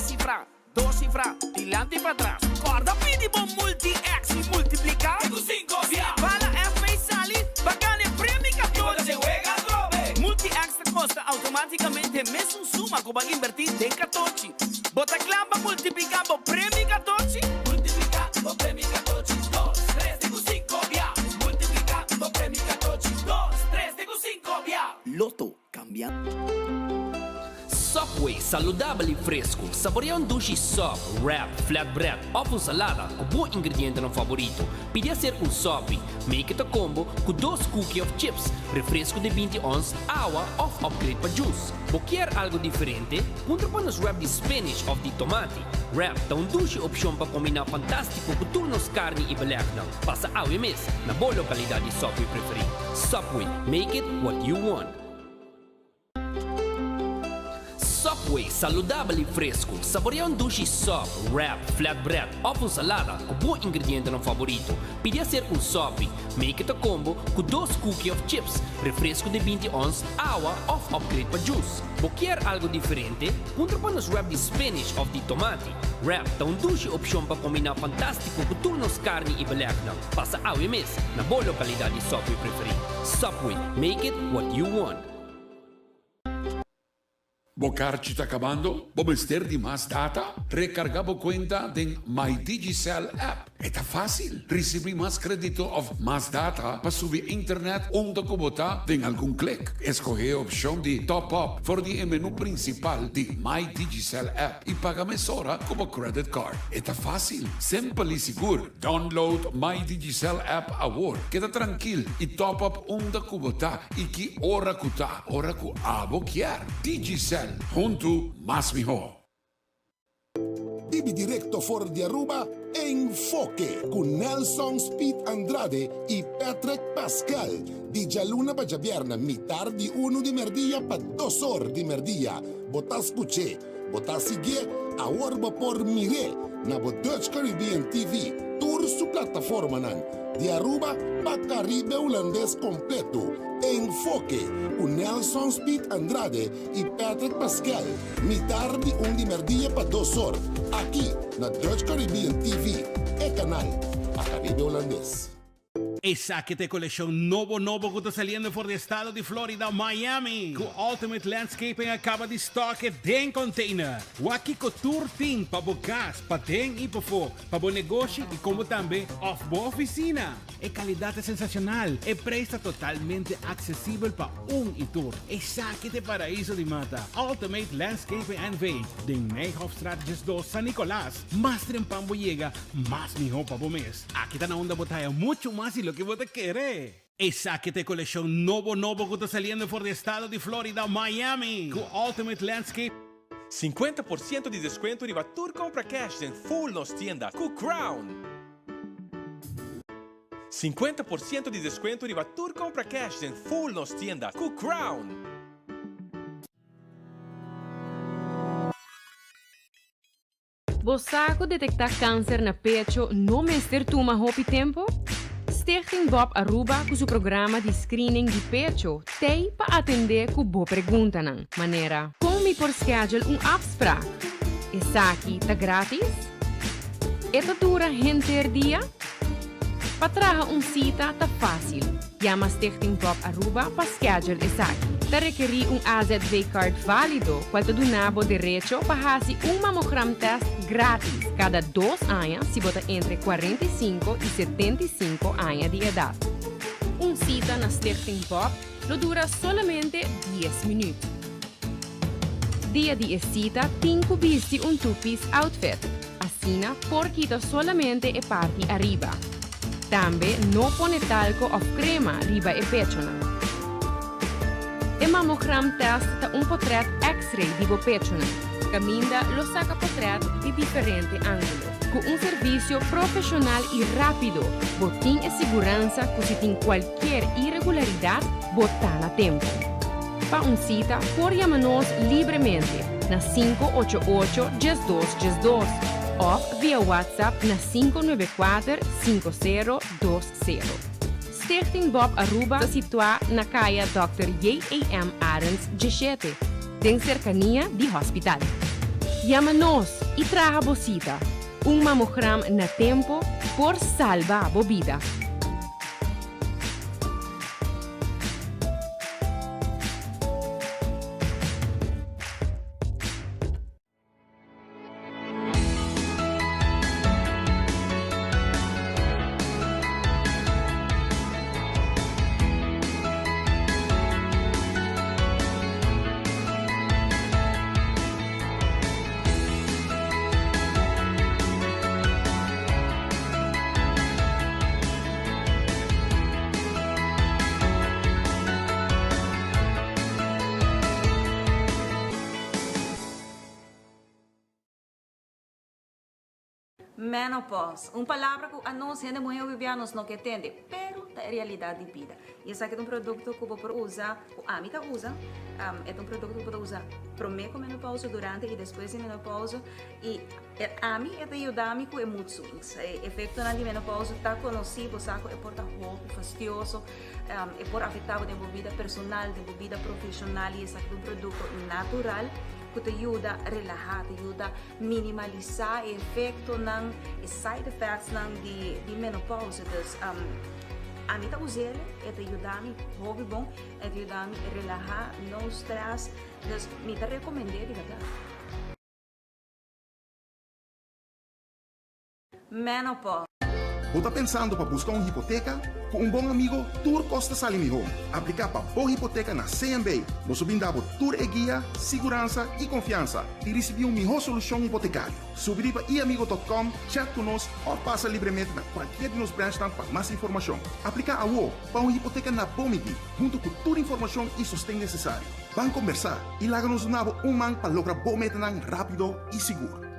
Tres sifra, dos sifra, dilanti i patras. Kòrda pidi bo Multi-X i multipliká. Te ku sinku bia. Si bala FP sali, bo gana e premio katochi. Multi-X ta kosta outomátikamente mesun suma ku bo a inbertí den katochi. Bo ta kla pa multipliká bo premio katochi? Multipliká bo premio katochi dos, tres te ku sinku bia. Multipliká bo premio katochi dos, tres te ku sinku bia. Lotto, kambia. Subway, saludabel y fresco. Saborea un dushi sub, wrap, flatbread of un salada cu bo ingredientenan favorito. Pidi hacer un sopi. Make it a combo cu dos cookie of chips, refresco di binti ons, awa of upgrade pa juice. Bo kier algo diferente? Puntra pa nos wrap di spinach of di tomati. Wrap ta un dushi opcion pa combina fantastico cu tur nos carni y belegnan. Pasa awe mes na bo localidad di Subway preferi. Subway, make it what you want. Subway, saludabel y fresco. Saborea un dushi sub, wrap, flatbread of un salada cu bo ingredientenan favorito. Pidi hacer un sopi. Make it a combo cu dos cookie of chips, refresco di binti ons, awa of upgrade pa juice. Bo kier algo diferente? Puntra pa nos wrap di spinach of di tomati. Wrap ta un dushi opcion pa combina fantastico cu tur nos carni y belegnan. Pasa awe mes na bo localidad di Subway preferi. Subway, make it what you want. Bo karchi ta kabando? Bo mester di mas data? Rekargá bo kuenta den My Digicel app. E ta fásil! Risibí mas krédito òf mas data pa subi internet unda ku bo ta den algun klik. Eskohé e opshon di Top Up for di e menú prinsipal di My Digicel app i paga mesora ku bo credit card. E ta fásil, simpel i sigur. Download My Digicel app awor. Keda trankil i top up unda ku bo ta i ki ora ku ta, ora ku abo kier. Digicel, huntu mas mihó. Bibi directo for di Aruba, Enfoke cu Nelson Speed Andrade y Patrick Pascal, di djaluna pa djabierna mitar di unu di merdia pa dos or di merdia. Bo ta scuch'e, Bo ta siguié? Awor bo por mir'é na bo Dutch Caribbean TV, tur su plataformanan, di Aruba pa Caribe Hulandes kompleto. Enfoke, ku Nelson Speed Andrade i Patrick Pascal, mitar di un di merdia pa dos or, aki na Dutch Caribbean TV, e kanal pa Caribe Hulandes. Esaki ta e kolekshon nobo nobo ku ta saliendo for di estado di Florida, Miami, ku Ultimate Landscaping a kaba di stock e den container. Wak kiko tur tin pa bo kas, paden i pafó, pa bo negoshi i komo tambe òf bo ofisina. E kalidat ta sensashonal, e preis ta totalmente aksesibel pa un i tur. Esaki ta e paraiso di mata, Ultimate Landscaping NV, den Nijhofstraat 12, San Nicolas. Mas trempan bo yega, mas mihó pa bo mes. Aki ta na unda bo ta haya mucho mas di loke bo ta kere. Esaki ta e kolekshon nobo nobo ku ta saliendo for di estado di Florida, Miami, ku Ultimate Landscape. 50% di descuento riba tur compra cash den full nos tienda cu Crown! 50% di descuento riba tur compra cash den full nos tienda cu Crown! Bo sa ku detektá kanser na pecho no mester tuma hopi tempu? Stichting Bob Aruba ku su programa di screening di pecho t'ei pa atendé ku bo preguntanan, manera. Kon mi por schedule un afspraak? Esaki ta gratis? E ta dura henter dia? Pa traha un sita ta fásil. Yama Stichting Bob Aruba pa schedule esaki. Ta rekerí un AZV card válido cual ta duna bo derecho pa hasi un mamogram test gratis cada dos aña si bo ta entre 45 y 75 aña di edad. Un sita na Stichting Bob lo dura solamente dies minuut. Dia di e sita tin cu bisti un two-piece outfit. Asina por kita solamente e parti ariba. Tambe no pone talco of crema riba e pechonan. E mammogram test ta un potret x-ray di bo pechonan, caminda lo saca potret di diferente angulo. Cu un servicio profesional y rapido, bo tin e siguransa cu si tin cualkier irregularidad, bo ta na tempo. Pa un cita por yama nos libremente na 588 12 12 of via WhatsApp na 594 5020. Stichting Bob Aruba ta situa na Caya Dòkter J.A.M. Arends 17, den cercania di hospital. Yama nos y traha bo cita. Un mamogram na tempo por salba bo bida. Menopause, un palabra ku anos hende muhé hopi bia nos no ke tende, pero ta e realidat di bida. I esaki ta un produkto ku bo por usa, ku ami ta usa, e ta un produkto ku bo ta usa promé ku menopause, durante i despues di menopause, i ami e ta yuda mi ku e mood swings. E efektonan di menopause ta konosí, bo sa ku e por ta hopi fastioso, e por afektá bo den bo bida personal, den bo bida profeshonal i esaki ta un produkto natural ku ta yuda relahá, ta yuda minimalisá e efektonan, e side effectsnan di di menopause. Dus ami ta us'el, e ta yuda mi hopi bon, e ta yuda mi relahá, no stress, dus mi ta rekomend'é di bèrdat. Menopause. Bo ta pensando pa busca un hipoteca? Cu un bon amigo, tur cos ta sali miho. Aplica pa bo hipoteca na CMB. Nos lo brinda bo tur e guia, siguransa y confiansa y ricibi un miho solucion hipotecario. Subi riba iamigo dot com, chat cu nos of pasa libremente na cualkier di nos branchnan pa mas informacion. Aplica awo pa un hipoteca na bo midi, hunto cu tur informacion y sosten necesario. Ban combersa y laga nos duna bo un man pa logra bo metanan rapido y sigur.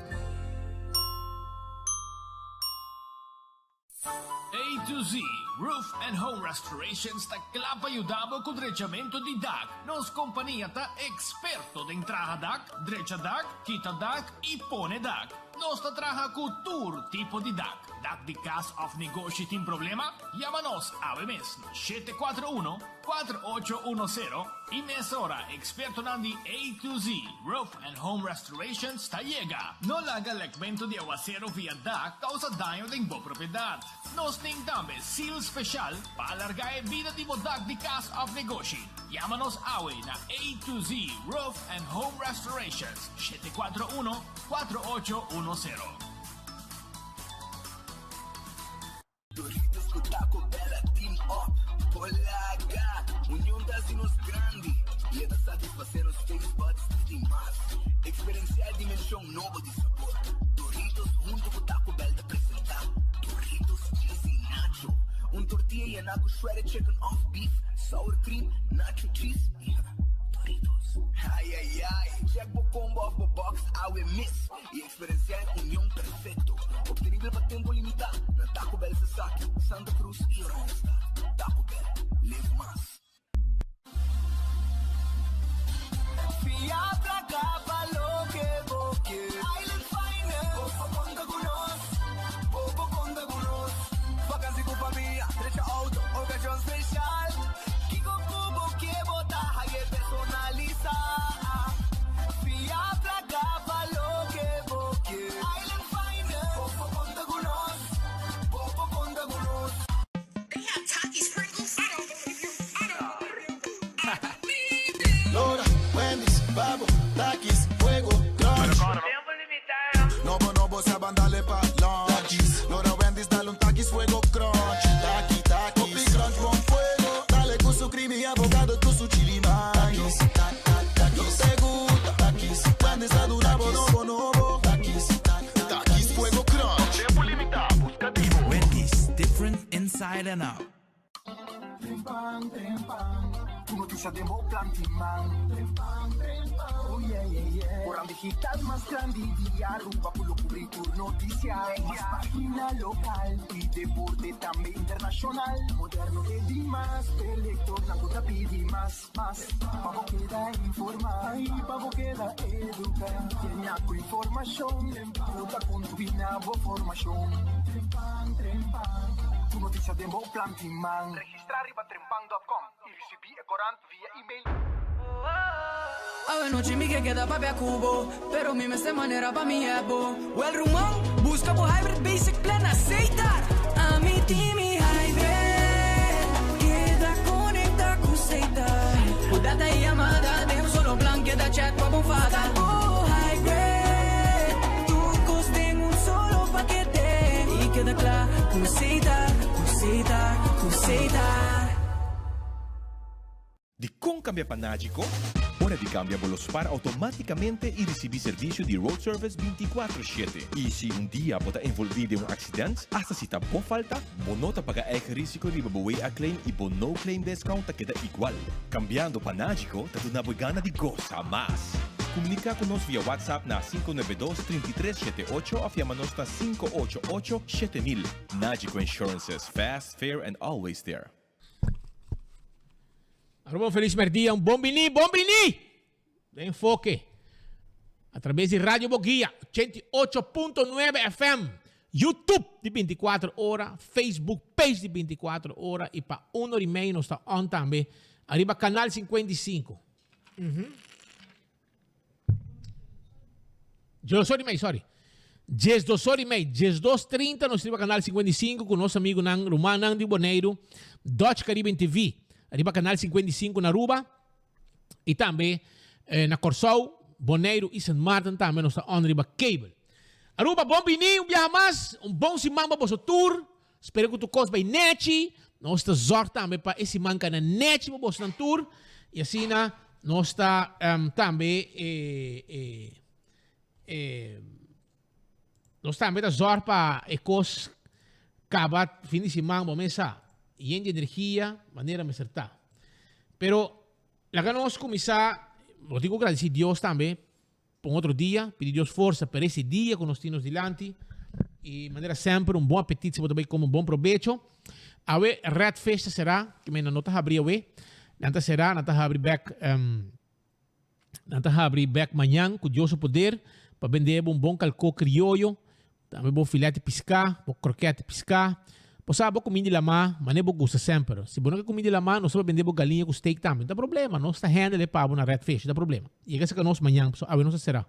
A to Z Roof and Home Restorations ta kla pa yuda bo ku drechamentu di dak. Nos kompania ta eksperto den traha dak, drecha dak, kita dak i pone dak. Nos ta traha ku tur tipo di dak. Dak di kas òf negoshi tin problema? Yama nos awe mes na 741 4810 i mesora ekspertonan di A to Z Roof and Home Restorations ta yega. No laga lekmentu di awasero via dak kousa daño den bo propiedat. Nos tin tambe seal speshal pa alargá e bida di bo dak di kas òf negoshi. Yama nos awe na A to Z Roof and Home Restorations, 741 4810. Doritos ku Taco Bell a team up. Polaga! Union ta hasi nos grandi i e ta satisfasé nos taste buds di mas. Eksperensiá e dimenshon nobo di sabor. Doritos huntu ku Taco Bell ta presentá Doritos Cheesy Nacho, un tortilla yená ku shredded chicken òf beef, sour cream, nacho cheese i Doritos. Ai ai ai! Check bo combo òf bo box awe mes i Eksperensiá e union perfekto, optenibel pa tempu limitá na Taco Bell Sasaki, Santa Cruz i Oranjestad. Taco Bell, live mas. Fia placa pa loke bo ke. Island Finance. Bo por conta cu nos. Bo por conta cu nos. Vakantie cu famia, drecha auto, ocasion special. Kico cu bo ke bo ta haye personalisa. Fia placa pa loke bo ke. Island Finance. Bo por conta cu nos. Bo por conta cu nos. Lora, Wendy's, Babo, Takis, Fuego, Crunch. Nobo, nobo, sa ban dale pa lunch. Lora, Wendy's, dale un Takis, Fuego, Crunch. Taki, Takis. Hopi crunch con fuego. Dale cu su creamy avocado cu su chili mayo. Takis, te gusta. Takis, Wendy's ta duna bo nobo, nobo. Takis, Takis, Fuego, Crunch. Tempo limita, busca di bo. Wendy's, different inside and out. Trempan, trempan, ku notisia den bo plan tin man. Trempan, trempan, oh yeah, yeah, yeah. Koran digital mas grandi di Aruba ku lo kubri tur notisia. Mas pagina lokal i deporte tambe internashonal. Moderno e dimas, p'e lektornan ku ta pidi mas, mas. Pa bo keda informá i pa bo keda eduká. Yena ku informashon ku ta kontribuí na bo formashon. Trempan, trempan, tur notisia den bo plan tin man. Registrá riba trempan dòt kòm i risibí e korant via email. Awe nochi mi ke keda papia ku bo, pero mi mester manera pa mi hep bo. Wel ruman, buska bo Hybrid Basic Plan na Setar. Ami tin mi hybrid, keda konekta ku Setar. Ku data i yamada den un solo plan, keda chat pa bo fada. Buska bo hybrid, tur kos den un solo pakete. I keda kla ku Setar, ku Setar, ku Setar. Dikon kambia pa Nagico? Ora di kambia bo lo spar outomátikamente i risibí servisio di road service bintikuatro shete. I si un dia bo ta envolví den un aksident, asta si ta bo falta, bo no ta paga eigen risiko riba bo WA claim i bo no claim discount ta keda igual. Kambiando pa Nagico ta duna bo e gana di gosa mas! Komuniká ku nos via WhatsApp na 592 33 78 òf yama nos na 588 7000. Nagico Insurances, fast, fair and always there. Aruba un feliz merdia, un bon bini, bon bini! Den Enfoke, a través di Radio Boguia, 88.9 FM, YouTube di 24 ora, Facebook page di 24 ora y pa 1 ora y medio nos ta on tambe ariba Canal 55. Mm -hmm. Sorry, mei, sorry. 12 ora y mei, 12:30 nos riba Canal 55 ku nos amigunan, rumannan di Boneiru, Dutch Caribbean TV, riba Canal 55 na Aruba y tambe eh, na Kòrsou, Boneiru y Sint Maarten tambe nos ta on riba cable. Aruba, bon bini un biaha mas, un bon siman pa boso tur. Spera ku tur kos bai nechi. Nos ta zòrg tambe pa e siman kana nechi pa bosonan tur. Y asina nos ta um, tambe eh, eh, eh, nos tambe ta zòrg pa e kos kaba fin di siman bo mesa yen di energia manera mester ta. Pero laga nos kuminsá, bo tin ku gradisí Dios tambe pa un otro dia, pidi Dios forsa pa ese dia ku nos tin nos dilanti i manera semper un bon apetit si bo ta bai kome un bon probecho. Awe Red Fish ta será, ke men nan no ta habri awe, nan ta será, nan ta habri bèk um, Nan ta habri bek mañan ku Dios su poder pa bende bo un bon kalkó krioyo, tambe bo filèt di piská, bo krokèt di piská. Bo sa bo kuminda di lamá manera bo gusta semper. Si bo no ke kuminda di lamá, nos ta por bende bo galiña ku steak tambe. No ta problema, nos ta handle e pa bo na Red Fish, no ta problema. Yega serka nos mañan, pasobra awe nos ta será.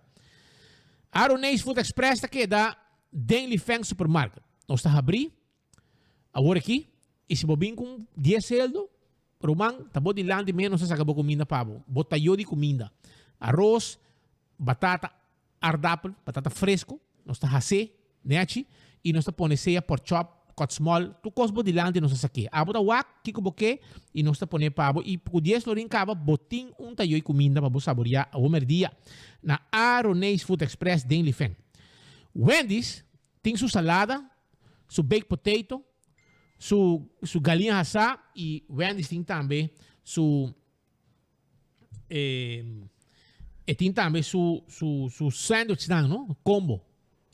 Aroneis Food Express ta keda den Lifeng Supermarket. Nos ta habri Awor aki, i si bo bin ku un dies seldo, ruman, ta bo dilanti menos a saka bo kuminda pa bo. Bo tayo di kuminda. Aros, batata, aardapel, batata fresco, nos ta has'é nechi, i nos ta pone sea pork chop, cut small, tur kos bo dilanti nos ta sak'é. Abo ta wak kiko bo ke i nos ta pone pa bo i ku dies florin kaba bo tin un tayo di kuminda pa bo saboriá awor merdia na Aroneis Food Express den Lifen. Wendy's tin su salada su baked potato, su su galiña hasá y Wendy's tin tambe su eh, e tin tambe su su su sandwichnan, no? Combo.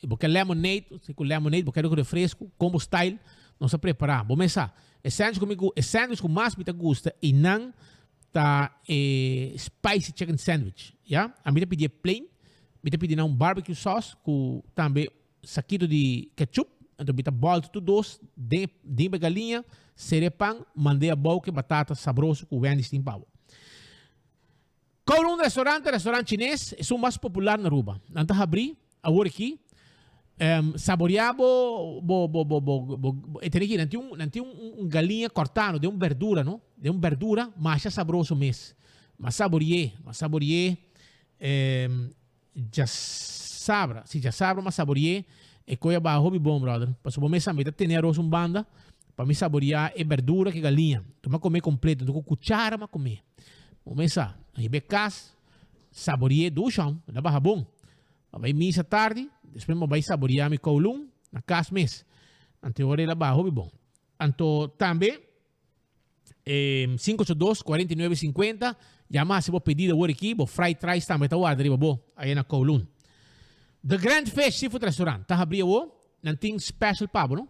Si bo ke lemonade, si ku lemonade, bo ke ku refresco, combo style, nos a prepara. Bo mesa, e sandwich ku mi ku e sandwich ku mas mi ta gusta y nan ta e spicy chicken sandwich, ya? Ami ta pidi e plain, mi ta pidi nan un barbecue sauce ku tambe Sakito di ketchup, anto mi ta bòlta tur dos den den be galiña, sera e pan, mand'é abou ku e batata sabroso ku Wendy's tin pa bo. Kowloon Restaurant ta restaurant chines, esun mas popular na Aruba. Nan ta habrí awor aki. Saboreá bo bo bo bo bo bo e tene aki, nan tin un nan tin un galiña kòrtá no den un berdura no, den un berdura masha sabroso mes. M'a sabori'é, m'a sabori'é Djasabra, si djasabra m'a sabori'é e koe a baha hopi bon, brother. Pasobra bo mes sa mi ta tene aros un banda pa mi saboriá e berdura ku e galiña. Enton m'a kom'é kompleto, enton ku kuchara m'a kom'é. Bo mes sa, a hib'é kas, sabori'é dushon, el a baha bon. M'a bai misa tardi, despues m'a bai saboriá mi koulun na kas mes. Anto e ora el a baha hopi bon. Anto tambe. 582 49 50 Yama hasi bo pedido awor aki, bo fried rice tambe ta warda riba bo aya na Kowloon. The Grand Fish Seafood Restaurant ta habri awo, nan tin special pa bo no.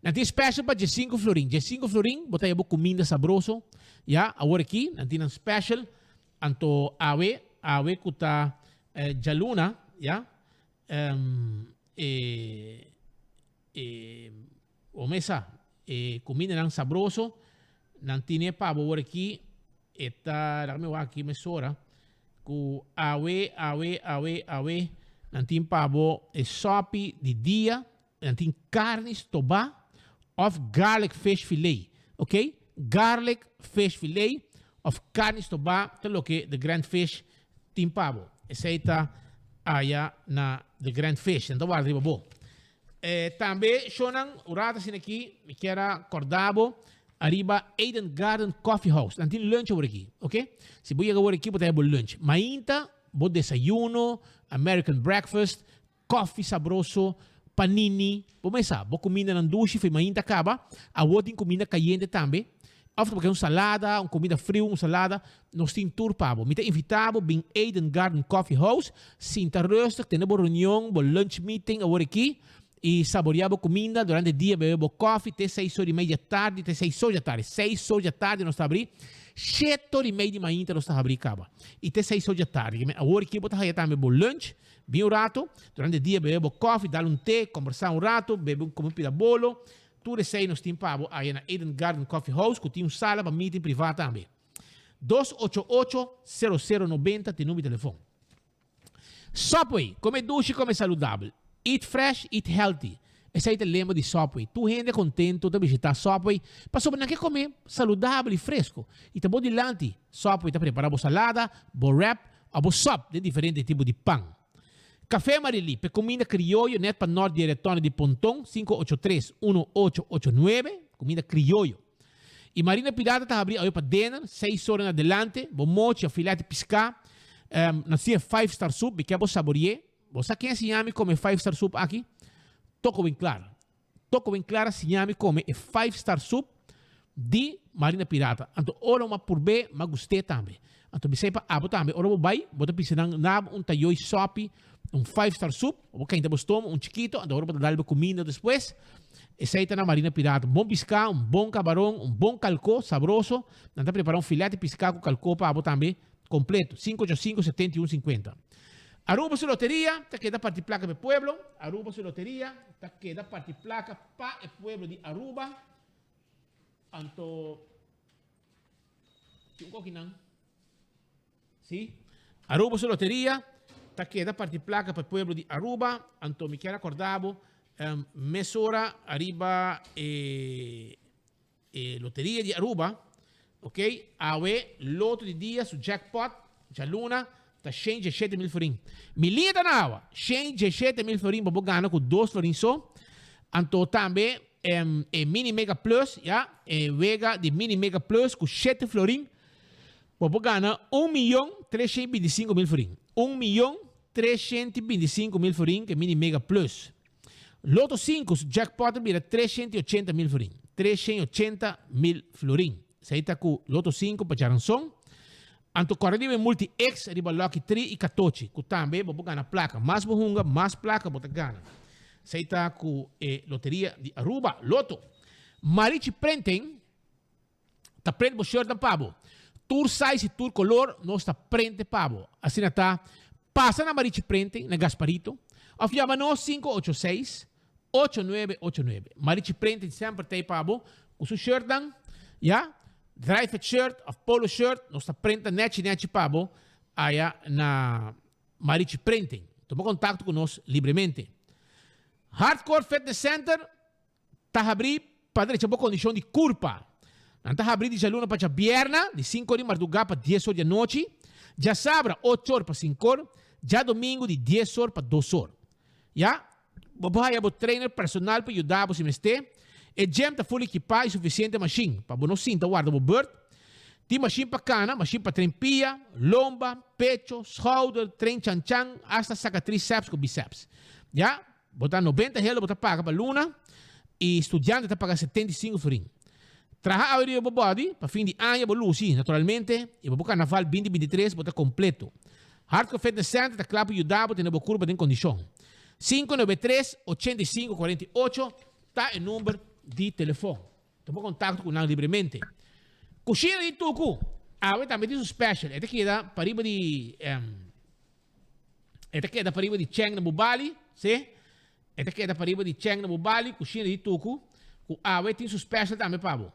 Nan tin special pa diesinco florin, diesinco florin bo ta haya bo cuminda sabroso ya awor aki, nan tin nan special anto awe, awe cu ta djaluna ya, e e bo mesa e cumindanan sabroso nan tine pa bo awor aki. E ta, laga mi wak aki mesora, ku awe, awe, awe, awe, nan tin pa bo e sòpi di dia, nan tin karni stobá òf garlic fish filé, ok? Garlic fish filé òf karni stobá ta loke The Grand Fish tin pa bo. Esei ta aya na The Grand Fish, nan ta warda riba bo. E tambe shownan un rato asina aki mi kier a corda bo ariba Eden Garden Coffee House. Nan tin lunch awor aki, ok? Si bo yega awor aki bo ta haya bo lunch. Mainta bo desayuno, American breakfast, coffee sabroso, panini, bo mesa bo cumindanan dushi for mainta caba. Awor tin cuminda cayente tambe. Of bo ke un salada, un comida friu, un salada, nos tin tur pa bo. Mi ta invita bo bin Eden Garden Coffee House, sinta rustig, tene bo reunion, bo lunch meeting awor aki y saborea bo cuminda durante dia, bebe bo coffee te seis or y media tardi, te seis or dja tardi, seis or dja tardi nos ta habri, shete or y media di mainta nos ta habri caba y te seis or dja tardi. Awor aki bo ta haya tambe bo lunch, bin un rato, durante dia bebe bo coffee, dal un te, combersa un rato, bebe un come un pida bolo. Tur esei nos tin pa bo aya na Eden Garden Coffee House ku tin un sala pa meeting privá tambe. Dos ocho ocho, sero sero nobenta tin number di telefon. Subway, Kome dushi, kome saludabel. Eat fresh, eat healthy. Esei ta e lema di Subway. Tur hende kontentu ta bishitá Subway pasobra nan ke kome saludabel i fresku. I ta bo dilanti, Subway ta prepará bo salada, bo wrap òf bo sòp den diferente tipo di pan. Café Marilí, p'e cuminda crioyo net pa nort di e retòne di Ponton, 583 1889, cuminda crioyo. Y Marina Pirata ta habrí awe pa dinner, seis ora en adelante, bo mochi of filete piscá, um, nan siña five star soup, mi ke bo saborié. Bo sa ken a siña mi come five star soup aki? Toko Winklar. Toko Winklar a siña mi come e five star soup di Marina Pirata. Anto ora bo a purb'é, m'a gust'é tambe. Anto mi sai pa abo tambe, ora bo bai, bo ta bisa nan nab un tayoi sopi, un five star soup, bo kenta bo stoma, un chikito, anto ora bo ta dal bo kuminda despues, esei ta na Marina Pirata. Un bon piská, un bon kabaron, un bon kalkó, sabroso. Nan ta prepara un filet di piská ku kalkó pa abo tambe, kompleto. 585 71 50. Aruba su loteria ta keda parti plaka pa e pueblo. Aruba su loteria ta keda parti plaka pa e pueblo di Aruba. Anto tin un kokinan. Si? Aruba su loteria ta keda parti plaka pa e pueblo di Aruba. Anto mi kier acorda bo um, mesora ariba e, e loteria di Aruba. Ok, awe loto di dia su jackpot djaluna ta shen djeshete mil florin. Mi liña ta na awa, shen djeshete mil florin bo por gana ku dos florin so. Anto tambe e mini mega plus, ya, e wega di mini mega plus ku shete florin bo por gana un miyon treshen i bintisinko mil florin. Un miyon treshen i bintisinko mil florin ku e mini mega plus. Loto sinku su jackpot a bira 380 mil florin. 380 mil florin. Esei ta ku Loto sinku pa djaranson. Anto kòrda riba e Multi X riba Lucky Tri i Katochi, ku tambe bo por gana plaka. Mas bo hunga, mas plaka bo ta gana. Esei ta ku e loteria di Aruba, Lotto. Marichi Printing ta print bo shirtnan pa bo. Tur size i tur kolor nos ta printe pa bo. Asina ta, pasa na Marichi Printing na Gasparito òf yama nos 586 8989. Marichi Printing semper ta ei pa bo ku su shirtnan, ya, dry fit shirt òf polo shirt nos ta printa nechi nechi pa bo aya na Marichi Printing. Tuma kontakto ku nos libremente. Hardcore Fitness Center Ta habrí pa drecha bo kondishon di kurpa. Nan ta habrí di djaluna pa djabierna, di sinku or di mardugá pa dies or di anochi, djasabra ocho or pa sinku or, djadomingu di dies or pa dos or. Ya, bo por haya bo trainer personal pa yuda bo si mester. E gym ta ful ekipá i sufisiente mashin pa bo no sinta warda bo bùrt. Tin mashin pa kana, mashin pa train pia, lomba, pecho, schouder, train chanchan, asta saka triceps ku biceps. Ya, Bo ta nobenta helo bo ta paga pa luna y studiante ta paga 75 florin. Traha awe riba bo body pa fin di aña bo luci naturalmente y pa bo carnaval 2023 bo ta completo. Hardcore Fitness Center ta cla pa yuda bo tene bo curpa den condicion. 593 85 48 ta e number di telefon. Tuma contacto cu nan libremente. Cushina di Tucu awe tambe tin su special. E ta keda pariba di E ta keda pariba di Cheng na Bubali, sí. E ta keda pariba di Cheng na Bubali, kushina di Tuku, ku awe tin su special tambe pa bo.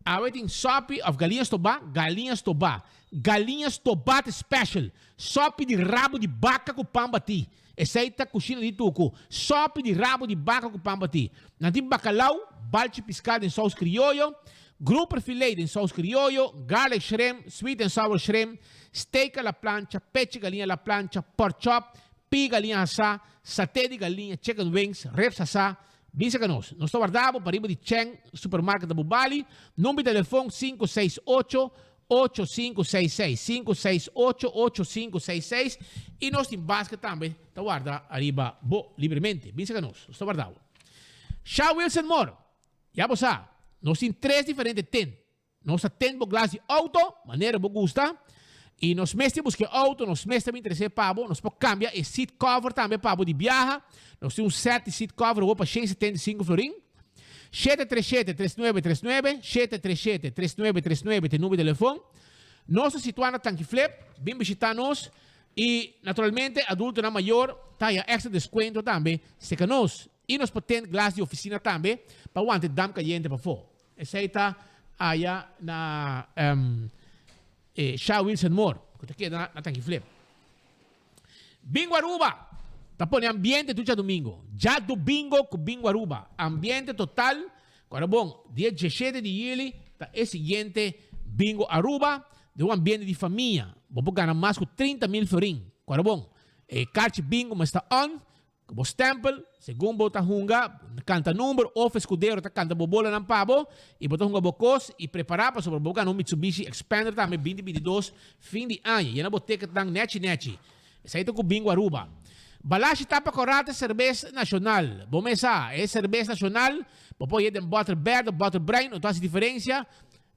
Awe tin sopi of galiña stobá, galiña stobá. Galiña stobá ta special. Sopi di rabo di baka ku pan batí. Esei ta kushina di tuku. Sopi di rabo di baka ku pan batí. Nan tin bakalau, balchi piská den sous krioyo, grouper filet den sous krioyo, garlic shrimp, sweet and sour shrimp, steak a la plancha, pechi galiña a la plancha, pork chop, pii galiña hasá, saté di galiña, chicken wings, ribs hasá. Bisa ka nos. Nos ta warda bo pariba di Cheng Supermarket na Bubali. Number di telefon 568 8566, 568 8566 y nos tin basket tambe ta warda ariba bo libremente. Bisa ka nos. Nos ta warda bo. Sha Wilson Moore, ya bo sa, nos tin tres diferente tent. Nos ta tend bo glas di auto manera bo gusta y nos mes ta busca e auto, nos mes ta bin trece pa bo. Nos por cambia e seat cover tambe pa bo di biaha. Nos tin un set di seat cover awor pa 175 florin. 737 3939, 737 3939 ta e number di telefon. Nos ta situa na Tanki Flip, bin bishita nos y naturalmente adultonan mayor ta haya extra descuento tambe cerca nos. Y nos por tend glas di oficina tambe pa wanta e damp cayente pafo. Esei ta aya na e Sha Wilson Moore, ku ta keda na Tanki Flip. Bingo Aruba ta pone ambiente tur djadumingo. Djadumingo ku Bingo Aruba. Ambiente total. Ku ora bon, dia diesshete di yüli ta e siguiente Bingo Aruba den un ambiente di famia. Bo por gana mas ku 30 mil florin. Ku ora bon, e karchi bingo mester on. Ku bo stempel, segun bo ta hunga, kanta number of eskudero ta kanta bo bolanan pa bo i bo ta hunga bo kos i prepará pasobra bo gana un Mitsubishi Xpander tambe 2022 fin di aña. Yena bo ticketnan nechi nechi. Esei ta ku Bingo Aruba. Balashi tapa kòrá ta serbes nashonal. Bo mes sa, e serbes nashonal bo por hañ'é den bòter bèrdè òf bòter bruin, no ta hasi diferensia.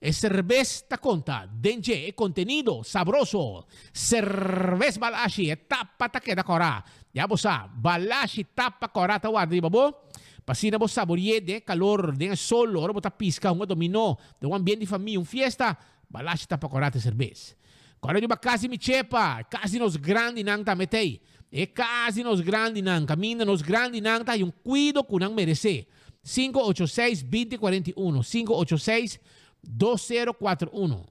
E serbes ta konta den dje e kontenido sabroso. Serbes Balashi e tapa ta keda kòrá. Ya bo sa, Balashi tapa kòrá ta warda riba bo pa asina bo sabori'é den e kalor, den e sol, ora bo ta piska, hunga dominó, den un ambiente di famia, un fiesta. Balashi tapa kòrá ta e serbes. Kòrda riba kas di mi chepa, e kas di nos grandinan tambe t'ei. E kas di nos grandinan, kaminda nos grandinan ta haña un kuido ku nan meresé. 586 2041 586 2041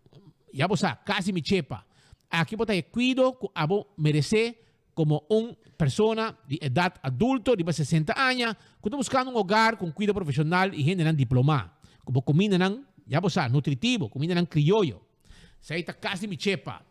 Ya bo sa, casi mi chepa. Aki bo ta e cuido cu abo merece como un persona di edad adulto riba 60 aña cu ta buscando un hogar cu un cuido profesional y hendenan diploma. Cu bo cumindanan, ya bo sa, nutritivo, cumindanan crioyo. Esey ta casi mi chepa.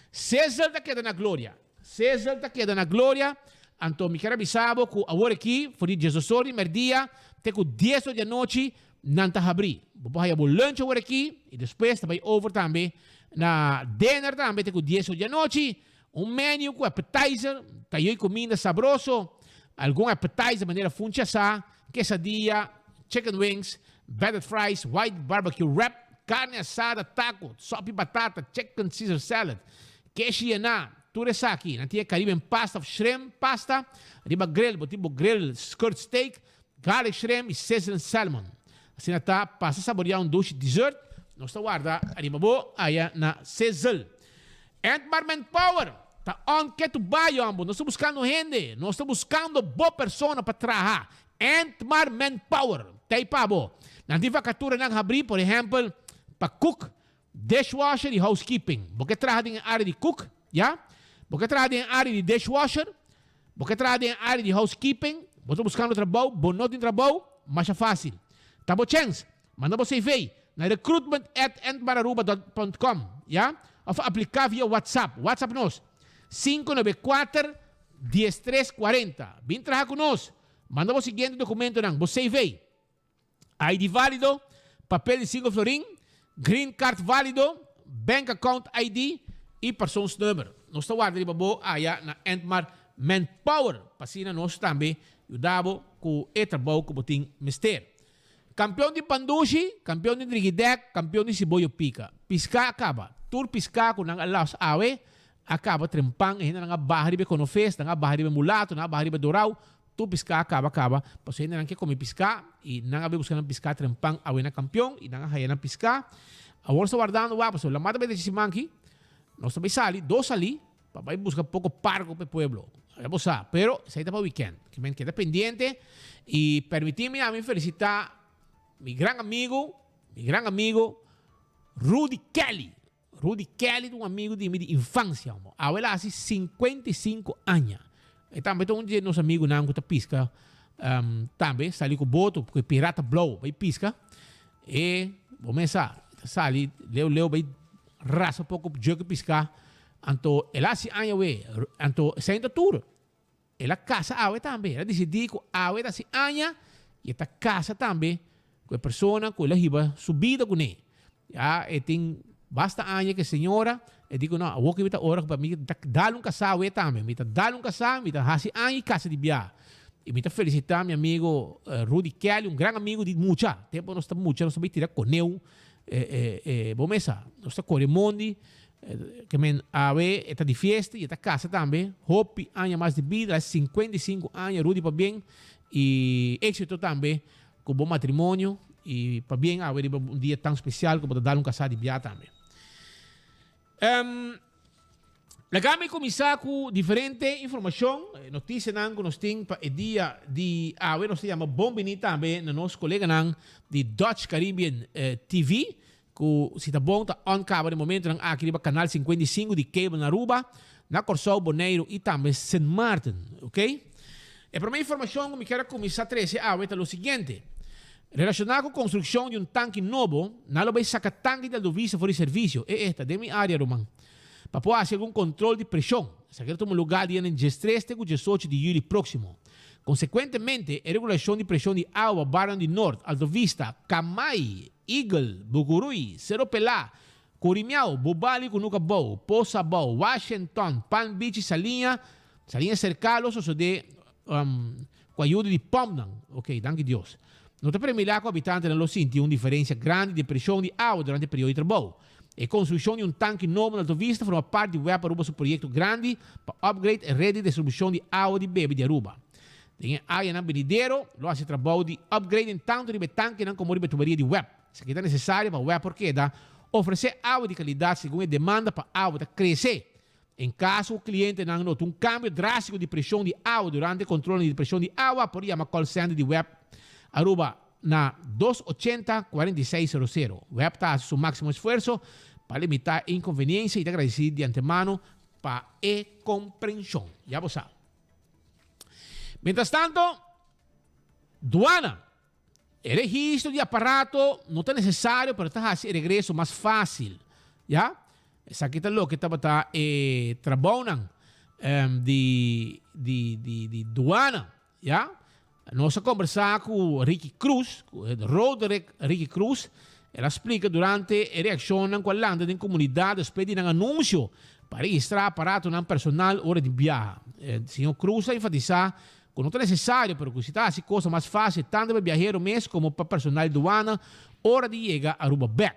Cesel ta keda na gloria. Cesel ta keda na gloria. Anto mi kier a bisa bo cu awor aki, for di diesdos or di merdia te cu dies or di anochi, nan ta habri. Bo por haya bo lunch awor aki y despues ta bay over tambe na dinner tambe te cu dies or di anochi. Un menu cu appetizer, ta yoy cuminda sabroso. Algun appetizer manera funchi asa, quesadilla, chicken wings, battered fries, white barbecue wrap, carne asada, taco, sopi batata, chicken Caesar salad, keshi yená, tur esaki. Nan tin e Caribbean pasta of shrimp pasta riba grill. Bo tin bo grill skirt steak, garlic shrimp y sizzling salmon. Asina ta pasa saborea un dushi dessert. Nos ta warda riba bo aya na Sizzle. Entmar Manpower ta on ke tu bai hombo. Nos ta buscando hende. Nos ta buscando bo persona pa traha. Entmar Manpower ta ei pa bo. Nan tin vacaturanan habri, por ehempel, pa cook, dishwasher y housekeeping. Bo ke traha den e area di cook, ya? Bo ke traha den e area di dishwasher? Bo ke traha den e area di housekeeping? Bo ta buscando trabou? Bo no tin trabou? Masha facil. Ta bo chens. Manda bo CV na recruitment at entmararuba dot com, ya? Of aplica via WhatsApp. WhatsApp nos, 594 1340. Bin traha cu nos. Manda bo siguiente documentonan, bo CV, ID valido, papel di cinco florin, green card valido, bank account ID y persoonsnummer. Nos ta warda riba bo aya na Entmar Manpower pa asina nos tambe yuda bo cu e trabou cu bo tin mester. Kampeon di pandushi, kampeon di drigidèk, kampeon di siboyo pika. Piská a kaba. Tur piská ku nan a lòs awe a kaba trempan. E hendenan a baha riba e konofes, nan a baha riba e mulato, nan a baha riba e dorau. Tur piská a kaba kaba. Pasobra hendenan ke kome piská i nan a bai buska nan piská trempan awe na kampeon i nan a haya nan piská. Awor nos ta wardando wak pasobra lamar ta bai drecha siman aki. Nos ta bai sali, dos sali. Pa bai busca poco pargo p'e pueblo. Ya bo sa, pero esei ta pa weekend. Ke men keda pendiente y permiti mi ami felicita mi gran amigo, mi gran amigo. Rudy Kelly. Rudy Kelly ta un amigo di mi di infancia homo. Awe el a haci 55 aña. E tambe ta un di nos amigunan cu ta pisca tambe sali cu boto cu e pirata blauw bay pisca. E bo mes sa ta sali leu leu bay rasa poco djoke pisca. Anto el a haci aña we anto esey ta tur. El a casa awe tambe. El a disidí ku awe ta hasi aña i e ta casa tambe ku e persona ku el a hiba su bida kuné. Ya e tin basta aña ku e señora, e di ku no, awor ku mi ta ora ku pa mi ta dal un kasá awe tambe. Mi ta dal un kasá, mi ta hasi aña i kasa di bia. I mi ta felisitá mi amigo Rudy Kelly, un gran amigo di mucha. Tempu nos ta mucha nos ta bai tira koneu, bo mesa, nos ta kore mondi. Ke men awe e ta di fiesta y e ta casa tambe. Hopi aña mas di bida, el a 55 aña. Rudy pabien y exito tambe cu bo matrimonio y pabien awe riba un dia tan special cu bo ta dal un casa di bia tambe. Um, laga mi cuminsa cu diferente informacion, noticianan cu nos tin pa e dia di awe. Nos ta yama bon bini tambe na nos coleganan di Dutch Caribbean TV. Ku si ta bon ta on kaba den momentonan aki riba kanal 55 di cable na Aruba, na Kòrsou, Boneiru i tambe Sint Maarten. Ok. E promé informashon ku mi kier a kuminsá trese awe ta lo siguiente. Relashoná ku konstrukshon di un tanki nobo, nan lo bai saka tanki di Aldovisa for di servisio. E e ta den mi área, ruman. Pa por hasi algun kontrol di preshon. Esaki lo tuma lugá dianan diestres te ku diesocho di yüli próksimo. Konsekuentemente, e regulashon di preshon di awa barnan di Nort, Altovista, Kamai, Eagle, Bucurui, Sero Pelá, Curimiao, Bubali ku Nuka Bou, Posa Bou, Washington, Palm Beach i Saliña, Saliña Serká lo sosodé ku ayuda di pòmpnan. Ok, danki Dios. No ta premira ku abitantenan lo sinti un diferensia grandi den preshon di awa durante e periodo di trabou. E konstrukshon di un tanki nobo na Altovista forma parti di web Aruba su proyekto grandi pa upgrade e red di distribushon di awa di bebe di Aruba. Den e añanan benidero lo hasi trabou di upgrading tantu riba e tankinan komo riba e tuberia di web. Esaki ta nesesario pa web por keda ofresé awa di kalidat segun e demanda pa awa ta krese. En kaso ku klientenan nota un kambio drástiko di preshon di awa durante e kontrolnan di preshon di awa, por yama call center di web Aruba na dos ochenta 46 sero sero. Web ta hasi su máksimo esfuerso pa limitá e inkonveniensia i ta gradisí di antemano pa e komprenshon. Ya bo sa. Mientras tanto, duana. E registro di aparato no ta necesario pero ta haci e regreso mas facil. Ya? Esaki ta loke tabata e trabounan di di di di duana. Ya? Nos a conversa cu Ricky Cruz, cu Roderick Ricky Cruz. El a splica durante e reaccionnan cu a lanta den comunidad despues di nan anuncio pa registra aparatonan personal ora di biaha. Señor Cruz a enfatisa cu no ta necesario pero cu si ta haci cosa mas facil tanto pa e biahero mes como pa personal di duana ora di yega Aruba bek.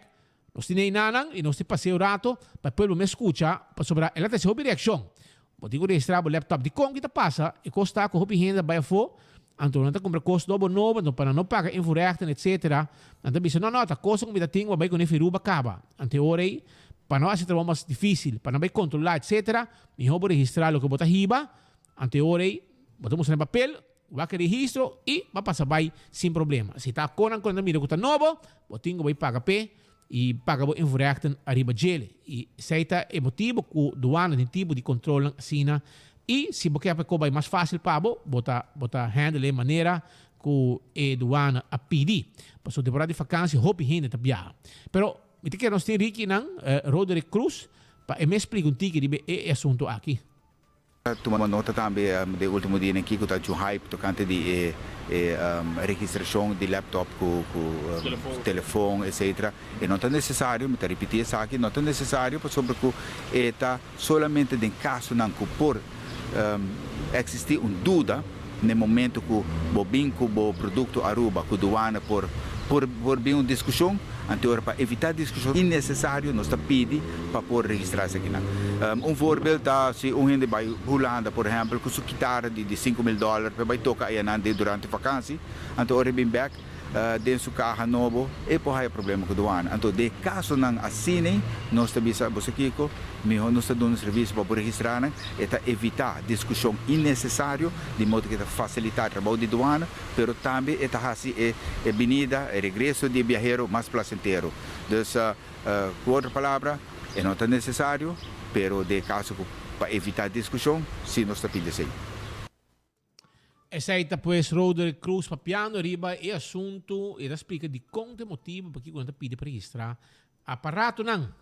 Nos tin einanan y nos tin paseo rato pa e pueblo mes scucha pasobra el a trece hopi reaccion. Bo tin cu registra bo laptop. Dicon ki ta pasa? E cos ta cu hopi hende ta bay afo, anto nan ta cumpra cos nobo nobo, anto pa nan no paga invoerrechten etc. Nan ta bisa no no ta cosnan cu mi ta tin cu a bay cune firuba caba. Anto e ora ey pa no haci trabao mas dificil, pa no bay controla etc. Miho bo registra loke bo ta hiba, anto e ora ey bo ta mustra na papel, wak e registro y bo a pasa bay sin problema. Si ta conan cu nan ta mira cu ta nobo, bo tin cu bay paga p'e y paga bo invoerrechten ariba djele. Y esey ta e motibo cu douane tin tipo di controlnan asina y si bo kier pa e cos bay mas facil pa bo, bo ta bo ta handle e manera cu e douane a pidi. Pasobra temporada di vakantie hopi hende ta biaha. Pero mi ta kere nos tin Ricky nan, Roderick Cruz, pa e mes splica un tiki riba e asunto aki. Tuma nota tambe den ultimo dianan aki ku ta haci un hype tokante di e e registrashon di laptop ku ku telefon etcetera. E no ta nesesario, mi ta ripiti esaki, no ta nesesario pasobra ku e ta solamente den kasonan ku por eksistí un duda na e momento ku bo bin ku bo produkto Aruba ku duana por por por bin un diskushon. Anto ora pa evitá diskushon innesesario nos ta pidi pa por registrá esakinan. Un voorbeeld ta si un hende bai Hulanda por ehèmpel ku su kitara di di 5000 dòler pa e bai toka ayanan den durante vakansi, anto ora e bin bèk. den su kaha nobo, e por haya problema ku duana. Anto den kasonan asina nos ta bisa boso kiko, mihó nos ta duna servisio pa bo registrá nan, e ta evitá diskushon innesesario, di modo ku e ta fasilitá trabou di duana, pero tambe e ta hasi e e binida, e regreso di e biahero mas plasentero. Dus, ku otro palabra, e no ta nesesario, pero den e kaso ku pa evitá diskushon, sí nos ta pidi esei. Esei ta pues Roderick Croes papiando riba e asuntu y ta splica dicon ta e motibo pakico nan ta pidi pa registra aparatonan.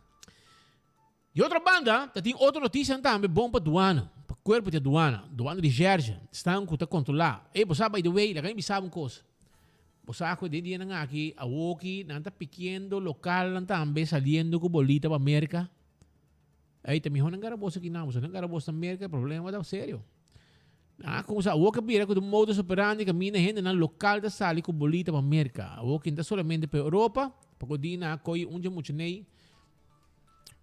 Di otro banda ta tin otro noticianan tambe bon pa duana, pa cuerpo di aduana, duana di Jerge, esnan cu ta controla. Ey bo sa by the way, laga mi bisa bo un cos. Bo sa cu den dianan aki awoki nan ta pikiendo localnan tambe saliendo cu bolita pa Merca. Ey ta miho nan gara bos aki nan, pasobra nan gara bos na Merca e problema ta serio. Nan a kumsa awor ke bira ku ta un modus operandi kaminda hendenan lokal ta sali ku bolita pa Merka. Awor ki no ta solamente pa Europa, poko di nan a koyi un dje mucha nei,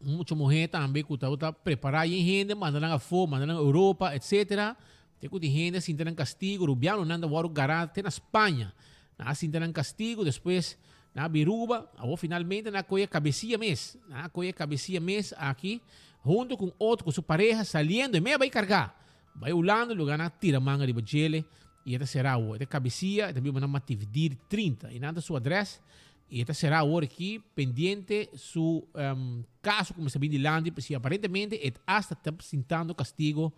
un mucha muhé tambe ku tabata prepará yen hende, manda nan afó, manda nan Europa, etsetera. Te ku tin hende a sinta nan kastigu, rubianonan ta wòrdu gará te na Spaña. Nan a sinta nan kastigu, despues nan a bin Ruba, awor finalmente nan a koyi e kabesia mes. Nan a koyi e kabesia mes aki huntu ku un otro ku su pareha saliendo, e mei a bai kargá. Bai Hulanda lugar nan a tira manga riba djele y e ta sera awor. E ta cabecia, e ta biba na Matividir 30 y nan ta su adres y e ta sera awor aki pendiente su caso cu mester bin dilanti pasobra aparentemente e hasta ta sintando castigo,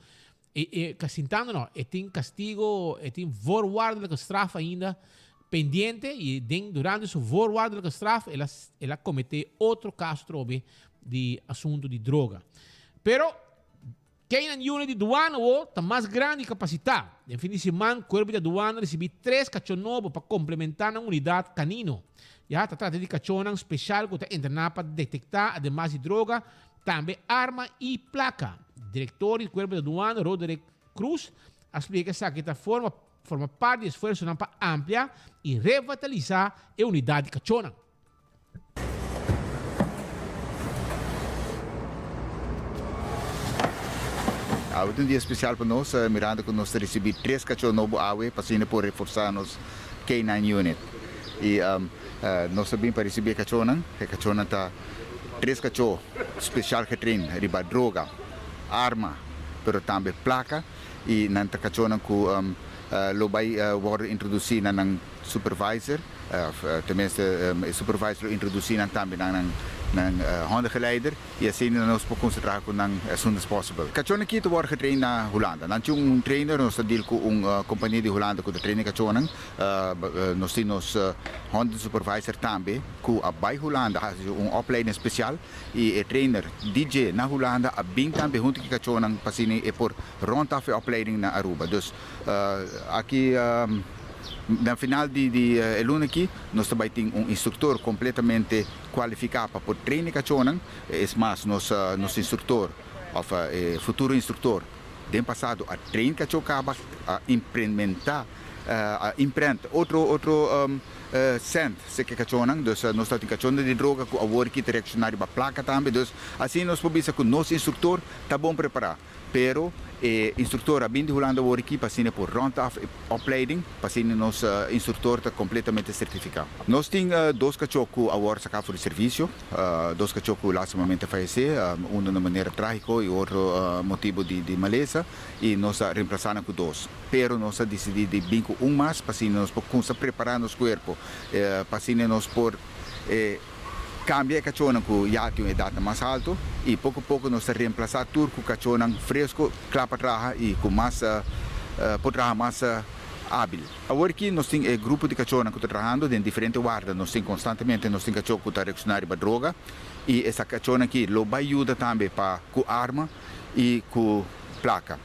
e e sintando no, e tin castigo, e tin voorwaardelijke straf ainda pendiente y den durante su voorwaardelijke straf el a el a comete otro caso trobe di asunto di droga. Pero. Keinan unit di duana awor ta mas grandi i kapasitá. Den fin di siman, Kuerpo di Aduana risibí tres kachó nobo pa komplementá nan unidat kanino. Ya ta trata di kachónan speshal ku ta entrená pa detektá ademas di droga, tambe arma i plaka. Direktor di Kuerpo di Aduana, Roderick Croes, a splika esaki ta forma forma parti di esfuersonan pa amplia i revatalisá e unidat di kachónan. Awe ta un dia spesial pa nos, mirando ku nos ta risibí tres kachó nobo awe pa asina por reforsá nos K-nine unit. I nos ta bin pa risibí e kachónan. E kachónan ta tres kachó spesial getrain riba droga, arma, pero tambe plaka. I nan ta kachónan ku lo bai wòrdu introdusí na nan supervisor. Tenminste e supervisor lo introduci nan tambe na nan nan hondengeleider y asina nos por cuminsa traha cu nan as soon as possible. Cachornan aki ta worde getrain na Hulanda. Nan tin un trainer, nos ta deal cu un compania di Hulanda cu ta train e cachornan. Nos tin nos honden supervisor tambe cu a bay Hulanda haci un opleiding special y e trainer DJ na Hulanda a bin tambe hunto cu e cachornan pa asina e por rond af e opleiding na Aruba. Dus aki. Na final di di e luna aki nos ta bai tin un instruktor kompletamente kualifiká pa por train e kachónan. Es mas, nos nos instruktor òf e futuro instruktor den pasado a train kachó kaba, a implementá, a imprent otro otro sènt seki e kachónan. Dus nos ta tin kachónan di droga ku awor aki ta reakshoná riba plaka tambe. Dus asina nos por bisa ku nos instruktor ta bon prepará. Pero e instruktor a bin di Hulanda awor aki pa asina por rond af e opleiding, pa asina nos instruktor ta kompletamente sertifiká. Nos tin dos kachó ku awor saká for di servisio, dos kachó ku lastimamente a fayesé, uno na manera trágiko i otro motibu di malesa, i nos a remplasá nan ku dos. Pero nos a disidí di bin ku un mas pa asina nos por kumsa prepará nos kuerpo, pa asina nos por. Cambia e cachonan cu ya tin un edadnan mas alto y poco poco nos ta reemplaza tur cu cachonan fresco cla pa traha y cu mas por traha mas habil. Awor aki nos tin e grupo di cachonan cu ta trahando den diferente warda. Nos tin constantemente nos tin cacho cu ta reacciona riba droga y esa cachonan aki lo bay yuda tambe pa cu arma y cu placa.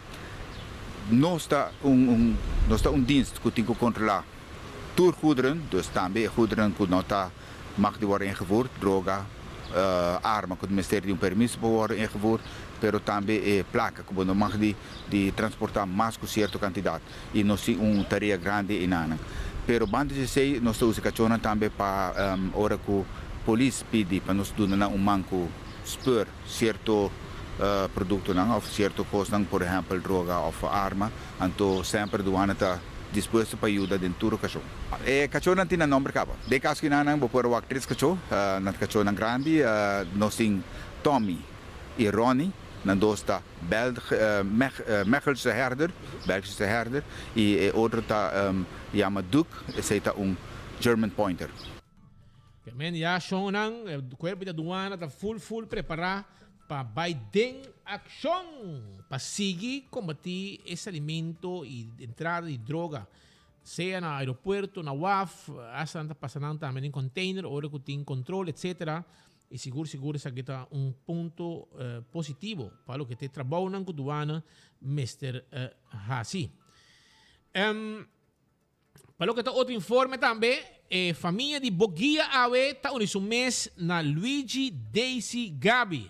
Nos ta un nos ta un dienst cu tin cu controla tur goederen, dus tambe e goederen cu no ta mag di wòrdu ingevoerd, droga, arma ku mester di un permiso pa wòrdu ingevoerd, pero tambe e plaka ku bo no mag di di transportá mas ku sierto kantidat i nos tin un tarea grandi enanan. Pero banda di esei nos ta usa e kachónan tambe pa ora ku polis pidi pa nos duna nan un man ku speur sierto produktonan òf sierto kosnan, por ehèmpel droga òf arma, anto semper duana ta. dispuesto pa yuda den tur okashon. E kachónan tin nan nòmber kaba. Den kaso ki nan bo por wak tres kachó, nan ta kachónan grandi. Nos tin Tommy i Ronnie, nan dos ta Mechelse herder, Belgische herder, i e otro ta yama Duke, esei ta un German Pointer. Men ya shonnan, e kuerpo di aduana ta full full prepará pa bai den akshon pa sigui kombatí e salimento i entrada di droga, sea na aeropuerto, na waf, asta nan ta pasa nan tambe den container ora ku tin kontrol etcetera. I sigur sigur esaki ta un punto positivo pa loke ta e trabounan ku duana mester hasi. Pa loke ta otro informe tambe, e famia di Boguia awe ta uni su mes na Luigi Daisy Gaby.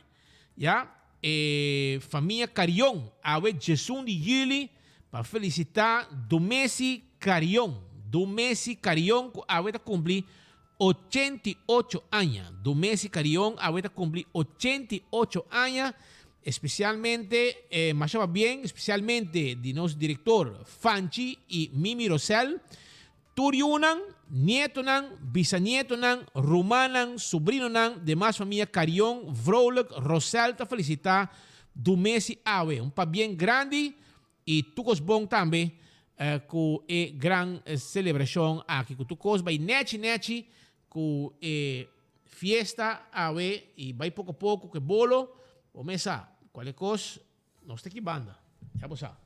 Ya, e famia Carion awe djesun di juli pa felicita Dumesi Carion. Dumesi Carion cu awe ta cumpli 88 aña. Dumesi Carion awe ta cumpli 88 aña. Especialmente, masha pabien, especialmente di nos director Fanchi y Mimi Rosel, tur yunan, nietonan, bisanietonan, rumannan, sobrinonan, demas famia Carion, Vrolijk, Rosel ta felicita Dumesi awe. Un pabien grandi y tur cos bon tambe cu e gran celebracion aki. Cu tur cos bay nechi nechi Ku e fiesta awe i bai poko poko ku e bolo, bo mes sa, kualke kos nos ta ki banda, ya bo sa.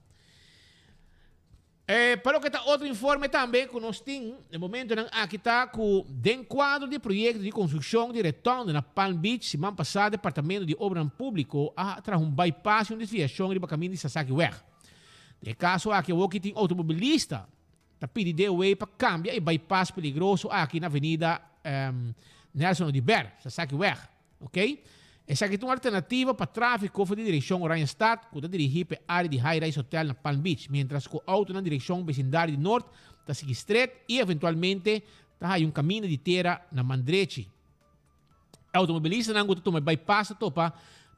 E pa loke ta otro informe tambe ku nos tin e momentonan aki ta ku den kuadro di e proyekto di konstrukshon di rotonde na Palm Beach siman pasá Departamento di Obranan Públiko a traha un bypass i un desviashon riba kaminda di Sasakiweg. Den e kaso aki awor ki tin outomobilista Ta pidi DOW pa cambia e bypass peligroso aki na avenida Nelson Oduber, Sasakiweg. Ok. Esaki ta un alternativa pa trafico for di direccion Oranjestad cu ta dirigi pa e area di High Rise Hotel na Palm Beach, mientras cu autonan direccion becindario di Noord ta sigui stret y eventualmente ta haya un caminda di tera na man drechi. E automobilistanan ku ta tuma e bypass ta topa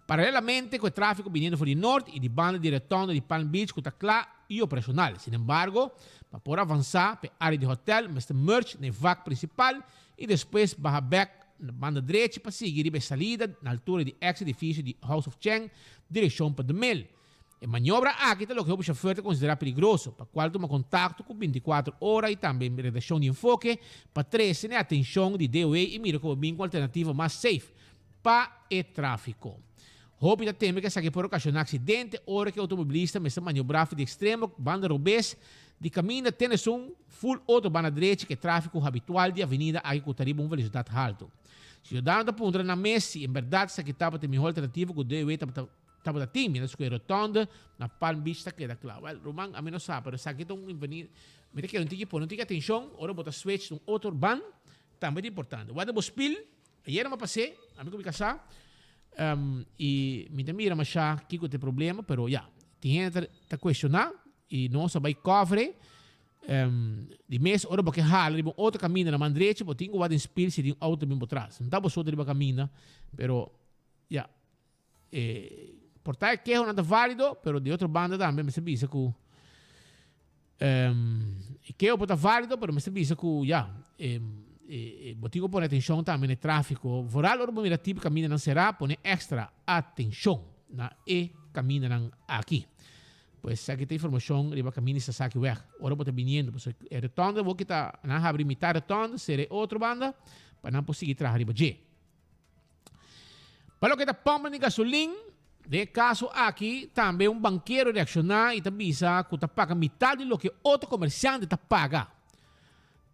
paralelamente ku e tráfiko biniendo for di nort i di banda di rotonda di Palm Beach ku ta kla i operashonal. Sinembargo, pa por avansá pa e área di hòtèl mester merge na e vak prinsipal i despues baha bèk na banda drechi pa sigui riba e salida na altura di eks edifisio di House of Cheng direkshon pa The Mill. E maniobra aki ta loke hopi shofèr ta konsiderá peligroso, pa kual tuma kontakto ku 24 ora i tambe redakshon di Enfoke pa trese na e atenshon di DOE i mira komo bin ku alternativa mas safe pa e tráfiko. Hopi ta teme ku esaki por okashoná aksidente ora ku e outomobilista mester maniobrá for di ekstremo banda robes di kaminda te na esun ful otro banda drechi ku e tráfiko habitual di avenida aki ku ta riba un velosidat haltu. Siudadano ta puntra nan mes si en bèrdat esaki tabata e mihó alternativa ku DOE tabata Tabata tin, mientras cu e rotonde na Palm Beach ta keda cla. Well, ruman, ami no sa, pero esaki ta un invenir. Mi ta kere un tiki pone un tiki atencion ora bo ta switch na un otro ban, tambe ta importante. Wak bo spiel, ayera mi a pas'é, ami cu mi casá, y mi ta mira masha kico ta e problema, pero ya, tin hende ta ta cuestiona y nos a bay cover Di mes ora bo ke hala riba un otro caminda na man drechi, bo tin cu wak den spiel si tin auto bin bo tras. No ta bo so ta riba caminda, pero ya. E por ta e kehonan ta válido, pero di otro banda tambe mester bisa ku e keho por ta válido, pero mester bisa ku ya, e bo tin ku pone atenshon tambe na e tráfiko. Vooral ora bo mira tipo kamindanan será, pone èkstra atenshon na e kamindanan aki. Pues esaki ta informashon riba kaminda di Sasaki Weg. Ora bo ta biniendo, pasobra e rotonde bo kita nan habri mitad rotonde, sera e otro banda pa nan por sigui traha riba dje. Pa loke ta pòmpa di gasolin, den e kaso aki tambe un bankero reakshoná i ta bisa ku ta paga mitat di loke otro komersiante ta paga.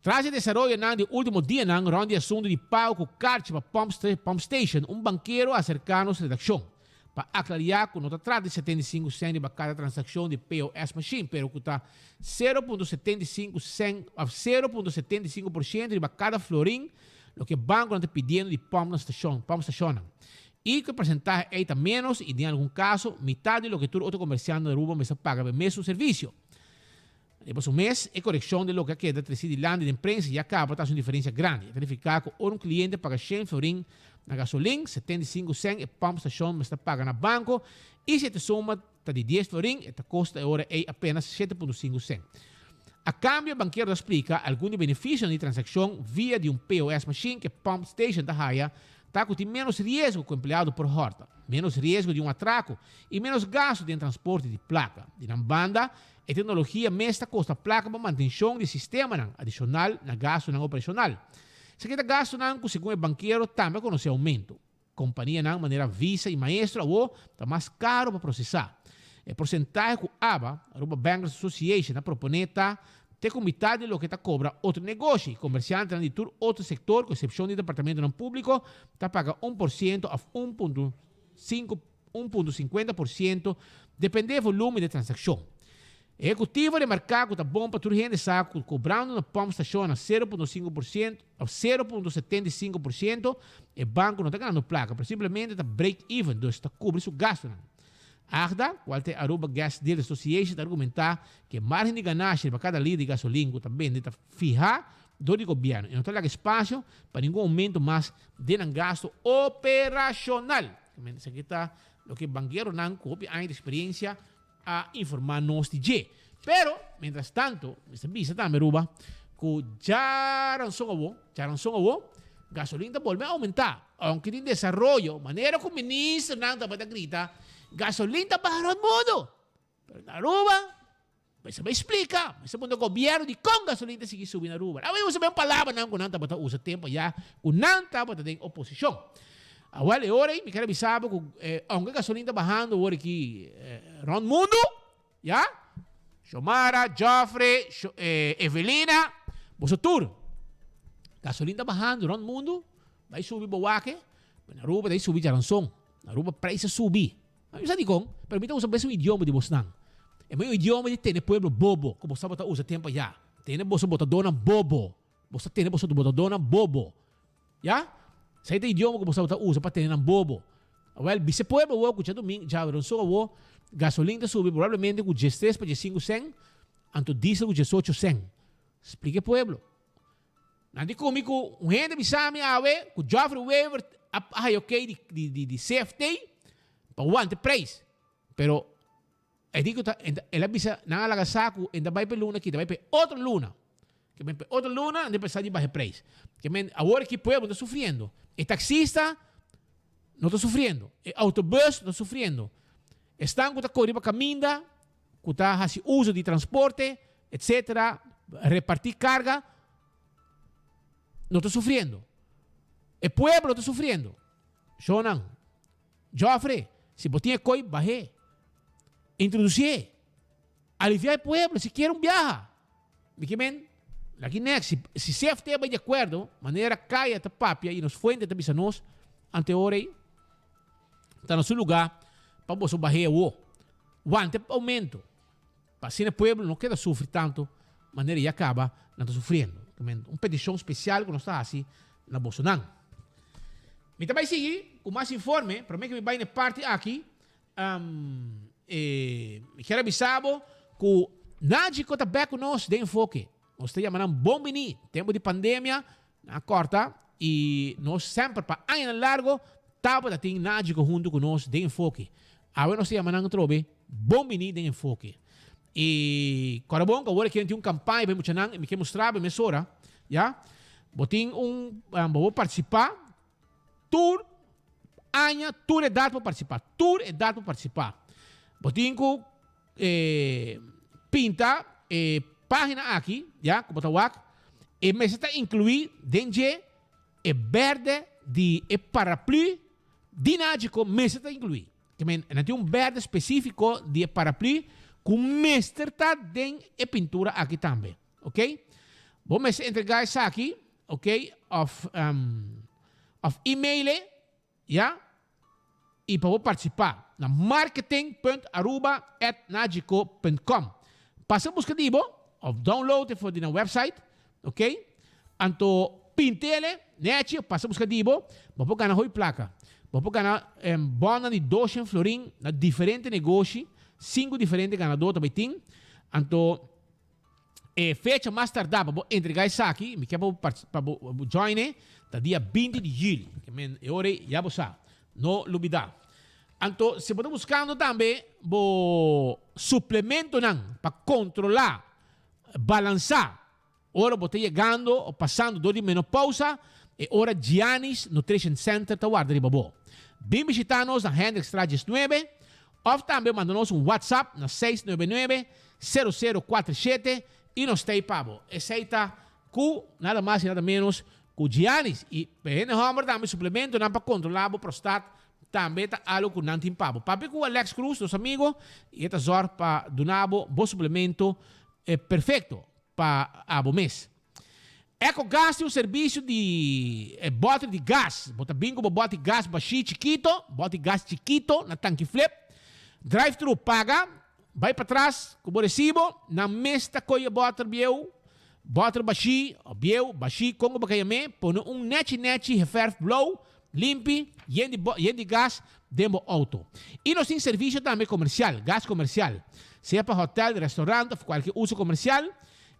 Tras e desaroyonan di último dianan rònt di asuntu di pago ku karchi pa pòmp station, un bankero a aserká nos redakshon pa aklariá ku no ta trata di 75 sènt riba kada transakshon di POS machine, pero ku ta 0.75 sènt òf 0.75 por siento riba kada florin Loke bankonan ta pidiendo di pòmp na stashon, pòmp stashonnan. I ku e persentahe ei ta ménos i den algun kaso mitat di loke tur otro komersiante na Aruba mester paga pa e mesun servisio. Riba su mes, e korekshon di loke a keda tresí dilanti den prensa ya kaba ta hasi un diferensia grandi. E ta nifiká ku ora un kliente paga shen florin na gasolin, 75 sèn e pòmp stashon mester paga na banko i si e ta suma ta di dies florin, e ta kosta e ora ei apenas 7.5 sèn. A kambio e bankero ta splika algun di benefisionan di transakshon via di un POS machine ku e pump station ta haya ta ku tin ménos riesgo ku empleado por hòrta, ménos riesgo di un atrako i ménos gastu den transporte di plaka. Di nan banda, e teknologia mes ta kosta plaka pa mantenshon di sistemanan adishonal na gastunan operashonal. Esaki ta gastunan ku segun e bankero tambe a konosé oumento. Kompanianan manera Visa i Maestro awo ta mas karo pa prosesá. E porsentahe ku aba, Aruba Bankers Association, a proponé ta te ku mitat di loke ta kobra otro negoshi. Komersiantenan di tur otro sektor, ku eksepshon di departamentonan públiko, ta paga 1% òf 1.5 1.50%, dependé volumen di transakshon. Ehekutivo a remarká ku ta bon pa tur hende sa ku kobrando na pòmp stashon na 0.5% òf 0.75%, e banko no ta ganando plaka, pero simplemente ta break even, dus ta kubri su gastunan. AGDA, kual ta e Aruba Gas Dealers Association, ta argumentá ku e márgen di ganashi riba kada liter di gasolin ku ta bende ta fihá dor di gobièrnu i no ta laga espasio pa ningun oumento mas den nan gastu operashonal. Esaki ta loke bankeronan ku hopi aña di eksperensia a informá nos di dje. Pero, mientras tanto, mester bisa tambe, Aruba, ku djaranson awo, djaranson awo, gasolin ta bolbe oumentá. Ounke tin desaroyo, manera ku ministernan tabata grita, gasolin ta baha rònt mundu. Pero na Aruba, mester bai splika, mester puntra gobièrnu dikon gasolin ta sigui subi na Aruba. Nan bai usa ben palabranan ku nan tabata usa tempu ayá ku nan tabata den oposishon. Awel, e ora ei mi ker a bisa bo ku ounke gasolin ta bahando awor aki rònt mundu, ya, Shomara, Geoffrey, Evelina, boso tur, gasolin ta bahando rònt mundu, bai subi bo wak, na Aruba ta subi djaranson, na Aruba preis a subi. Mi sa dikon, pero mi ta usa bes un idioma di bosnan. E mi un idioma di tene pueblo bobo, ku bo tabata usa tempu ayá. Tene boso botadónan bobo. Bo ta tene boso botadónan bobo. Ya? Esei ta idioma ku bo tabata usa pa tene nan bobo. Awel, bisa e pueblo awor ku djadumingu, djaduranson awor, gasolin ta subi probablemente ku diestres pa diesinku sèn, anto diesel ku diesocho sèn. Splika e pueblo. Nan di ku mi ku un hende bisa mi awe ku Geoffrey Wever a haya okey di di di di CFT pa wanta e prijs. Pero E di ku ta, el a bisa, nan a laga sa ku e ta bai pa e luna aki, ta bai pa e otro luna. Ke men pa e otro luna, nan ta pensa di baha e preis. Ke men awor aki pueblo ta sufriendo. E taksista no ta sufriendo, e autobus no ta sufriendo. Esnan ku ta kore riba kaminda, ku ta hasi uso di transporte, etsetera, reparti karga, no ta sufriendo. E pueblo ta sufriendo. Shownan. Joffre, si bo tin e koi, bah'é. Introdusié. Aliviá e pueblo, si kier un biaha. Mi ke men, laki nek, si, si CFT bai di akuerdo, manera Kaya ta papia i nos fuente ta bisa nos, ante ora ei, ta na su lugá pa boso bah'é awo. Wanta e oumento, pa asina e pueblo no keda sufri tantu manera ya kaba nan ta sufriendo. Ke men, un petishon spesial ku nos ta hasi na bosonan. Mi ta bai sigui ku mas informe, promé ku mi bai na e parti aki, e mi kier a bisa bo ku Nagico ta bèk ku nos den enfoke. Nos ta yama nan bon biní. Tempu di pandemia nan a kòrta i nos semper pa añanan largo tabata tin Nagico huntu ku nos den enfoke. Awe nos ta yama nan atrobe bon biní den enfoke. I kòrda bon ku awor aki nan tin un kampaña pa e muchanan i mi ke mustra bo mesora, ya. Bo tin un, bo por partisipá tur aña, tur edat por partisipá, tur edat por partisipá. Bo tin ku pinta e página aki, ya, ku bo ta wak, e mester ta inkluí den dje e bèrdè di e paraplü di Nagico mester ta inkluí. Ke men, nan tin un berde spesífiko di e paraplü ku mester ta den e pintura aki tambe. Ok? Bo mester entregá esaki, ok, òf òf e-mail e, ya, i pa bo partisipá na marketing punt aruba at nagico punt com. Pasa buska di bo òf download e for di nan website, ok? Anto pintele nechi pasa buska di bo, bo por gana hopi plaka. Bo por gana bònnan di doshen florin na diferente negoshi, sinku diferente ganadó ta bai tin. Anto e fecha mas tardá pa bo entregá esaki, mi ke pa bo pa bo join e, ta dia 20 di juli. Ke men e ora ei ya bo sa, no lubidá. Anto si bo ta buskando tambe bo suplementonan pa kontrolá. balansá ora bo ta yegando o pasando dor di menopousa, e ora Giannis Nutrition Center ta warda riba bo. Bin bishita nos na Hendrikstraat 19 òf tambe manda nos un WhatsApp na 699 0047 i nos ta ei pa bo. Esei ta ku nada mas i nada ménos ku Giannis. I pa e hende hòmber tambe suplementonan pa kontrolá bo prostat tambe ta algu ku nan tin pa bo. Papia ku Alex Cruz, nos amigo, i e ta zòrg pa duna bo bo suplemento perfekto pa abo mes. Ecogas tin un servisio di e bòter di gas. Bo ta bin ku bo bòt di gas bashí chikito, bòt di gas chikito na tanki flip. Drive thru paga, bai patras ku bo resibo, nan mes ta koy e bòter bieu, bòter bashí, o bieu, bashí, kon ku bo ka yam'é, pone un nèchi nèchi geverf blou, limpi, yen di yen di gas den bo outo. I nos tin servisio tambe komersial, gas komersial, sea pa hòtèl, restaurant òf kualke uso komersial.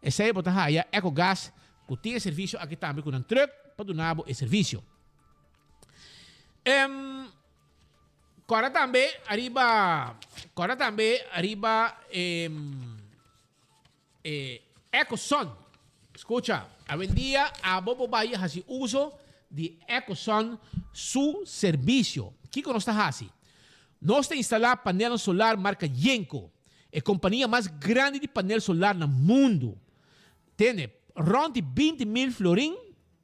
Esei bo ta haya Ecogas ku tin e servisio aki tambe ku nan trùk pa duna bo e servisio. Em kòrda tambe ariba kòrda tambe ariba em e Ecoson. Skucha, awendia abo bo bai hasi uso di Ecoson su servisio. Kiko nos ta hasi? Nos ta instalá panelnan solar marka Yenko, e kompania mas grandi di panel solar na mundu. Tene, rònt di 20,000 florin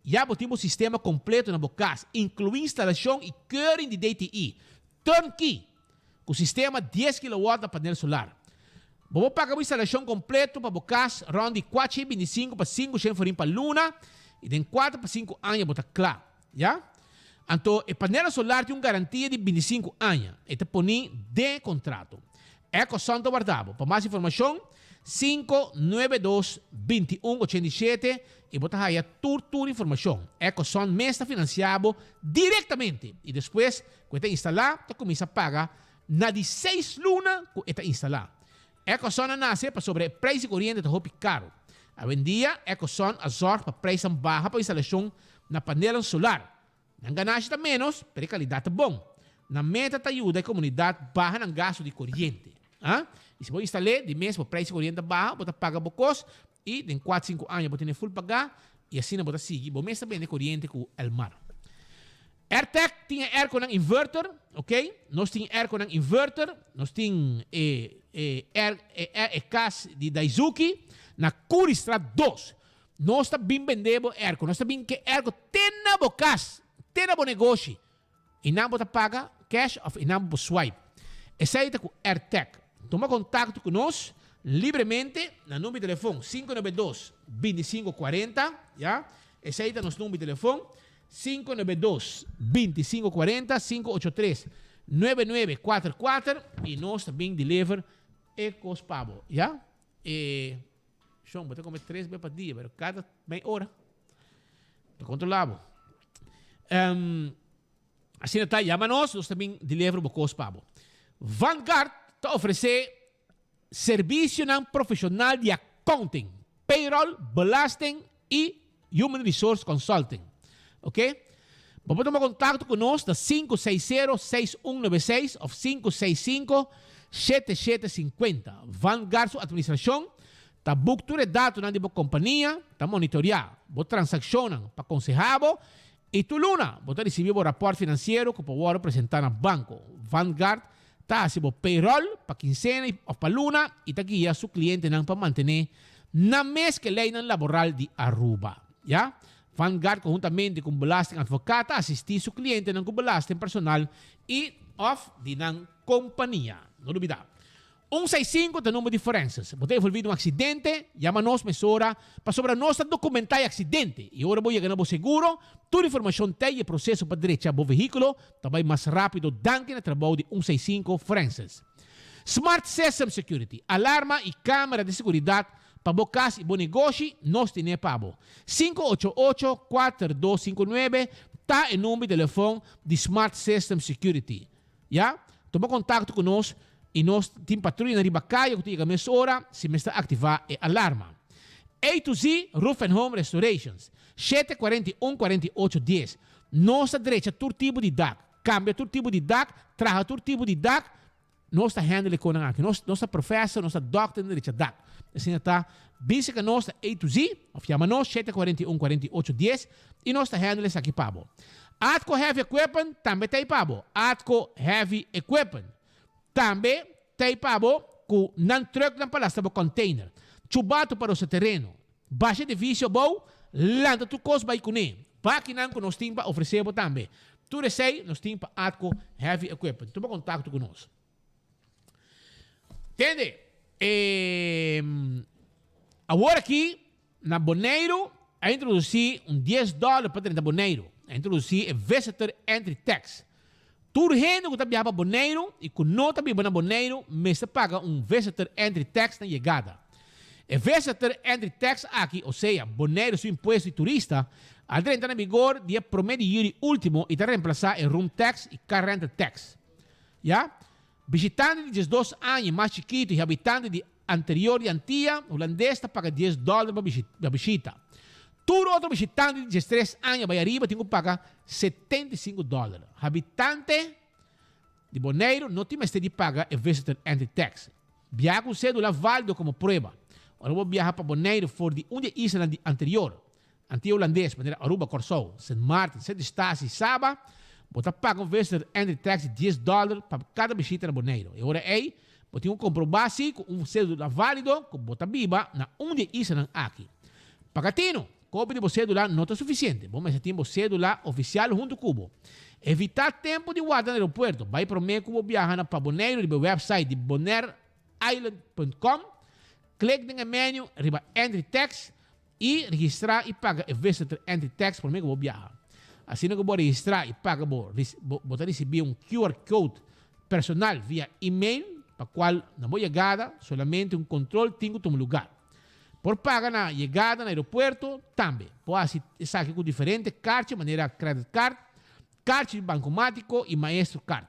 ya bo tin bo sistema kompleto na bo kas, inkluí instalashon i keuring di DTI, turnkey, ku sistema dies kilowatt na panel solar. Bo por paga bo instalashon kompleto pa bo kas rònt di 425 pa 500 florin pa luna i den kuater pa sinku aña bo ta kla. Ya? Anto e panelnan solar tin un garantia di 25 aña. E ta poni den e kontrato. Ecosun ta warda bo. Pa mas informashon, 592 21 87 i bo ta haya tur tur informashon. Ecosun mes ta finansia bo direktamente i despues ku e ta instalá ta kuminsá paga na di seis luna ku e ta instalá. Ecosun a nase pasobra e preis di koriente ta hopi karu. Awendia Ecosun a zòrg pa preisnan baha pa instalashon na panelnan solar. Nan ganashi ta ménos, pero e kalidat ta bon. Nan meta ta yuda e komunidat baha nan gastu di koriente. A I si bo instal'é, di mes bo preis di koriente ta baha, bo ta paga bo kos i den kuat sinku aña bo tene ful pagá i asina bo ta sigui bo mes ta bende koriente ku Elmar. Airtec tin e airconan inverter, ok, nos tin airconan inverter, nos tin e e air e e kas di Daizuki na Curiestraat dos. Nos ta bin bende bo airco, nos ta bin ke airco te na bo kas, te na bo negoshi. I nan bo ta paga cash of i nan bo swipe. Esei ta ku Airtec. Tuma kontakto ku nos libremente na number di telefon 592 25 40, ya. Esei ta nos number di telefon 592 25 40, 583 9944 i nos ta bin deliver e kos pa bo, ya. E shon, bo ta come tres be pa dia, pero cada mei ora. Ta controla bo. Um, asina ta, llama nos, nos ta bin deliver bo kos pa bo. Vanguard ta ofrece servicionan profesional di accounting, payroll, belasting y Human Resource Consulting. Ok? Bo por tuma contacto cu nos na 560 6196 of 565 7750. Vanguard su administracion ta boek tur e datonan di bo compania, ta monitorea bo transaccionnan pa conseha bo y tur luna bo ta ricibi bo rapport financiero cu por worde presenta na banco. Vanguard ta haci bo payroll pa quincena of pa luna y ta guia su clientenan pa mantene nan mes ke leynan laboral di Aruba. Ya. Vanguard conhuntamente cu un belastingadvocaat ta asisti su clientenan cu belasting personal y of di nan compania. No lubida. Un seis sinku ta number di forenses. Bo ta envolvi den un accidente, yama nos mesora pasobra nos ta documenta e accidente y ora bo yega na bo seguro, tur informacion ta y e proceso pa drecha bo vehiculo ta bay mas rapido danki na trabou di un seis sinku forenses. Smart System Security, alarma y camera di seguridad pa bo cas y bo negoshi, nos tene pa bo. 588 4259 ta e number di telefon di Smart System Security. Ya, tuma contacto cu nos y nos tin patruyanan riba caya cu ta yega mesora si mester activa e alarma. A to Z Roof and Home Restorations, 7 41 48 10. Nos ta drecha tur tipo di dak, cambia tur tipo di dak, traha tur tipo di dak. Nos ta handle e konan aki. Nos nos ta professor, nos ta dokter den derecha dak. Asina ta bisa ku nos ta A to Z of yama nos 741 48 10 i nos ta handle esaki pa bo. Atco Heavy Equipment tambe ta ei pa bo. Atco Heavy Equipment tambe ta ei pa bo ku nan trucknan pa lastra bo container. Chubato pa rosa tereno. Basha edifisio abou, lanta tur kos bai kuné. Bakinan ku nos tin pa ofresé bo tambe. Tur esei nos tin pa Atco Heavy Equipment. Tuma kontakto ku nos. Tende, e awor aki na Boneiru a introdusí un dies dòler pa drenta Boneiru. A introdusí e Visitor Entry Tax. Tur hende ku ta biaha pa Boneiru i ku no ta biba na Boneiru mester paga un Visitor Entry Tax na yegada. E Visitor Entry Tax aki, osea Boneiru su impuesto di turista, a drenta na vigor dia promé di yüli último i ta remplasá e Room Tax i Car Rental Tax. Ya, bishitante di diesdos aña i mas chikitu i habitante di anterior di Antia Hulandes ta paga dies dòler pa bishita. Tur otro bishitante di diestres aña bai ariba tin ku paga 75 dòler. Habitante di Boneiru no tin mester di paga e Visitor Entry Tax. Biaha ku sédula válido komo prueba. Ora bo biaha pa Boneiru for di un di e islanan di anterior Antia Hulandes, manera Aruba, Kòrsou, Sint Maarten, Sint Eustatius i Saba, bo ta paga un visitor entry tax di dies dòler pa kada bishita na Boneiru. E ora ei, bo tin ku komprobá si ku un sédula válido ku bo ta biba na un di e islanan aki. Paga tinu! Kopia di bo sédula no ta sufisiente. Bo mester tin bo sédula ofisial huntu ku bo. Evitá tempu di warda na aeropuerto. Bai promé ku bo biaha na pa Boneiru riba e wèpsait di bonaireisland.com, klik den e menu riba Entry Tax, I registrá i paga e Visitor Entry Tax promé ku bo biaha. Asina ku bo registrá i paga bo bo ta risibí un QR code personal via email pa kual na bo yegada solamente un kontrol tin ku tuma lugar. Por paga na yegada na aeropuerto tambe. Por hasi esaki ku diferente karchi manera credit card, karchi di bankomátiko i Maestro card.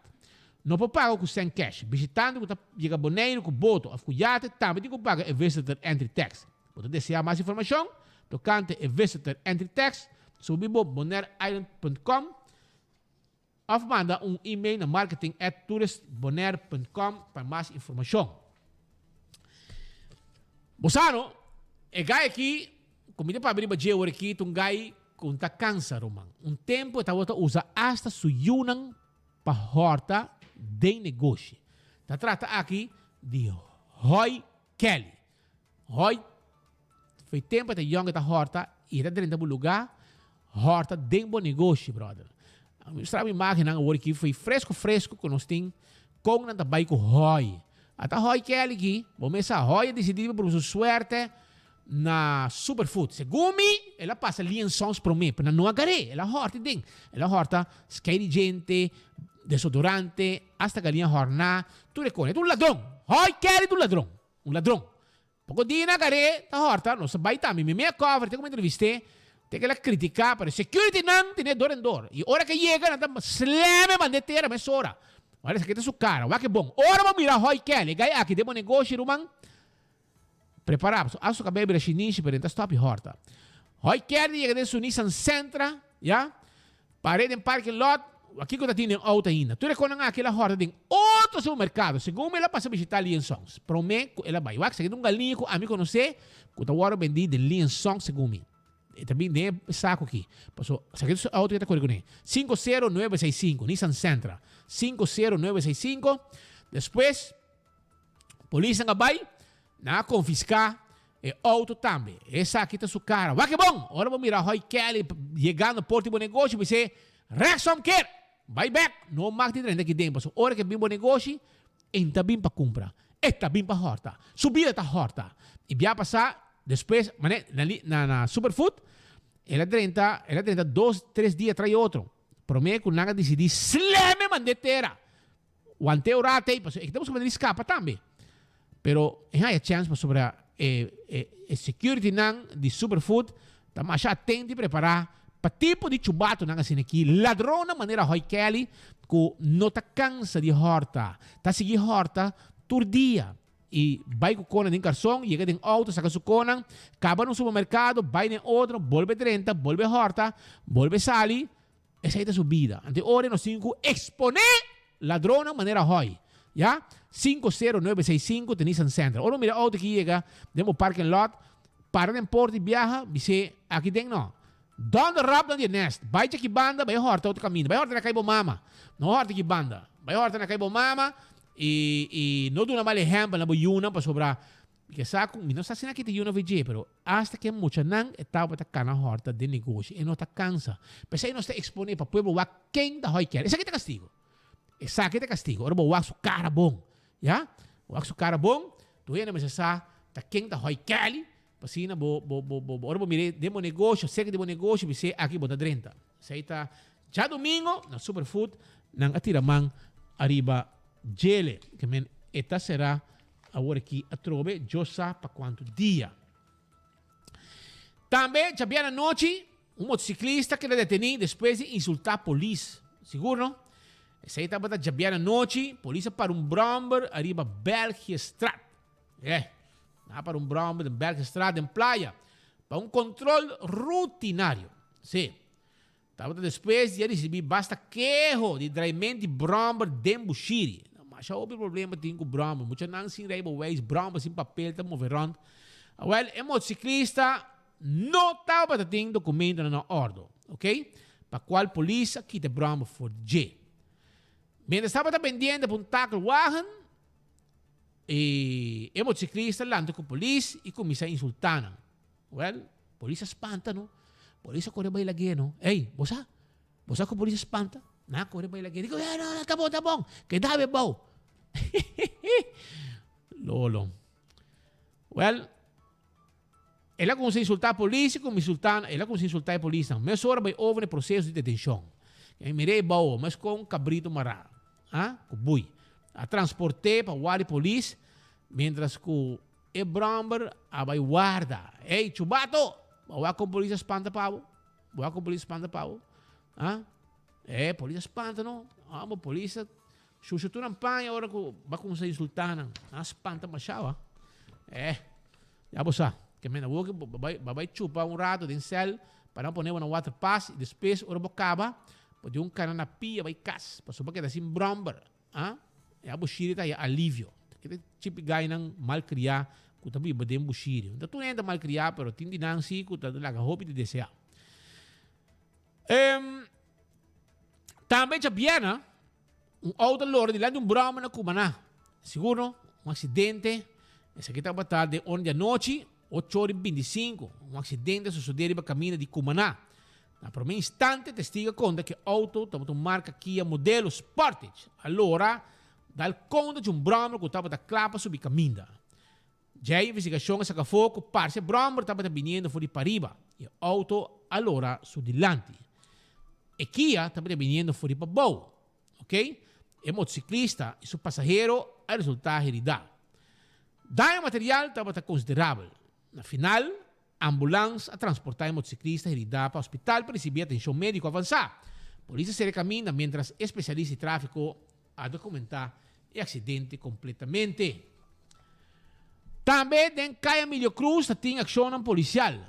No por paga ku sèn kèsh. Bishitante ku ta yega Boneiru ku boto òf ku yate tambe tin ku paga e Visitor Entry Tax. Bo ta deseá mas informashon tokante e Visitor Entry Tax? Subi bo bonaireisland.com òf manda un email na marketing at touristbonaire.com pa mas informashon. Bo sa no, e gai aki ku mi ta papia riba dje awor aki ta un gai ku ta kansa, ruman. Un tempu e tabata usa asta su yunan pa hòrta den negoshi. Ta trata aki di Hoy Kelly. Hoy foi tempo e ta yong e ta horta y e ta drenta bo lugar horta den bo negoshi brother. A mustra bo imagennan awor aki foi fresco fresco cu nos tin con nan ta bay cu Hoy. Ata Hoy Kelly aki bo mes sa Hoy a dicidi pa proba su suerte na Superfood. Segun mi el a pasa Lee and Sons prome pero nan no a gar'e el a horta den. El a horta skei di djente, desodorante, hasta galiña horna tur e con. E ta un ladron. Hoy Kelly ta un ladron. Un ladron. Poko dia na gar'é ta hòrta, nos a bai tambe. Mi mea cover te ku mi entrevist'é, te ku el a kritiká, pero security nan ten'é dor en dor. I ora ku e yega nan ta slam e mand'é tera mesora. Wak esaki ta su kara, wak e bon. Ora bo mira Hoy Kelly, e gai aki den bo negoshi ruman, prepará pasobra a su kabei bira shinishi pero e no ta stòp i hòrta. Hoy Kelly yega den su Nissan Sentra, ya. Par'é den parking lot, wak kiko ta tin den outo ainda. Tur e konan aki el a hòrta den otro supermerkado. Segun mi el a pasa bishitá Lee and Sons. Promé ku el a bai. Wak, esaki ta un galiña ku ami konosé ku ta wòrdu bendí den Lee and Sons segun mi. E ta bin den e saku aki. Paso, esaki ta su outo ku e ta kore kuné. Sinku sero nuebe seis sinku, Nissan Sentra. Sinku sero nuebe seis sinku. Despues. Polisnan a bai, nan a konfiská e outo tambe. Esaki ta su kara. Wak e bon! Ora bo mira Hoy Kelly yegando porta di bo negoshi, bo bis'é, Rechtsomkeer! Bai bek! No mag di drenta aki den, pasobra ora ku e bin bo negoshi, e no ta bin pa kumpra, e ta bin pa hòrta. Su bida ta hòrta. I bia pasá, despues, manera na na Superfood, el a drenta, el a drenta dos, tres dia tras di otro. Promé ku nan a disidí slèm e mand'é tera. Want'e ora atei, pasobra e ta busca manera di scapa tambe. Pero e haya chance pasobra e e e security nan di Superfood ta masha atento y prepara pa tipo di chubatonan asina aki, ladronnan manera Hoy Kelly cu no ta cansa di horta, ta sigui horta tur dia y bay cu conan den carson, yega den auto, saca su conan, caba na un supermercado, bay den otro, bolbe drenta, bolbe horta, bolbe sali. Esei ta su bida. Anto e ora nos tin ku eksponé ladronnan manera Hoy. Ya? 50965 ta Nissan Sentra. Ora bo mira auto ki yega den bo parking lot, para den porta y biaha, bis'é, aki den no. Donder rap dan di e nest. Bai djaki banda, bai horta otro caminda. Bai horta na cay bo mama. No horta aki banda. Bai horta na cay bo mama y y no duna mal ehempel na bo yunan pasobra mi ke sa cu mi no sa si nan kita yuna of dje pero hasta ke muchanan e tabata cana horta den negoshi e no ta cansa. P'esey nos ta expone pa pueblo wak ken ta hoy kere. Esaki ta castigo. Esaki ta castigo. Ora bo wak su cara bon. Ya? Wak su cara bon, tur hende mester sa ta ken ta hoy Kelly. P'asina bo, bo, bo, bo, ora bo mir'é den bo negoshi, serka di bo negoshi, bis'é aki bo ta drenta. Esei ta djadumingo na Superfood nan a tira man ariba djele. Ke men e ta será awor aki atrobe, Dios sa pa kuantu dia. Tambe djabièrnè anochi un motosiklista keda detení despues di insultá polis. Sigur no? Esei tabata djabièrnè anochi, polis a para un bròmber ariba Belgiestraat. Eh, nan a para un brommer den Bergenstraat den Playa pa un control rutinario. Sí, tabata despues di a ricibi basta keho di draiment di brommer den Bushiri. Masha hopi problema tin cu brommer. Muchanan sin rijbewijs, brommer sin papel ta move rond. Awel, e motociclista no tabata tin documentonan na ordo, ok? Pa cual polis a kita e brommer for di dje. Mientras tabata bendiendo pa un takelwagen, E e motociclista lanta cu polis y cuminsa insulta nan. Well, polis a spanta no. Polis a core bay lag'e no. Ey, bo sa? Bo sa cu polis a spanta? Nan a core bay lag'e. Dico, eh, no, no, ta bon, ta bon. Keda be bou. Lolo. Well, el a cuminsa insulta polis y cuminsa insulta, el a cuminsa insulta e polisnan. Mesora bay over na e proceso di detencion. Mi mira e bou, mescon un cabrito mara. A cu bui. A transport'é pa warda di polis, mientras cu e bromber a bay warda. Ey, chubato! Bo a wak con polis a spanta pa bo? Bo a wak con polis a spanta pa bo? A? E, polis a spanta no. Amo, polis a shusha tur nan paña ora cu bo a cuminsa insulta nan. Nan a spanta mashao, a. E, ya bo sa. Ke menda bo ke bo bay, bo bay chupa un rato den cel pa nan pone bo na waterpas y despues ora bo caba, Bo tin un kana na pia bai kas, pasobra bo keda sin bròmber. A E bushiri ta haya alivio. Ta keda chipi gainan malkriá ku ta biba den bushiri. No ta tur hende ta malkriá, pero tin di nan si ku ta laga hopi di deseá. Tambe djabièrnè, un outo a lora dilanti un bròmber na Cumaná. Sigur no, un aksidente. Esaki tabata den ora di anochi, ocho ora i bintisinko. Un aksidente a sosodé riba kaminda di Cumaná. Na prome instante testigo a konta ku e outo tabata un marka Kia modelo Sportage. A lora dal konta dje un bròmer ku tabata kla pa subi kaminda. Dje investigashon a saka afó ku parse e bròmer tabata biniendo for di pariba i e outo a lora su dilanti. E Kia tabata biniendo for di pabou. Ok, e motosiklista i su pasahero a resultá heridá. Daño material tabata konsiderabel. Na final, Ambulans a transportá e motosiklista heridá pa hospital pa risibí atenshon médiko avansá. Polis a sera e kaminda miéntras e spesialista di tráfiko a dokumentá e aksidente kompletamente. Tambe den Kaya Emilio Cruz ta tin akshonnan polisial.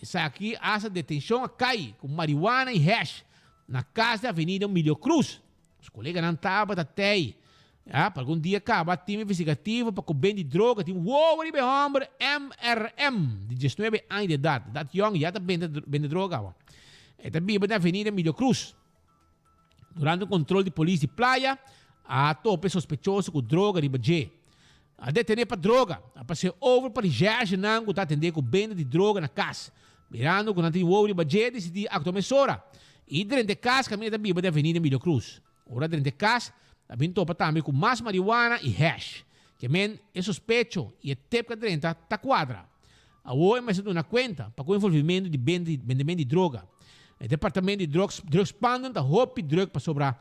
Esaki hasta detenshon a kai ku mariwana i hash na kas di Avenida Emilio Cruz. Nos koleganan tabata tei. Ya, pa algun dia kaba tim investigativo pa ku ben di droga tin wowo riba e hòmber MRM di diesnuebe aña di edat. Edat yòn ya ta bende bende droga awa. E ta biba den Avenida Emilio Cruz. Durante un kontrol di polis di playa a topa e sospechoso ku droga riba dje. A detené pa droga. A pas'é over pa rishèrshenan ku ta atendé ku bende di droga na kas. Mirando ku nan tin wowo riba dje disidí aktua mesora i drenta e kas kaminda ta biba den Avenida Emilio Cruz. Ora drenta e kas, a bin topa tambe ku mas marihuana i hash. Ke men e sospecho i e tep ku a drenta ta kuadra. Awor e mester duna kuenta pa ku envolvimentu di bendement di droga. E departamento di drugspanden ta hopi druk pasobra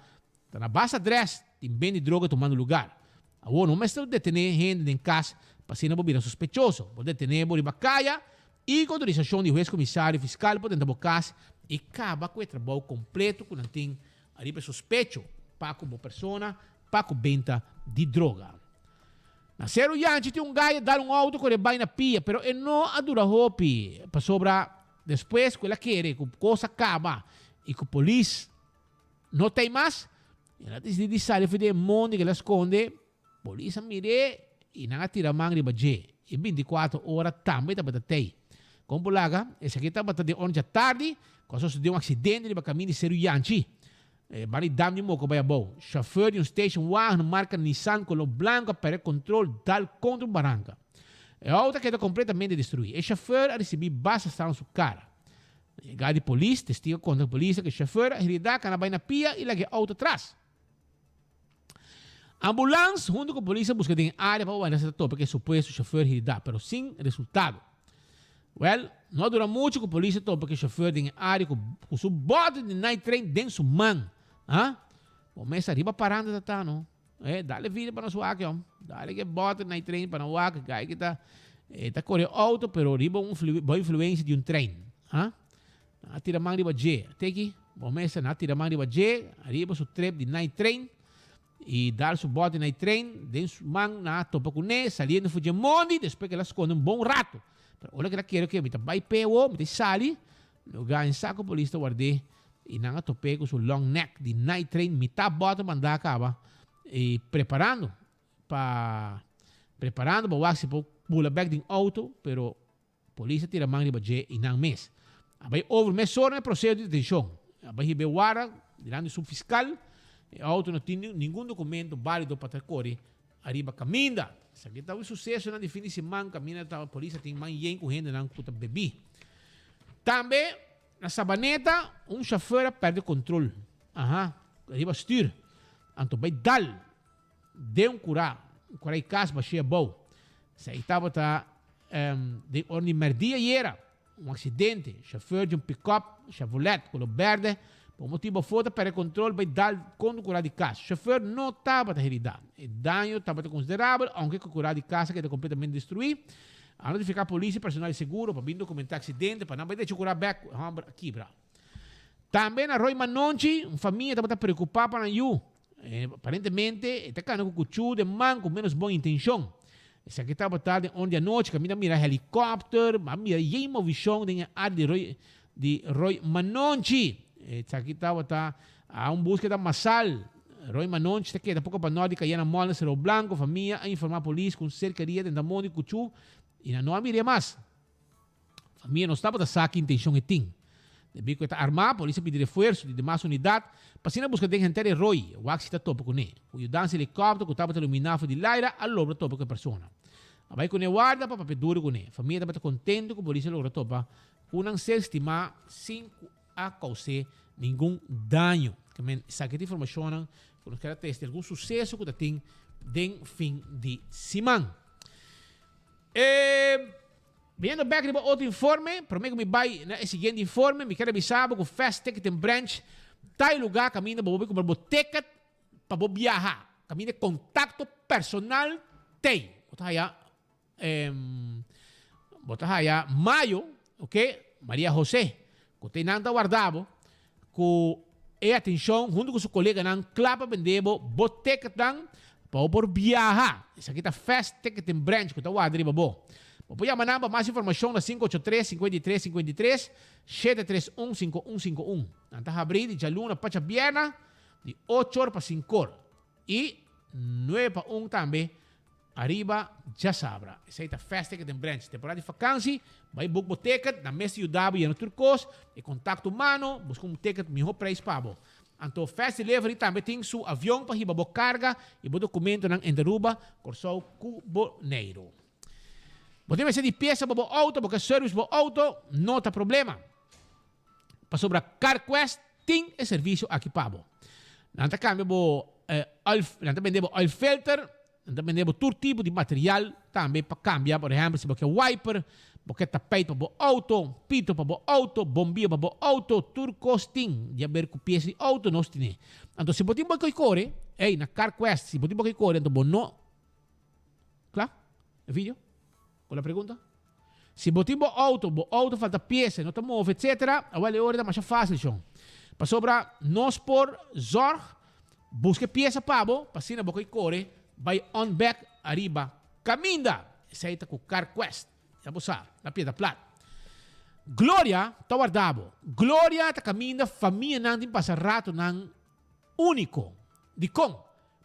Ta na bas adres tin ben di droga tumando lugar. Awor no mester detené hende den kas pa asina bo bira sospechoso. Bo detené bo riba kaya i ku outorisashon di hues, komisario, fiskal por drenta bo kas i kaba ku e trabou kompleto ku nan tin ariba e sospecho pa ku bo persona pa ku benta di droga. Na Seru Yanchi tin un gai a dal un outo kore bai na pia pero e no a dura hopi pasobra despues ku el a kere ku kos a kaba i ku polis No ta ei mas. El a disidí di sali for di e mondi ku el a skonde. Polis a mir'é i nan a tira man riba dje. E binticuatro ora tambe tabata tei. Kon por laga, esaki tabata den ora djatardi ku a sosodé un aksidente riba kamin di Seru Yanchi. E banda di dam di Moko bai abou. Shofèr di un station wagen marka Nissan koló blanku a pèrdè kontrol dal kontra un baranka. E outo a keda kompletamente destruí. E shofèr a risibí basta stal na su kara. Na yegada di polis, testigu a konta ku polis ku e shofèr a heridá kana bai na pia i laga e outo atras. Ambulans hunto ku polis a buska den e área pa wak ta topa ku e supuesto shofèr heridá, pero sin resultado. Wèl, no a dura muchu ku polis a topa ku e shofèr den e área ku ku su bòter di night train den su man. Ha? Bo mes ariba paranda ta ta no. Eh, dale video pa nos wak yom. Dale ku e bòter night train pa nos wak. Gai ki ta e ta kore outo pero riba un bo influensia di un trein. Ha? Nan a tira man riba dje. Teki, bo mester, nan a tira man riba dje, ariba su trip di night train, i dal su bòt di night train den su man, nan a topa kuné, saliendo for dje mondi, despues ku el a skonde un bon ratu. Pero ora ku el a kere, oke, mi ta bai p'e awo, mi ta sali, lugá en sa ku polis ta ward'é, i nan a top'é ku su long neck di night train, mitá bòt a mandá kaba, i preparando pa, preparando pa wak si por bula bèk den outo, pero Polis a tira man riba dje i nan mes a bai over mesora na e proseso di detenshon. A bai hib'é wara dilanti di subfiskal. E outo no tin ningun dokumento bálido pa ta kore ariba kaminda. Esaki ta un susesonan di fin di siman kaminda ta polis a tin man yen ku hendenan ku ta bebí. Tambe na Sabaneta un shofèr a pèrdè kontrol aha riba stür anto bai dal Den un kurá, un kurá di kas bashé abou. Esei tabata den ora di mèrdia ayera. Un aksidente, shofèr di un pikòp Chevrolet koló bèrdè pa un motibu afó ta pèrdè kontrol bai dal kontra un kurá di kas. Shofèr no tabata heridá. E daño tabata konsiderabel, ounke ku kurá di kas a keda kompletamente destruí. A notifiká polis i personal di seguro pa bin dokumentá aksidente pa nan bai drecha kurá bèk ku e hòmber a kibra. Tambe na Rooi Manonchi, un famia tabata preokupá pa nan yu. Aparentemente e ta kana ku kuchú den man ku ménos bon intenshon. Esaki tabata den on di anochi kaminda a mira helikòpter, a mira yen movishon den e área di Rooi di Rooi Manonchi. Esaki tabata a un búskeda masal. Rooi Manonchi ta keda poko pa nòrt di Kayana Mall na Sero Blanko. Famia a informá polis ku un ser keria den ta mondi kuchú i nan no a mir'é mas. Famia no tabata sa ki intencion e tin. Debí cu e ta armá, polis a pidi refuerso di demas unidad pa asina busca den henter e rooi, wak si ta topa cuné. Cu yudansa helicopter cu tabata luminá for di laira a logra topa cu e persona. A bai cuné warda pa papia duro cuné. Famia tabata contento cu polis a logra topa cu nan ser stimá sin cu a caus'é ningun daño. Ke men esaki ta informacionnan cu nos kier a trece di algun suceso cu ta tin den fin di siman. E. Biniendo bek riba otro informe, prome ku mi bai na e siguiente informe, mi ker avisa bo ku Fast Ticketing Branch ta e lugá kaminda bo por kumpra bo ticket pa bo biaha. Kaminda e kontakto personal t'ei. Bo ta haya, bo ta haya Mayo, ok, Maria Jose, ku t'ei nan ta warda bo ku e atenshon huntu ku su koleganan kla pa bende bo bo ticketnan pa bo por biaha. Esaki ta Fast Ticketing Branch ku ta warda riba bo. Bo por yama nan pa mas informashon na 583 53 53 731 5151. Nan ta habrí di djaluna pa djabierna di ocho or pa sinku or i nuebe pa un tambe Ariba djasabra. Esei ta Fast Ticket den Branch. Temporada di vakansi, bai book bo ticket, nan mes ta yuda bo yena tur kos, e kontakto humano, buska un ticket miho prijs pa bo. Anto Fast Delivery tambe tin su avion pa hiba bo karga i bo dokumentonan entre Aruba, Kòrsou ku Boneiru. Bo tin mester di piesa pa bo outo, bo ke service bo outo, no ta problema. Pasobra CarQuest tin e servisio aki pa bo. Nan ta kambia bo oil, nan ta bende bo oil filter, nan ta bende bo tur tipo di material tambe pa kambia, por ehempel si bo ke wiper, bo ke tapijt pa bo auto, pito pa bo auto, bombia pa bo auto, tur kos tin di haber ku piesa di auto nos tine. Anto si bo tin bo ke kore, ey na CarQuest si bo tin bo ke kore anto bo no, kla? E video? Ku la pregunta? Si bo tin bo auto, bo auto falta piesa, no ta move etc. Awel e ora ta masha facil shon. Pasobra nos por zorg busca e piesa pa bo pa asina bo ka kore bai on bek ariba caminda. Esey ta cu CarQuest. Ya bo sa, na piedra plat. Gloria ta warda bo. Gloria ta caminda famianan tin pasa ratonan unico. Dicon?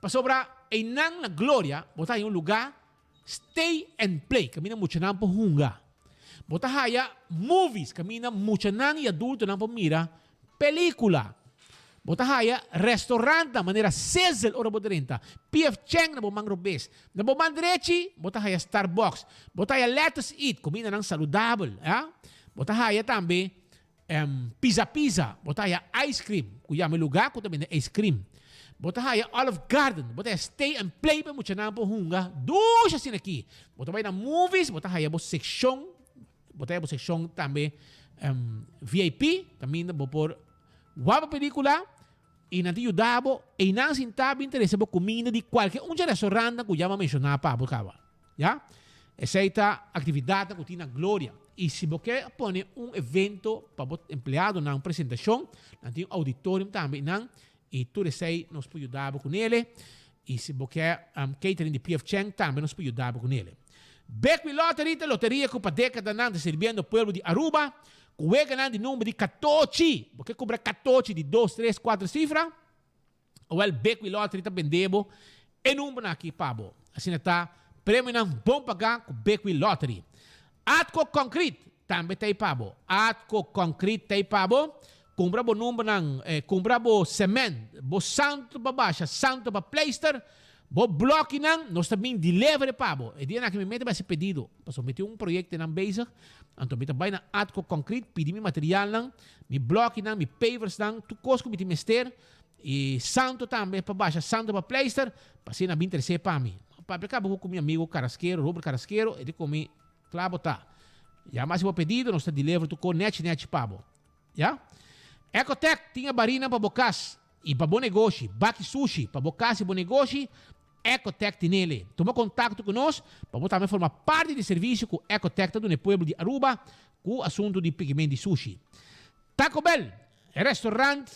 Pasobra. einan na Gloria bo ta haya un lugá stay and play kaminda muchanan por hunga. Bo ta haya movies kaminda muchanan i adultonan por mira pelikula. Bo ta haya restaurantnan manera Sizzle ora bo drenta, PF Chang na bo man robes. Na bo man drechi bo ta haya Starbucks. Bo ta haya Lettuce Eat, kumindanan saludabel, ya. Bo ta haya tambe Pizza Pizza, bo ta haya ice cream, ku yama e lugá ku ta bende ice cream. Bo ta haya Olive Garden, bo ta haya Stay and Play pa e muchanan por hunga dushi asina aki. Bo ta bai na movies, bo ta haya bo sekshon, bo ta haya bo sekshon tambe VIP, kaminda bo por wak bo pelikula i nan ta yuda bo. Einan sinta bin ta rese bo kuminda di kualke un dje restaurantnan ku ya bo a menshoná pa bo kaba. Ya? Esei ta aktividatnan ku tin na Gloria. I si bo ke pone un evento pa bo empleadonan, un presentashon, nan tin un auditorium tambe einan, i tur esei nos por yuda bo ku nele. I si bo ke catering di PF Chang tambe nos por yuda bo ku nele. Bekwin Lottery ta loteria ku pa dekadanan ta sirbiendo pueblo di Aruba ku weganan di number di katochi. Bo ke kubra katochi di dos, tres, kuater sifra? Awel Bekwin Lottery ta bende bo e numbernan aki pa bo. Asina ta premionan bon pagá ku Bekwin Lottery. Atco Concrete tambe ta ei pa bo. Atco Concrete ta ei pa bo. Kumpra bo numbernan, kumpra bo cement, bo santo pa basha, santo pa pleister, bo blokinan, nos ta bin delivery pa bo. E dianan aki mi mete bai hasi pedido, pasobra mi tin un proyectonan bezig, anto mi ta bai na Atco Concrete pidi mi materialnan, mi blokinan, mi paversnan, tur kos ku mi tin mester. I santo tambe pa basha santo pa pleister, pa asina bin trese pa mi. Papia kaba ku mi amigo Carasquero, Robert Carasquero, e di ku mi, Kla bo ta. Ya mas bo pedido, nos ta deliver tur ko nechi nechi pa bo. Ya. Ecotec tin e barinan pa bo kas i pa bo negoshi, baki sushi pa bo kas i bo negoshi, Ecotec tinele. Tuma kontakto ku nos pa bo tambe forma parti di servisio ku Ecotec ta duna e pueblo di Aruba ku asuntu di pikiment di sushi. Taco Bell, e restaurant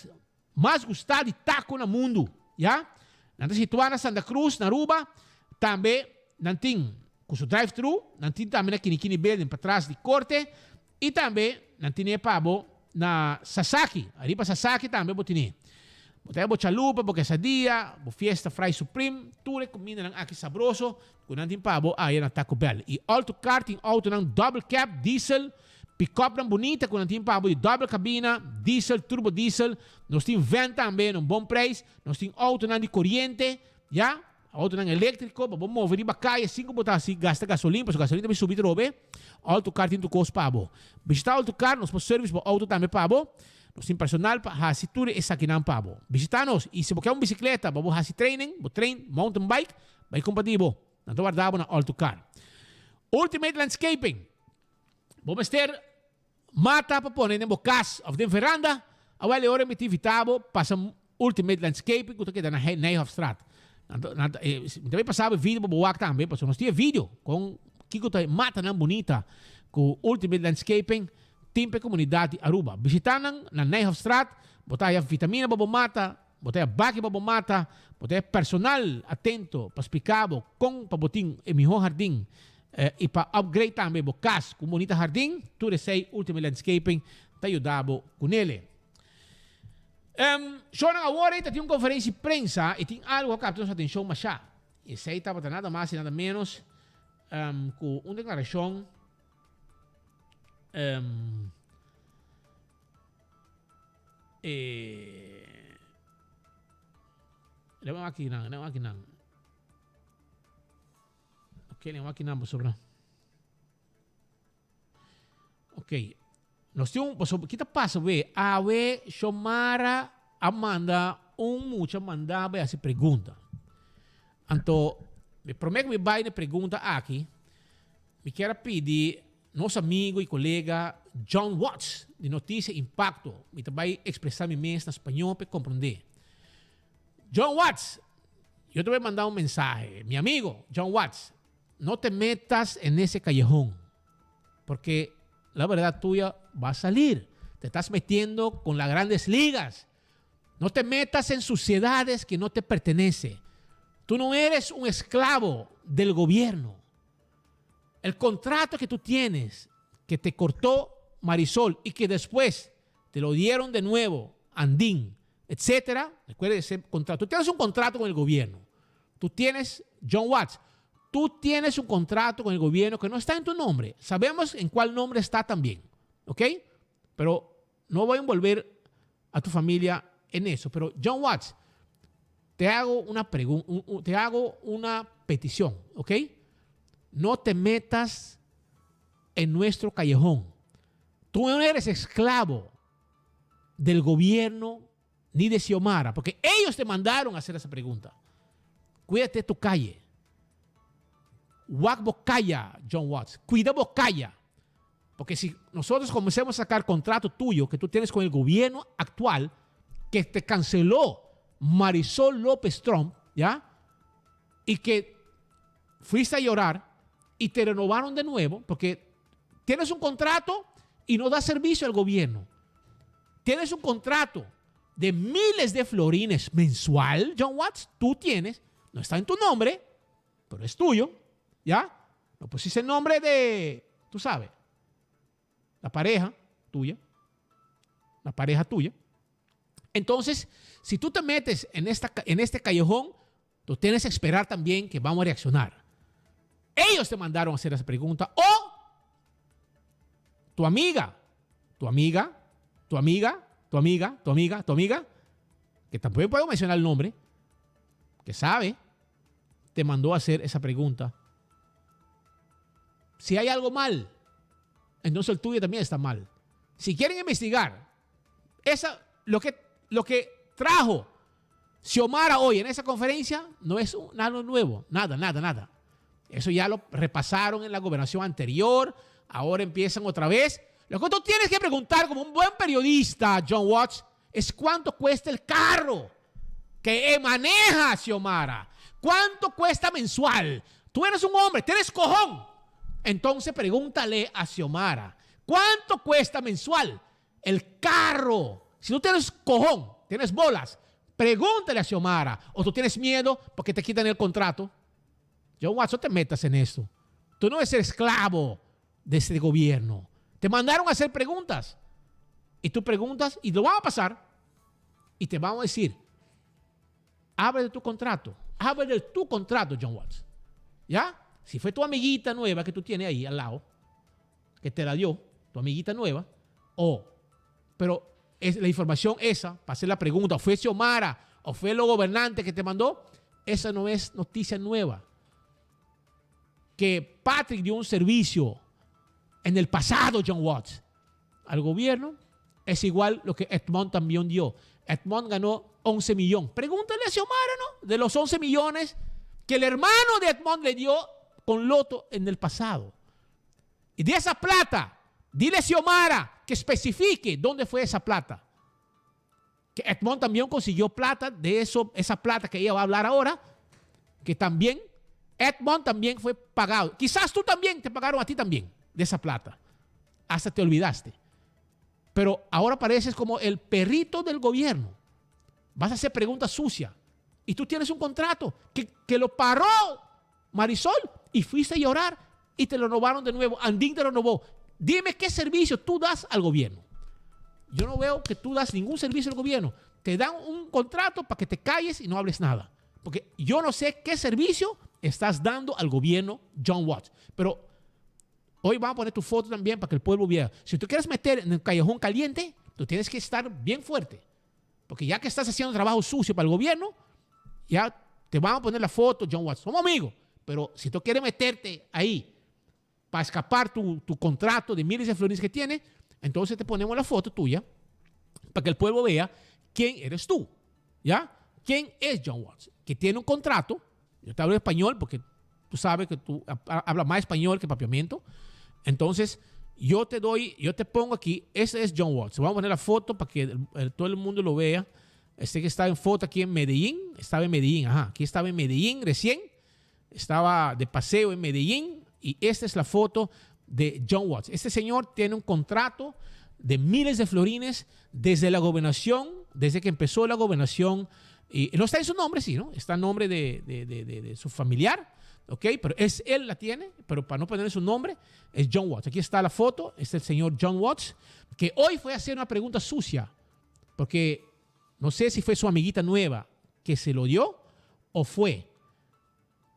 Mas gustá di taco na mundu, ya. Nan ta situá na Santa Cruz, na Aruba. Tambe nan tin ku su drive-thru, nan tin tambe na Kinikini Building patras di Korte i tambe nan tine pa bo na Sasaki. Ariba Sasaki tambe bo tine. Bo ta haña bo chalupa, bo quesadilla, bo fiesta fry supreme, tur e kumindanan aki sabroso ku nan tin pa bo aya na Taco Bell. I All to Car tin outonan double cab, diesel, Pick-upnan bunita ku nan tin pa bo di dòbel kabina, diesel, turbo diesel. Nos tin van tambe na un bon prijs. Nos tin outonan di koriente, ya, outonan eléktriko pa bo move riba kaya sin ku bo ta hasi gasta gasolin, pasobra gasolin ta bin subi atrobe. Autocar tin tur kos pa bo. Bishita Autocar, nos por service bo outo tambe pa bo. Nos tin personal pa hasi tur esakinan pa bo. Bishita nos i si bo ke un bisikleta pa bo hasi training, bo train mountain bike, bai kumpra di bo. Nan ta warda bo na Autocar. Ultimate Landscaping. Bo mester mata pa pone den bo kas of den veranda? Awel e ora mi ta invita bo pasa Ultimate Landscaping ku ta keda na Nijhofstraat. Nan ta mi ta bai pasa bo e video pa bo wak tambe pasobra nos tin e video kon kiko ta e matanan bunita ku Ultimate Landscaping tin pa e komunidat di Aruba. Bishita nan na Nijhofstraat, bo ta haya vitamina pa bo mata, bo ta haya baki pa bo mata, bo ta haya personal atento pa splika bo kon pa bo tin e miho hardin I pa upgrade tambe bo kas ku un bonita hardin, tur esei Ultimate Landscaping ta yuda bo kunele. Shownan awor ei ta tin un konferensia di prensa i tin algu ku a kapta nos atenshon mashá. Esei tabata nada mas i nada ménos ku un deklarashon Lema akinan, lema akinan. Ok, lema akinan pasobra. Ok. Nos tin un, pasobra, kita pasa we? Awe Xiomara a manda un mucha manda bai hasi pregunta. Anto, mi prome ku mi bai na pregunta aki, mi kier a pidi nos amigo y colega John Watts di Noticia Impacto, mi ta bai expresa mi mes na spañó pa e comprende. John Watts, yo te voy a mandar un mensaje. Mi amigo, John Watts, no te metas en ese callejón, porque la verdad tuya va a salir. Te estás metiendo con las grandes ligas. No te metas en suciedades que no te pertenecen. Tú no eres un esclavo del gobierno. El contrato que tú tienes, que te cortó Marisol y que después te lo dieron de nuevo, Andín, etcétera, recuerda ese contrato. Tú tienes un contrato con el gobierno. Tú tienes, John Watts, tú tienes un contrato con el gobierno que no está en tu nombre. Sabemos en cuál nombre está también, ¿ok? Pero no voy a envolver a tu familia en eso. Pero John Watts, te hago una pregunta, te hago una petición, ¿ok? No te metas en nuestro callejón. Tú no eres esclavo del gobierno ni de Xiomara, porque ellos te mandaron a hacer esa pregunta. Cuídate tu calle. Wak bo caya, John Watts. Cuida bo caya. Porque si nosotros comencemos a sacar contrato tuyo que tú tienes con el gobierno actual, que te canceló Marisol López Tromp, ¿ya? Y que fuiste a llorar y te renovaron de nuevo, porque tienes un contrato y no das servicio al gobierno. Tienes un contrato de miles de florines mensual, John Watts, tú tienes, no está en tu nombre, pero es tuyo, ¿ya? No pusiste el nombre de, tú sabes, la pareja tuya, la pareja tuya. Entonces, si tú te metes en, esta, en este callejón, tú tienes que esperar también que vamos a reaccionar. Ellos te mandaron a hacer esa pregunta o tu amiga, tu amiga, tu amiga, tu amiga, tu amiga, tu amiga, que tampoco puedo mencionar el nombre, que sabe, te mandó a hacer esa pregunta. Si hay algo mal, entonces el tuyo también está mal. Si quieren investigar esa, lo, que, lo que trajo Xiomara hoy en esa conferencia no es nada nuevo, nada, nada, nada. Eso ya lo repasaron en la gobernación anterior, ahora empiezan otra vez. Lo que tú tienes que preguntar como un buen periodista, John Watts, es cuánto cuesta el carro que maneja Xiomara. ¿Cuánto cuesta mensual? Tú eres un hombre, tienes cojón. Entonces pregúntale a Xiomara, ¿cuánto cuesta mensual el carro? Si tú tienes cojón, tienes bolas, pregúntale a Xiomara. O tú tienes miedo porque te quitan el contrato. John Watts, no te metas en esto. Tú no eres esclavo de este gobierno. Te mandaron a hacer preguntas. Y tú preguntas y lo vamos a pasar. Y te vamos a decir, abre de tu contrato. Abre de tu contrato, John Watts. ¿Ya? Si fue tu amiguita nueva que tú tienes ahí al lado, que te la dio, tu amiguita nueva, o, pero es la información esa, para hacer la pregunta, o fue Xiomara, o fue el gobernante que te mandó, esa no es noticia nueva. Que Patrick dio un servicio en el pasado, John Watts, al gobierno, es igual lo que Edmond también dio. Edmond ganó 11 millones. Pregúntale a Xiomara, ¿no? De los 11 millones que el hermano de Edmond le dio con Loto en el pasado. Y de esa plata, dile a Xiomara que especifique dónde fue esa plata. Que Edmond también consiguió plata de eso, esa plata que ella va a hablar ahora, que también Edmond también fue pagado. Quizás tú también te pagaron a ti también de esa plata. Hasta te olvidaste. Pero ahora pareces como el perrito del gobierno. Vas a hacer preguntas sucias. Y tú tienes un contrato que, que lo paró Marisol y fuiste a llorar y te lo renovaron de nuevo. Andín te lo renovó. Dime qué servicio tú das al gobierno. Yo no veo que tú das ningún servicio al gobierno. Te dan un contrato para que te calles y no hables nada. Porque yo no sé qué servicio estás dando al gobierno John Watts. Pero hoy vamos a poner tu foto también para que el pueblo vea. Si tú quieres meter en el callejón caliente, tú tienes que estar bien fuerte. Porque ya que estás haciendo trabajo sucio para el gobierno, ya te van a poner la foto, John Watts. Somos amigos. Pero si tú quieres meterte ahí para escapar tu, tu contrato de miles de florines que tienes, entonces te ponemos la foto tuya para que el pueblo vea quién eres tú. ¿Ya? ¿Quién es John Watts? Que tiene un contrato. Yo te hablo español porque tú sabes que tú hablas más español que papiamento. Entonces, yo te doy, yo te pongo aquí, ese es John Watts. Vamos a poner la foto para que todo el mundo lo vea. Este que está en foto aquí en Medellín, estaba en Medellín, ajá, aquí estaba en Medellín recién, estaba de paseo en Medellín y esta es la foto de John Watts. Este señor tiene un contrato de miles de florines desde la gobernación, desde que empezó la gobernación. Y no está en su nombre, sí, ¿no? Está en nombre de, de, de, de su familiar, ¿ok? Pero es él la tiene, pero para no ponerle su nombre, es John Watts. Aquí está la foto, es el señor John Watts, que hoy fue a hacer una pregunta sucia, porque no sé si fue su amiguita nueva que se lo dio o fue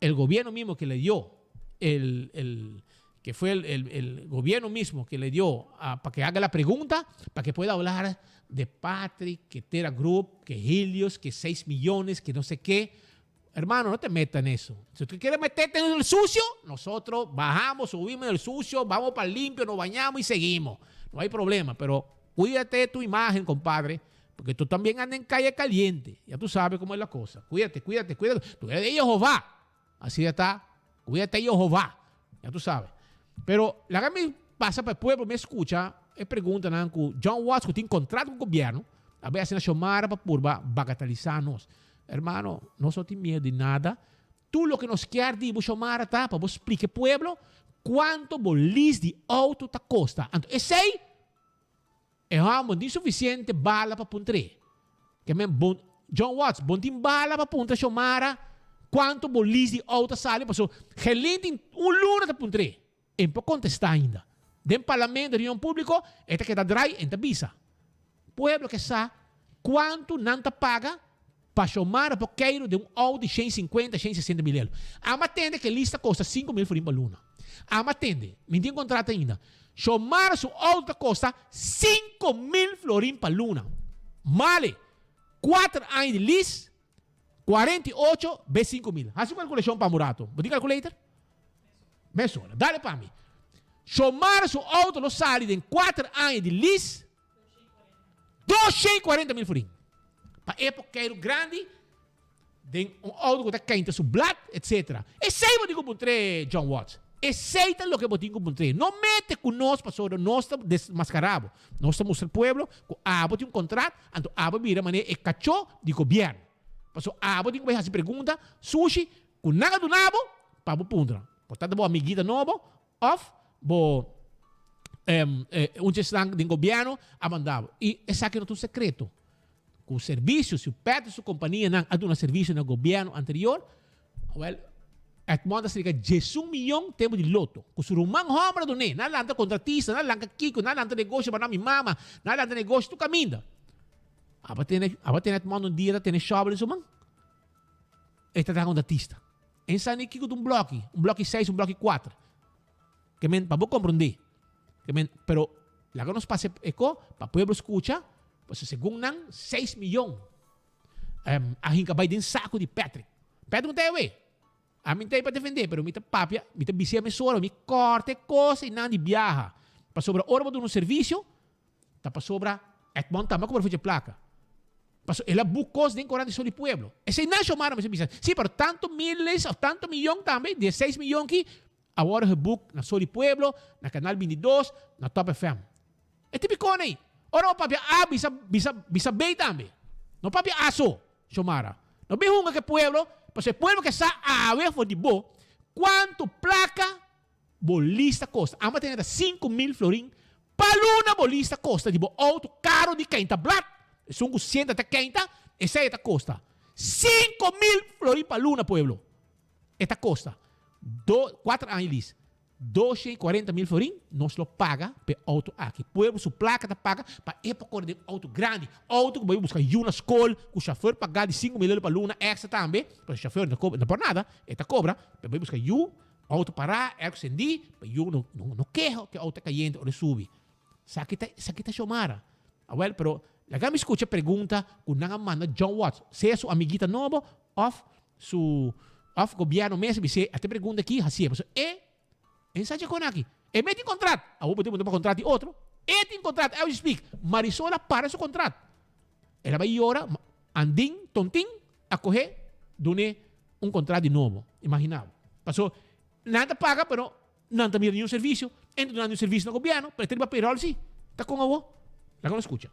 El gobierno mismo que le dio el, el que fue el, el, el gobierno mismo que le dio para que haga la pregunta, para que pueda hablar de Patrick, que Tera Group, que Helios, que 6 millones, que no sé qué. Hermano, no te metas en eso. Si tú quieres meterte en el sucio, nosotros bajamos, subimos en el sucio, vamos para el limpio, nos bañamos y seguimos. No hay problema, pero cuídate de tu imagen, compadre, porque tú también andas en calle caliente. Ya tú sabes cómo es la cosa. Cuídate, cuídate, cuídate. Tú eres de Jehová. Así ya está. Cuídate de Jehová. Ya tú sabes. Pero la que me pasa para el pueblo, me escucha, e pregunta nan ku John Watts ku tin contrato ku gobierno, a bay asina Xiomara pa purba bagatelisa nos. Hermano, nos no tin miedo di nada. Tur loke nos kier di bo Xiomara ta pa bo splica e pueblo cuanto bo lease di auto ta costa. Anto esey e homber no tin suficiente bala pa puntr'e. Ke men bon John Watts, bon tin bala pa puntra Xiomara cuanto bo lease di auto ta sali paso Gelin tin un luna ta puntr'e. E por contesta ainda. Den parlamento, reunion publico, e ta keda draai en ta bisa. Pueblo ke sa cuanto nan ta paga pa Xiomara por keiro den un auto di shen sinkuenta, shen sesenta mil elo. Ama tende ke lista costa sinku mil florin pa luna. Ama tende, mi tin contrato ainda. Xiomara su auto ta costa 5000 florin pa luna. Male, kuater aña di lease, 48 be 5000. Hasi un calculacion pa un rato. Bo tin calculator? Mesora. Dale pa mi. Xiomara su auto lo sali den kuater aña di lease 240 mil florin. Pa e por keiru grandi den un auto ku ta keinta su blad, etc. Esei bo tin ku puntr'é, John Watts. Esei ta loke bo tin ku puntr'é. No mete ku nos pasobra nos ta desmaskará bo. Nos ta mustra pueblo ku abo tin un kontrat, anto abo bira manera e kachó di gobièrnu. Pasobra abo tin ku bai hasi pregunta sushi ku nan a duna bo pa bo puntra. Por tanto bo amiguita nobo òf bo un chesnan den gobièrnu a manda bo. I esaki no ta un sekreto. Ku servisio, si Petro su kompanianan a duna servisio na gobièrnu anterior, wèl, Edmond a srika diesun miyon tempu di loto. Ku su ruman hòmber a dun'é. Nan a lanta kontratista, nan a lanka kiko, nan a lanta negosio pa nan mi mama, nan a lanta negosio tur kaminda. Aba tene, aba tene Edmond un dia ta tene shòbel den su man. E ta traha kontratista. E sa ni kiko ta un blòki, un blòki seis, un blòki kuater. Ke men, pa bo komprondé. Ke men, pero laga nos pasa e ko pa pueblo skucha, pasobra segun nan seis miyon a hinka bai den saku di Patrick. Patrick no ta ewe. Ami no ta ei pa defendé, pero mi ta papia, mi ta bis'é mesora, mi kòrta e kos einan di biaha. Pasobra ora bo duna un servisio, ta pasobra Edmond tambe a kobra fuchi e plaka. Pasobra el a buk kos den Koran di Sol di Pueblo. Esei nan Xiomara mester bisa, sí, pero tantu miles òf tantu miyon tambe, dieseis miyon ki, Awor geboek na Sol di Pueblo, na Canal 22, na Top FM. E tipicon ey. Ora bo papia A, bisa, bisa, bisa B tambe. No papia A so, Xiomara. No bin hunga cu e pueblo, pasobra e pueblo ke sa awe for di bo cuanto placa bo lista costa. Amba tene ta 5000 florin pa luna bo lista costa di bo auto caro di keinta blad. Esun cu sienta ta keinta, esey ta costa. 5000 florin pa luna, pueblo. E ta kosta do, kuater aña lis, 240 mil florin nos lo paga pa e outo aki. Pueblo su plaka ta paga pa e por kore den outo grandi. Outo ku bo buska yu na skol, ku shofèr paga di 5000 euro pa luna èkstra tambe, pasobra shofèr no kobra, no por nada, e ta kobra, pa bo buska yu, outo pará, airco sendí, pa yu no no keha ku e outo ta kayente ora e subi. Esaki ta, esaki ta Xiomara. Awel, pero laga mi skucha e pregunta ku nan a manda John Watts, sea su amiguita nobo òf su of gobierno mes bis'é a te pregunta aki hasié pasobra e e sa dje kon aki e mes tin contrat awor bo tin puntra pa contrat di otro e tin contrat as we speak Marisol a para su contrat el a bai yora Andin Tontin a kohe dun'é un contrat di nobo imagina bo pasobra nan ta paga pero nan ta mira niun servicio e no ta duna niun servicio na gobierno pero e ta riba payroll si ta kon awor laga nos skucha.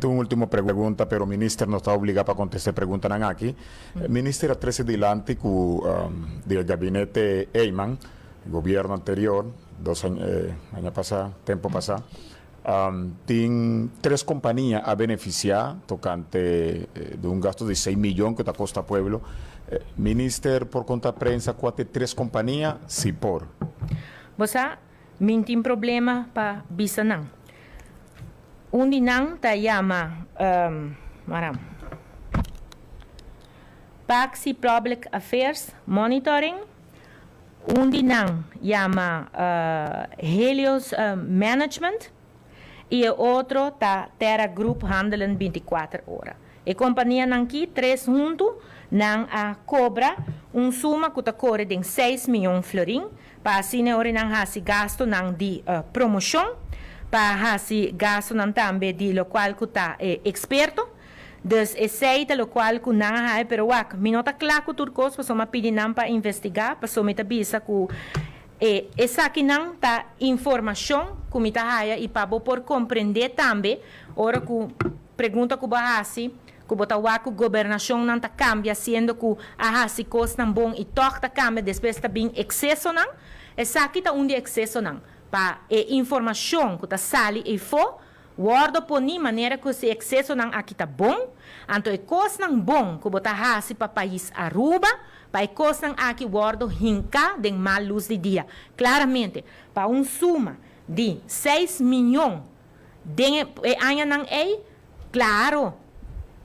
Un ultimo pregunta, pero minister no ta obliga pa contesta e preguntanan aki. Minister a trece dilanti cu di e gabinete Eman, gobierno anterior, dos aña, aña pasa, tempo pasa, tin tres compania a beneficia tocante di un gasto di seis miyon cu ta costa pueblo. Minister por conta prensa cua ta e tres compania, si por? Bo sa, mi tin problema pa bisa nan. Un di nan ta yama, maram. Paxi Public Affairs Monitoring, un di nan yama Helios Management y e otro ta Terra Group Handelen 24 ora. E kompanianan ki tres huntu nan a kobra un suma ku ta kore den seis mion florin pa asina e ora nan hasi gastunan di promoshon, pa hasi gastunan tambe di lokual ku ta e eksperto. Dus esei ta lokual ku nan a haña pero wak mi no ta kla ku tur kos pasobra mi a pidi nan pa investigá pasobra mi ta bisa ku e esakinan ta informashon ku mi ta haña i pa bo por komprendé tambe ora ku Pregunta ku bo a hasi, ku bo ta wak ku gobernashonnan ta kambia siendo ku a hasi kosnan bon i tòg ta kambia despues ta bin eksesonan. Esaki ta un di e eksesonan. Pa e informashon ku ta sali eifó wòrdu poní manera ku si eksesonan aki ta bon, anto e kosnan bon ku bo ta hasi pa pais Aruba, pa e kosnan aki wòrdu hinká den mal lus di dia. Klaramente, pa un suma di seis miyon Den e añanan ei, klaro,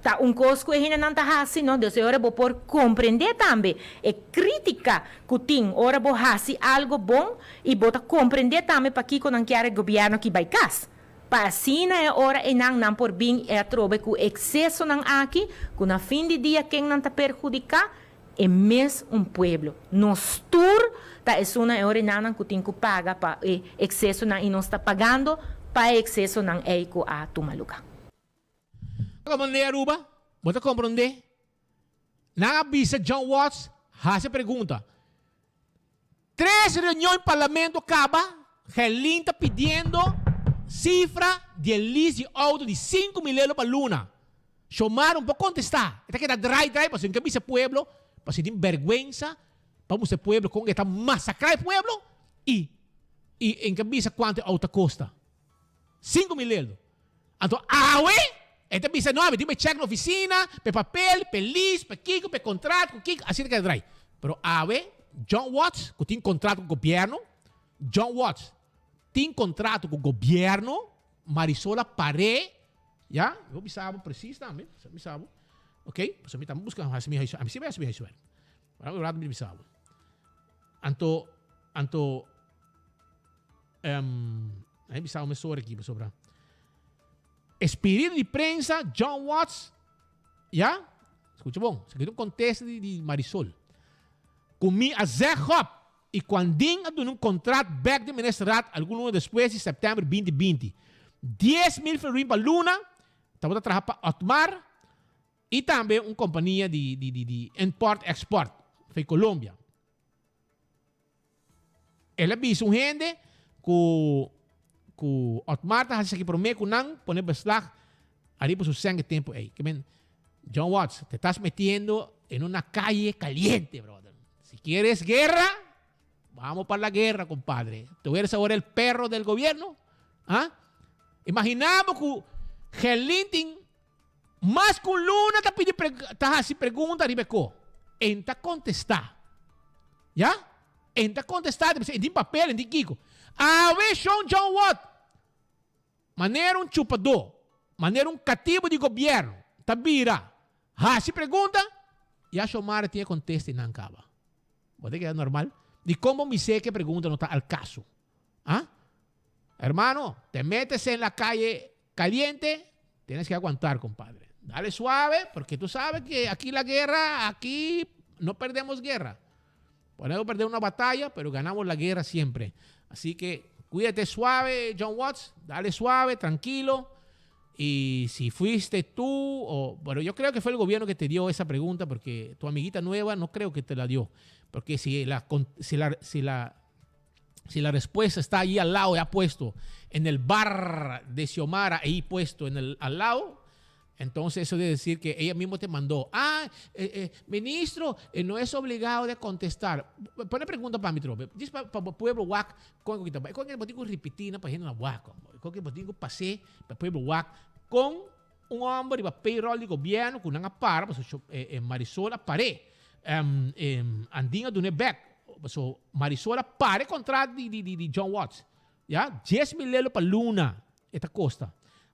ta un kos ku e hendenan ta hasi, no? Dus e ora bo por komprendé tambe e krítika ku tin ora bo hasi algo bon i bo ta komprendé tambe pakiko nan kier e gobièrnu aki bai kas. Pa asina e ora einan nan por bin e atrobe ku eksesonan aki ku na fin di dia ken nan ta perhudiká? E mes un pueblo. Nos tur ta esunnan e orenanan ku tin ku paga pa e eksesonan i nos ta pagando pa e eksesonan ei ku a tuma lugá. Komprondé Aruba? Bo ta komprondé? Nan a bisa John Watts hasi e pregunta. Tres reunion in parlamento kaba, Gerlin ta pidiendo sifra di e lease di auto di 5000 euro pa luna. Xiomara no por contesta, e ta keda draai draai pasobra e no ke bisa e pueblo, pasobra e tin berguensa pa mustra e pueblo con e ta masacra e pueblo y y e no ke bisa cuanto e auto ta costa. 5000 euro. Anto awe e ta bisa no, mi tin pa e check na oficina, pa e papel, pa e lease, pa kiko, pa e contrato, ku kiko, asina ta keda draai. Pero awe John Watts ku tin contrato ku gobierno, John Watts tin contrato ku gobierno, Marisol a par'é, ya, mi por bisa bo precies tambe, mi bisa bo, ok, pasobra mi tambe busca hasi mi huiswerk, ami si bai hasi mi huiswerk, pero un rato mi bisa bo. Anto, anto. Um, aí bisa uma história aqui sobre. Espírito de prensa, John Watts, ja? Escucha bom, isso aqui é um contexto de, de Marisol. Comi a zeg op e quando a doen um contrato back de ministerraad algum luna depois de setembro 2020. 10 mil florin pa luna, estava a trabalhar para Otmar e também uma companhia de, de, de, de import-export, foi Colômbia. El a bisa un hende ku ku Otmar ta hasi esaki promé ku nan pone beslag ariba su sèn e tempu ei. Ke men, John Watts, te tas metiendo en una calle caliente, brother. Si quieres guerra, vamos pa la guerra, compadre. Tu eres ahora el perro del gobierno? Ah? Imagina bo ku Gerlin tin Mas ku luna ta pidi ta hasi pregunta riba e ko. En ta kontestá. Ya? En ta kontestá, ta bisa en tin papel, en tin kiko. Awe shon John Watt, manera un chupadó, manera un katibu di gobièrnu, ta bira hasi pregunta, ya Xiomara tin e kontesta i nan kaba. Bo ta keda normal? Dikon bo mis'é ku e pregunta no ta al kaso? Ah? Hermano, te metes en la calle caliente, tienes que aguantar, compadre. Dale suave, porque tú sabes que aquí la guerra, aquí no perdemos guerra. Podemos perder una batalla, pero ganamos la guerra siempre. Así que cuídate suave, John Watts. Dale suave, tranquilo. Y si fuiste tú, o, bueno, yo creo que fue el gobierno que te dio esa pregunta, porque tu amiguita nueva no creo que te la dio. Porque si la, si la, si la, si la respuesta está ahí al lado, ya puesto en el bar de Xiomara, ahí puesto en el, al lado, entonces eso debe decir que ella mismo te mandó. Ah, eh, eh, ministro, eh, no es obligado de contestar. Pone pregunta para mi trope. Dice para pa, pueblo wak, con que con que botingo repetir na página wak, con que botingo pasé pa pueblo wak con un hombre riba payroll di gobierno ku nan a para, paso eh, eh, Marisol a paré. Um, um, Andin a dune back. So Marisol a para e contrato di, di, di, di John Watts. Ya, 10 mil lelo pa luna e ta costa.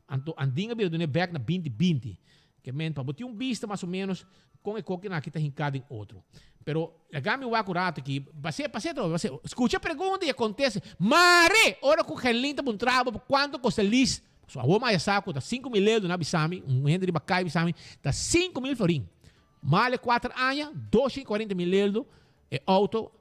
Anto Andin a bira dune back na 2020. Ke men pa bo tin un bista mas o menos kon e kokinan aki ta hinká den otro. Pero laga mi wak un rato aki, pas'é, pas'é atrobe, pas'é. Skucha e pregunta i e kontesta. Mare! Ora ku Gerlin ta puntra bo kuantu kosta lis, pasobra awor mi a sa ku ta 5000 euro nan a bisa mi, un hende riba kai a bisa mi, ta 5000 florin. Male kuater aña, 240 mil euro, E auto,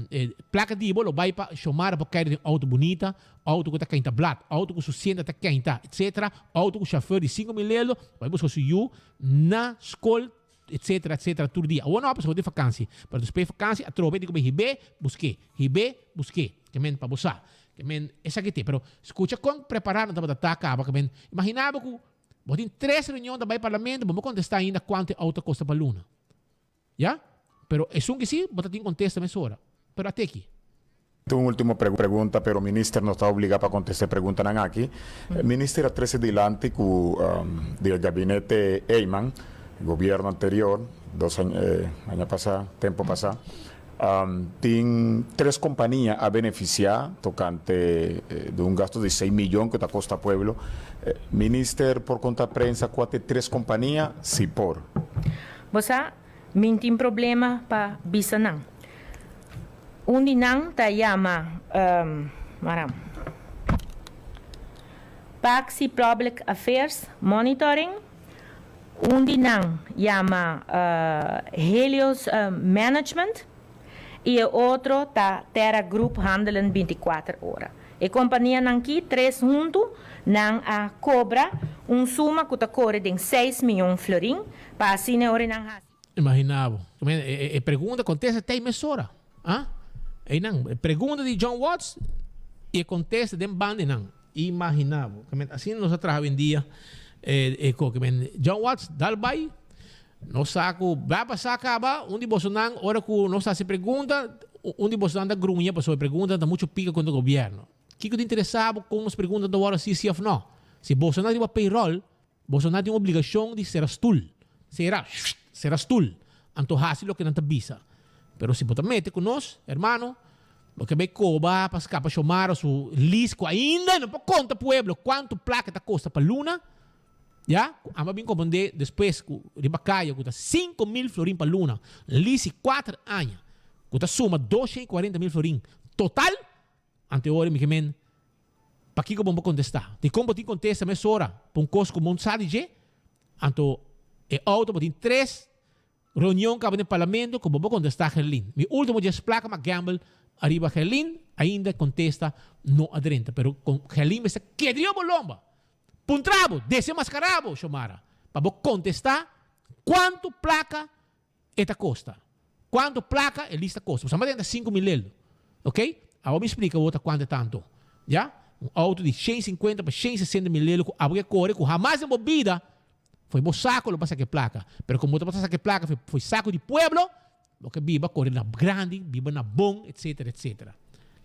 e placa di bo lo bay pa Xiomara por kere den auto bunita, auto cu ta keinta blad, auto cu su sienta ta keinta, etc. Auto cu chauffeur di 5000 euro, bay busca su yu na scol, etc. Etc. Tur dia. Awor no, pasobra bo tin vakantie. Pero despues di vakantie atrobe tin cu bay hib'é, busk'é, hib'é, busk'é. Ke men pa bo sa. Ke men esaki te. Pero scucha con prepara nan tabata ta caba. Ke men imagina bo cu bo tin tres reunion ta bay parlamento, bo no contesta ainda cuanto e auto a costa pa luna. Ya? Pero esun ki si, bo ta tin kontesta mesora. Pero a teki. Un ultimo pregunta, pero minister no ta obliga pa contesta e preguntanan aki. Minister a trece dilanti cu di e gabinete Eman, gobierno anterior, dos aña, aña pasa, tempo pasa, tin tres compania a beneficia tocante di un gasto di seis miyon cu ta costa pueblo. Minister por conta prensa cua ta e tres compania? Si por. Bo sa, mi tin problema pa bisa nan. Un di nan ta yama, maram, Paxi Public Affairs Monitoring, un di nan yama Helios Management i e otro ta Terra Group Handelen 24 Ora. E kompanianan ki tres huntu nan a kobra un suma ku ta kore den seis mion florin pa asina e ora nan hasi. Imagina bo. E pregunta kontesta ta ei mesora. Ah? Einan, e pregunta di John Watts i e kontesta den banda einan. Imagina bo. Asina nos a traha awendia e koke. John Watts dal bai. Nos sa ku b'a pasá kaba, un di bosonan ora ku nos hasi pregunta, un di bosonan ta gruña pasobra e preguntanan ta muchu pika kontra gobièrnu. Kiko ta interesá bo kon nos preguntanan ta wòrdu hasi si òf nò? Si bosonan riba payroll, bosonan tin obligashon di sera stul. Sera, shht, sera stul. Anto hasi loke nan ta bisa. Pero si bo ta mete ku nos, hermano, bo ke bai koba pa skapa Xiomara su lis ku ainda no por konta pueblo kuantu plaka ta kosta pa luna, Ya, ku amba bin komprondé despues ku riba kaya ku ta 5000 florin pa luna, lisi kuater aña, ku ta suma 240 mil florin total, anto e ora mi ke men, pakiko bo no por kontestá? Dikon bo tin kontesta mesora pa un kos ku bo no sa di dje? Anto e outo bo tin tres reunion kaba den parlamento ku bo por kontestá Gerlin. Mi ultimo djes plaka m'a gamble ariba Gerlin, ainda kontesta no a drenta, pero Gerlin mester kedrió bo lomba. Puntra bo, desenmascará bo, Xiomara, pa bo contestá cuanto placa e ta costa. Cuanto placa e lista costa. Bo sa manda 5000 leldo. Ok? Awor mi splica bo ta cuanto e ta anto. Ya? Un auto di 150 pa 160 mil leldo cu abo ke core cu hamas den bo bida foi bo saco lo pa saca e placa. Pero como bo tabata saca e placa foi saco di pueblo, bo ke biba core na grandi, biba na bon, etcetera, etcetera.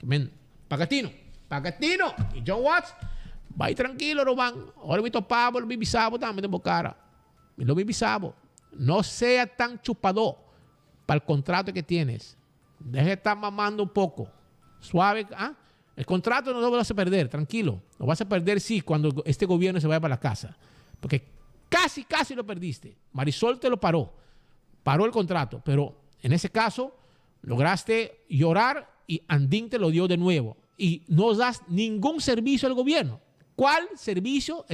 Men, paga tino, paga tino! Y John Watts, bai trankilo ruman, ora mi topa bo lo mi bisa bo tambe den bo cara. Mi lo mi bisa bo, no sea tan chupadó pa el contrato que tienes. Deja de estar mamando un poco. Suave, ah? El contrato no lo vas a perder, tranquilo. Lo vas a perder sí cuando este gobierno se vaya para la casa. Porque casi, casi lo perdiste. Marisol te lo paró. Paró el contrato. Pero en ese caso, lograste llorar y Andín te lo dio de nuevo. Y no das ningún servicio al gobierno. ¿Cuál servicio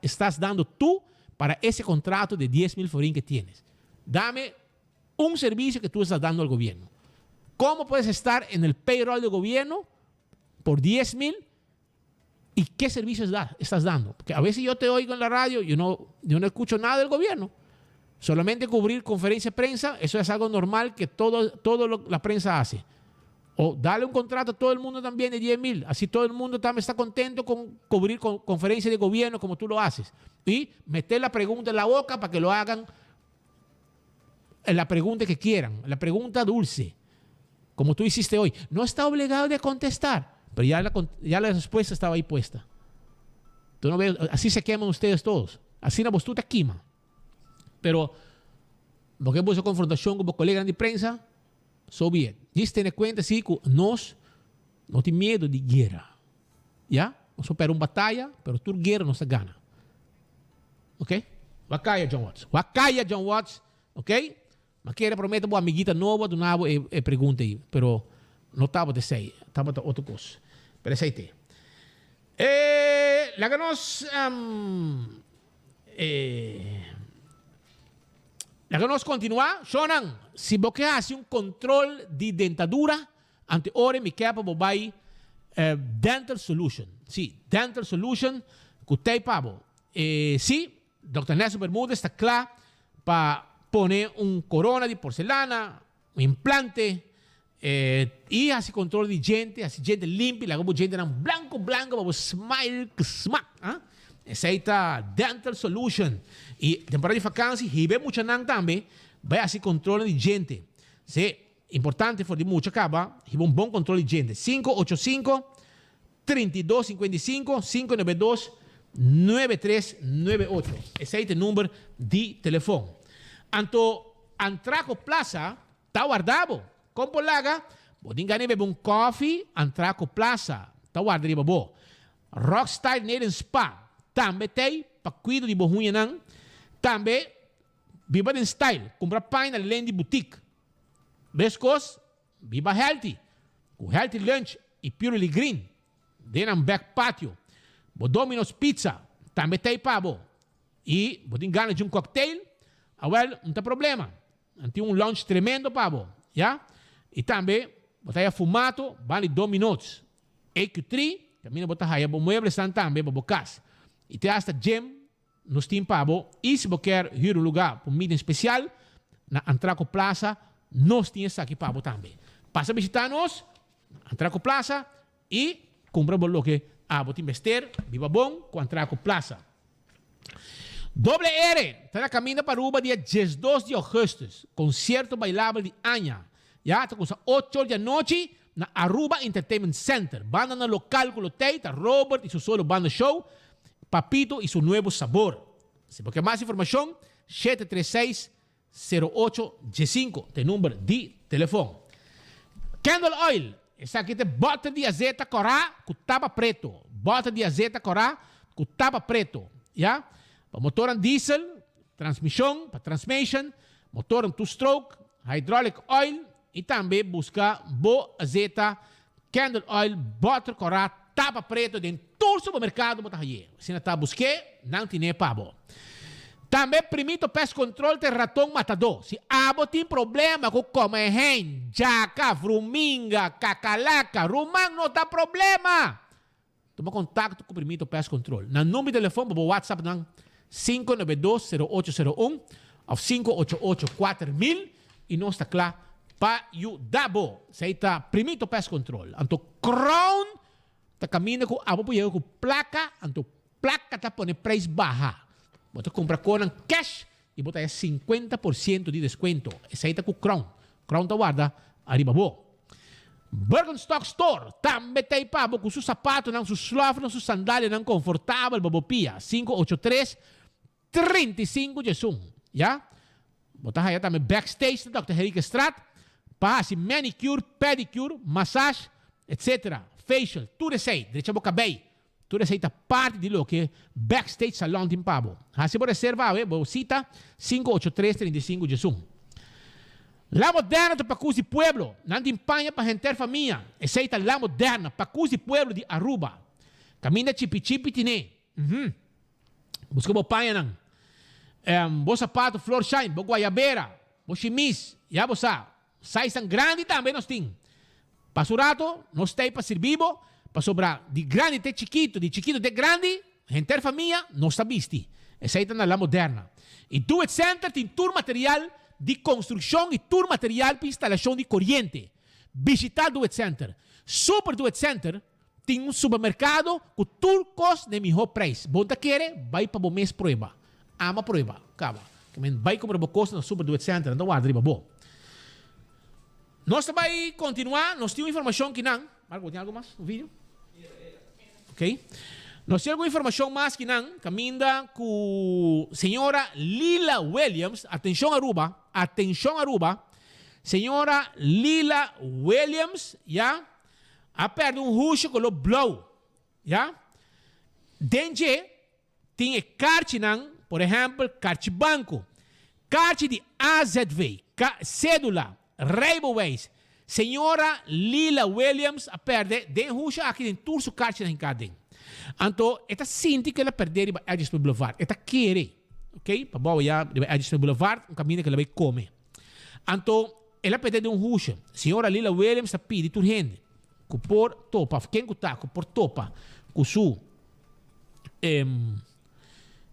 estás dando tú para ese contrato de 10 mil florín que tienes? Dame un servicio que tú estás dando al gobierno. ¿Cómo puedes estar en el payroll del gobierno por 10 mil y qué servicios estás dando? Porque a veces yo te oigo en la radio, yo no escucho nada del gobierno. Solamente cubrir conferencia de prensa, eso es algo normal que todo la prensa hace. O darle un contrato a todo el mundo también de 10 mil. Así todo el mundo también está contento con cubrir con conferencia de gobierno como tú lo haces. Y meter la pregunta en la boca para que lo hagan la pregunta que quieran, la pregunta dulce, como tú hiciste hoy. No está obligado de contestar, pero ya la respuesta estaba ahí puesta. Tú no ves, así se queman ustedes todos. Así na tú te quema. Pero, porque busca confrontación con colegas de prensa, so be it. Djis tene cuenta si cu nos no tin miedo di guera. Ya? Nos por perde un bataya, pero tur guera nos ta gana. Ok? Wak kaya John Watts. Wak kaya John Watts, ok? Ma kere promete bo amiguita nobo a duna bo e e pregunta ei, pero no tabata esei, tabata otro kos. Pero esei te. E laga nos e laga nos kontinuá. Shonnan, si bo ke hasi un kontrol di dentadura, ante ora mi ke pa bo bai Dental Solution. Sí, Dental Solution ku tei pa bo. E sí, Dòkter Nelson Bermudez ta kla pa pone un korona di porselana, un implante, i hasi kontrol di djente, hasi djente limpi, laga bo djentenan blanko blanko pa bo smile ku smak. Esei ta Dental Solution. I temporada di fakansi hiba e muchanan tambe bai hasi kontrolnan di djente. Sí, importante for di mucha kaba hiba un bon kontrol di djente. Sinku ocho sinku 32 55 592 9398. Esei ta e number di telefon. Anto Antraco Plaza ta warda bo. Kon por laga? Bo tin gana di bebe un kofi? Antraco Plaza ta warda riba bo. Rockstyle Nail and Spa tambe t'ei pa kuido di bo huñanan. Tambe biba den style, kumpra paña na Lendy Boutique. Meskos Biba healthy ku Healthy Lunch i Purely Green den nan back patio. Bo Domino's Pizza tambe ta ei pa bo. I bo tin gana di un cocktail? Awel, no ta problema. Nan tin un lounge tremendo pa bo, ya. I tambe bo ta haya fumato banda di Domino's. AQ3, kaminda bo ta haya bo mueblesnan tambe pa bo kas. I te hasta gym Nos tin pa bo y si bo kier huur un lugar pa un meeting special na Antraco Plaza, nos tin esaki pa bo tambe. Pasa bishita nos na Antraco Plaza y cumpra bo loke abo tin mester. Biba bon cu Antraco Plaza. Doble R ta na caminda pa Aruba dia 12 di augustus. Concierto bailabel di aña. Ya ta cuminsa ocho or di anochi na Aruba Entertainment Center. Bandanan local cu lo tey ta Robert y su solo banda show, Papito y su nuevo sabor. Si bo ke mas informacion, shete tres seis, sero ocho, diesinco ta e number di telefon. Candle oil, esaki ta e boter di azeta kora cu tapa preto. Boter di azeta kora cu tapa preto, ya. Pa motornan diesel, transmision, pa transmission, motornan two stroke, hydraulic oil y tambe busca bo azeta Candle oil, boter kora, tapa preto den tur supermercado bo ta haye. Asina ta buske, nan tine pa bo. Tambe Primito Pest Control ta e raton matadó. Si abo tin problema ku komehein, djaka, vruminga, kakalaka, ruman no ta problema! Tuma kontakto ku Primito Pest Control. Nan number di telefon pa bo WhatsApp nan 592 0801 òf 588 4000 i nos ta kla pa yuda bo. Esei ta Primito Pest Control. Anto Crown ta kaminda ku abo por yega ku plaka, anto plaka ta pone prijs baha. Bo ta kumpra konan cash i bo ta haya sinkuenta por siento di deskuento. Esei ta ku Crown. Crown ta warda ariba bo. Birkenstock Store tambe ta ei pa bo ku su sapatonan, su slòfnan, su sandalianan konfortabel pa bo pia. 583 35 djesun. Ya. Bo ta haya tambe backstage na Dòkter Henriquezstraat pa hasi manicure, pedicure, massage, etc. Facial, tur esei. Drecha bo kabei. Tur esei ta parti di loke Backstage Salon tin pa bo. Hasi bo reserva awe, bo sita 583 35 djesun. La Moderna ta pakus di pueblo. Nan tin paña pa henter famia. Esei ta La Moderna, pakus di pueblo di Aruba. Kaminda chipi chipi tine. Uhum. Buska bo pañanan. Em, bo sapato Florsheim, bo guayabera, bo shimis, ya bo sa. Sizenan grandi tambe nos tin. Pa su rato nos ta ei pa sirbi bo, pasobra di grandi te chikito, di chikito te grandi, henter famia nos ta bisti. Esei ta na La Moderna. I Do It Center tin tur material di konstrukshon i tur material pa instalashon di koriente. Bishita Do It Center. Super Do It Center tin un supermerkado ku tur kos na e mihó preis. Bo no ta kere? Bai pa bo mes prueba. Ama prueba. Kaba. Ke men bai kumpra bo kos na Super Do It Center. Nan ta warda riba bo. Nos ta bai kontinuá. Nos tin un informashon kinan. Marco, bo tin algu mas? Un video? Ok. Nos tin algun informashon mas kinan. Kaminda ku señora Lila Williams. Atenshon Aruba. Atenshon Aruba. Señora Lila Williams, ya, a pèrdè un husje koló blou. Ya. Den dje tin e karchinan. Por ehèmpel, karchi banko, karchi di AZV, sédula, rijbewijs. Señora Lila Williams a pèrdè den husha aki den tur su karchinan hinká aden. Anto e ta sinti ku el a pèrdè riba Edgesmith Boulevard. E ta kere, ok, pa bou ya riba Edgesmith Boulevard, un kaminda ku el a bai kome. Anto el a pèrdè den un husha. Señora Lila Williams ta pidi tur hende ku por topa òf ken ku ta ku por topa ku su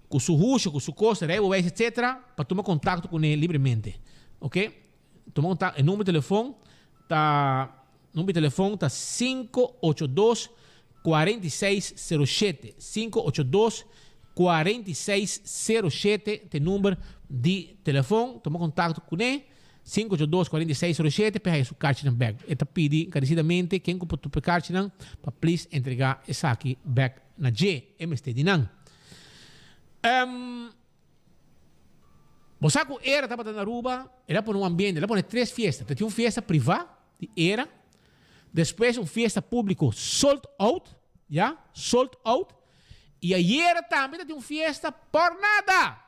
ku su husha, ku su kos, rijbewijs etcetera, pa tuma kontakto kuné libremente. Ok. Tuma kontakto, e number di telefon ta number di telefon ta 582 4607. 582 4607 ta e number di telefon. Tuma kontakto kuné 582 4607 pa e haya su karchinan bèk. E ta pidi enkaresidamente ken ku por tupa e karchinan pa plis entregá esaki bèk na dje. E mester di nan. Bo sa ku Era tabata na Aruba, el a pone un ambiente, el a pone tres fiesta. Ta tin un fiesta privá di Era, despues un fiesta públiko sold out, ya, sold out, i ayera tambe ta tin un fiesta por nada.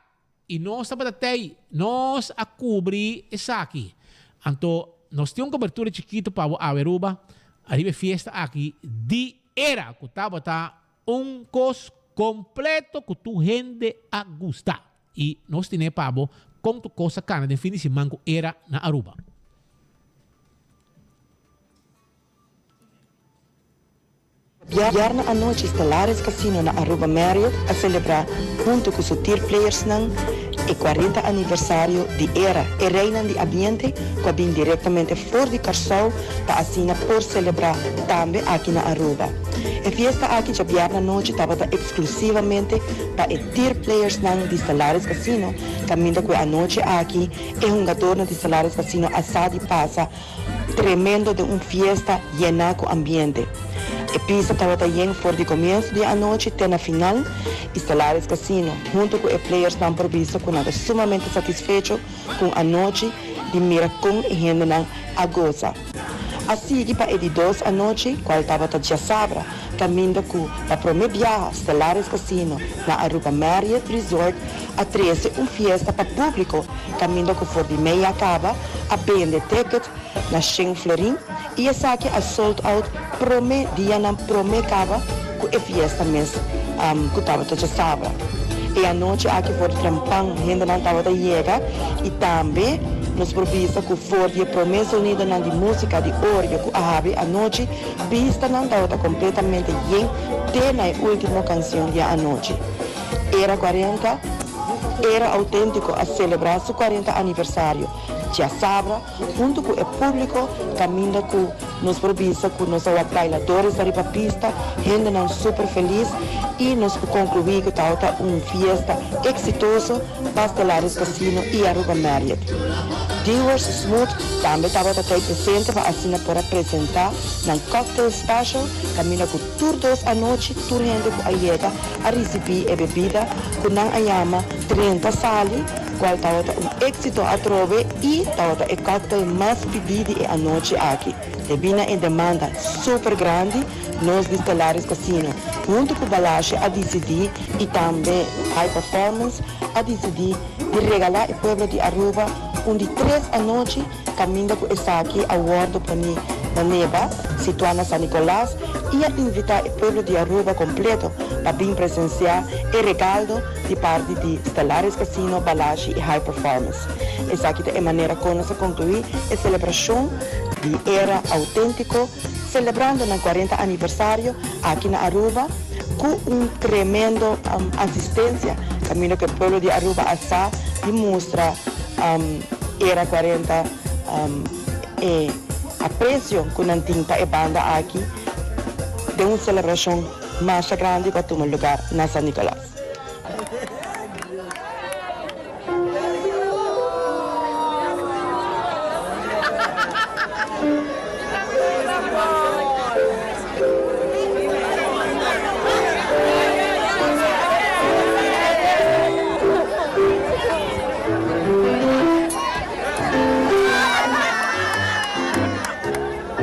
I nos tabata tei, nos a kubri esaki. Anto nos tin un kobertura chikitu pa bo awe Aruba ariba e fiesta aki di Era ku tabata Un kos kompleto ku tur hende a gusta. I nos tine pa bo kon tur kos a kana den fin di siman ku era na Aruba. Bierna anochi Stellaris Casino na Aruba Marriott a celebra hunto cu su tier playersnan e 40 aniversario di era e reynan di ambiente cu a bin directamente for di Kòrsou pa asina por selebrá tambe aki na Aruba. E fiesta aki djabièrnè anochi tabata eksklusivamente pa e tier playersnan di Stellaris Casino kaminda ku e anochi aki e hungadornan di Stellaris Casino a sa di pasa tremendo den un fiesta yená ku ambiente. E pista tabata yen for di komienso di e anochi te na final i Stellaris Casino huntu ku e playersnan por bisa ku nan ta sumamente satisfecho ku un anochi di mira kon e hendenan a gosa. A sigui pa e di dos anochi, kual tabata djasabra, kaminda ku pa promé biaha Stellaris Casino na Aruba Marriott Resort a trese un fiesta pa públiko kaminda ku for di meia kaba a bende ticket na shen florin i esaki a sold out promé dianan promé kaba ku e fiesta mes ku tabata djasabra. E anochi aki for di trempan hendenan tabata yega i tambe nos por bisa ku for di e promé sonidonan di músika di orgue ku a habri anochi, pistanan tabata kompletamente yen te na e último kansion di e anochi. Era 40 Era Auténtiko a selebrá su 40 aniversario djasabra Huntu ku e públiko kaminda ku nos por bisa ku nos a wak bailadores ariba pista, hendenan super felis i nos por konkluí ku tabata un fiesta eksitoso pa Stellaris Casino i Aruba Marriott. Dewars Smooth tambe tabata tei presente pa asina por a presentá nan cocktail special kaminda ku tur dos anochi tur hende ku a yega a risibí e bebida ku nan a yama 30 Sali, kual tabata un éksito atrobe i tabata e kòktel mas pidí di e anochi aki. Debí na e demanda super grandi, nos di Stellaris Casino huntu ku Balashi a disidí i tambe High Performance a disidí di regalá e pueblo di Aruba un di tres anochi kaminda ku esaki a wòrdu poní na Neba, situá na San Nicolas, i a invitá e pueblo di Aruba kompleto pa bin presensiá e regaldo di parti di Stellaris Casino, Balashi i High Performance. Esaki ta e manera kon nos a konkluí e selebrashon di Era Auténtiko, selebrando nan 40 aniversario aki na Aruba ku un tremendo asistensia kaminda ku e pueblo di Aruba a sa di mustra Era 40 e aprecio cu nan tin pa e banda aki den un celebracion masha grandi cu a tuma lugar na San Nicolas.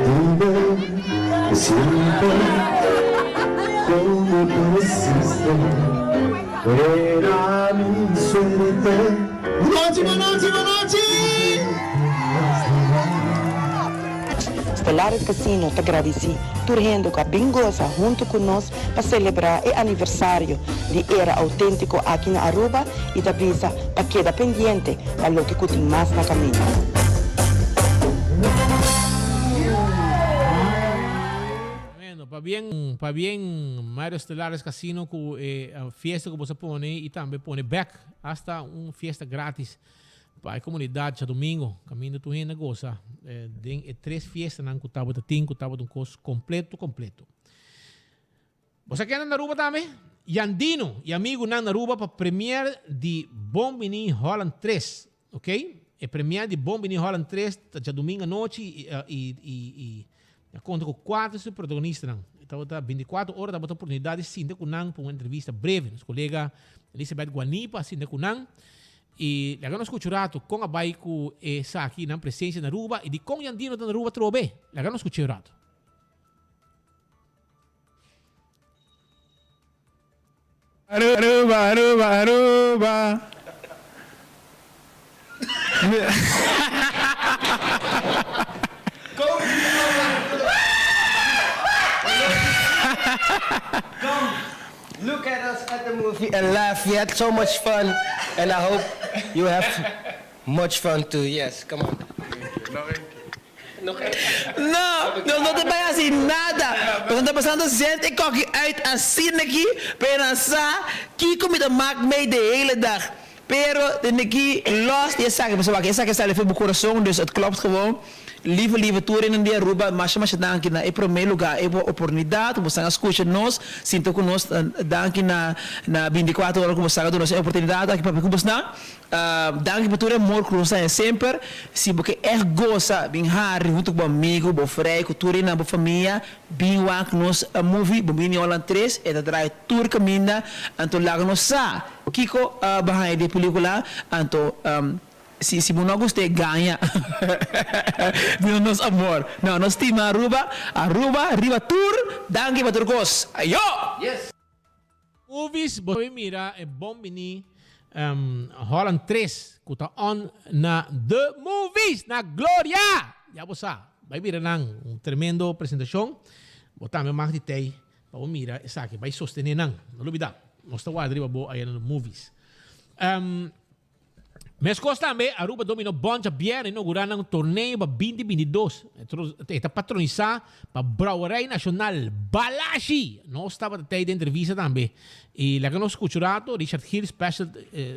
Dime siempre cómo tú hiciste. Bonochi, bonochi, bonochi! Stellaris Casino ta gradisí tur hende ku a bin gosa huntu ku nos pa selebrá e aniversario di era outéntiko aki na Aruba i ta bisa pa keda pendiente pa loke ku tin mas na kaminda. Tremendo. Pabien, pabien Mario Stellaris Casino ku e fiesta ku boso a pone i tambe pone bek hasta un fiesta gratis pa e komunidat djadumingo kaminda tur hende a gosa den e tres fiestanan ku tabata tin ku tabata un kos kompleto kompleto. Boso a kende na Aruba tambe? Jandino i amigunan na Aruba pa premier di Bon Bini Holland tres. Ok, e premiere di Bon Bini Holland 3 ta djadumingu anochi i i i i a konta ku kuater su protagonistanan. E tabata bintikuater ora tabata oportunidat di sinta ku nan pa un entrevista breve. Nos kolega Elizabeth Guanipa a sinta ku nan i laga nos skucha un ratu kon a bai ku esaki nan presensia na Aruba i dikon Jandino ta na Aruba atrobe. Laga nos skucha un ratu. Aruba, Aruba, Aruba. Come look at us at the movie and laugh. We had so much fun and I hope you have much fun too. Yes, come on. No, nos no ta bai hasi nada. Nos ta pasando zend e koki uit asina aki pa e nan sa kiko mi ta mak mei de hele dag. Pero den aki los di esaki, pasobra wak esaki a sali for bo kurason, dus het klopt gewoon. Lieve lieve tur hende di Aruba, masha masha danki na e prome luga e oportunidat ku bosan a skucha nos, sinta ku nos, danki na na bintikuater ora ku bosan a duna nos e oportunidat aki papia ku bosnan. Danki pa tur e amor ku nos ta haña semper. Si bo ke ègt gosa, bin hari huntu ku bo amigu, bo frei, ku tur hende na bo famia. Bin wak nos movie Bon Bini Holland tres. E ta draai tur kaminda. Anto laga nos sa kiko bo haña di e pelikula. Anto si si bo no a gust'é, gaña. Duna nos amor. No, nos stima Aruba. Aruba riba tur. Danki pa tur kos. Ayo! Movies bo ta mira e bon bini Holland 3 cu ta on na The Movies na Gloria! Ya bo sa, bai mira nan, un tremendo presentacion. Bo tambe mag di tey pa bo mira esaki, bai sostene nan. No lubida, nos ta warda riba bo aya na The Movies. Meskos tambe Aruba Domino Bond djabièrnè a inougurá nan torneo pa binti 22. E ta patronisá pa Brouwerij Nacional Balashi. Nos tabata tei den entrevista tambe. I laga nos skucha un rato, Richard Gil, special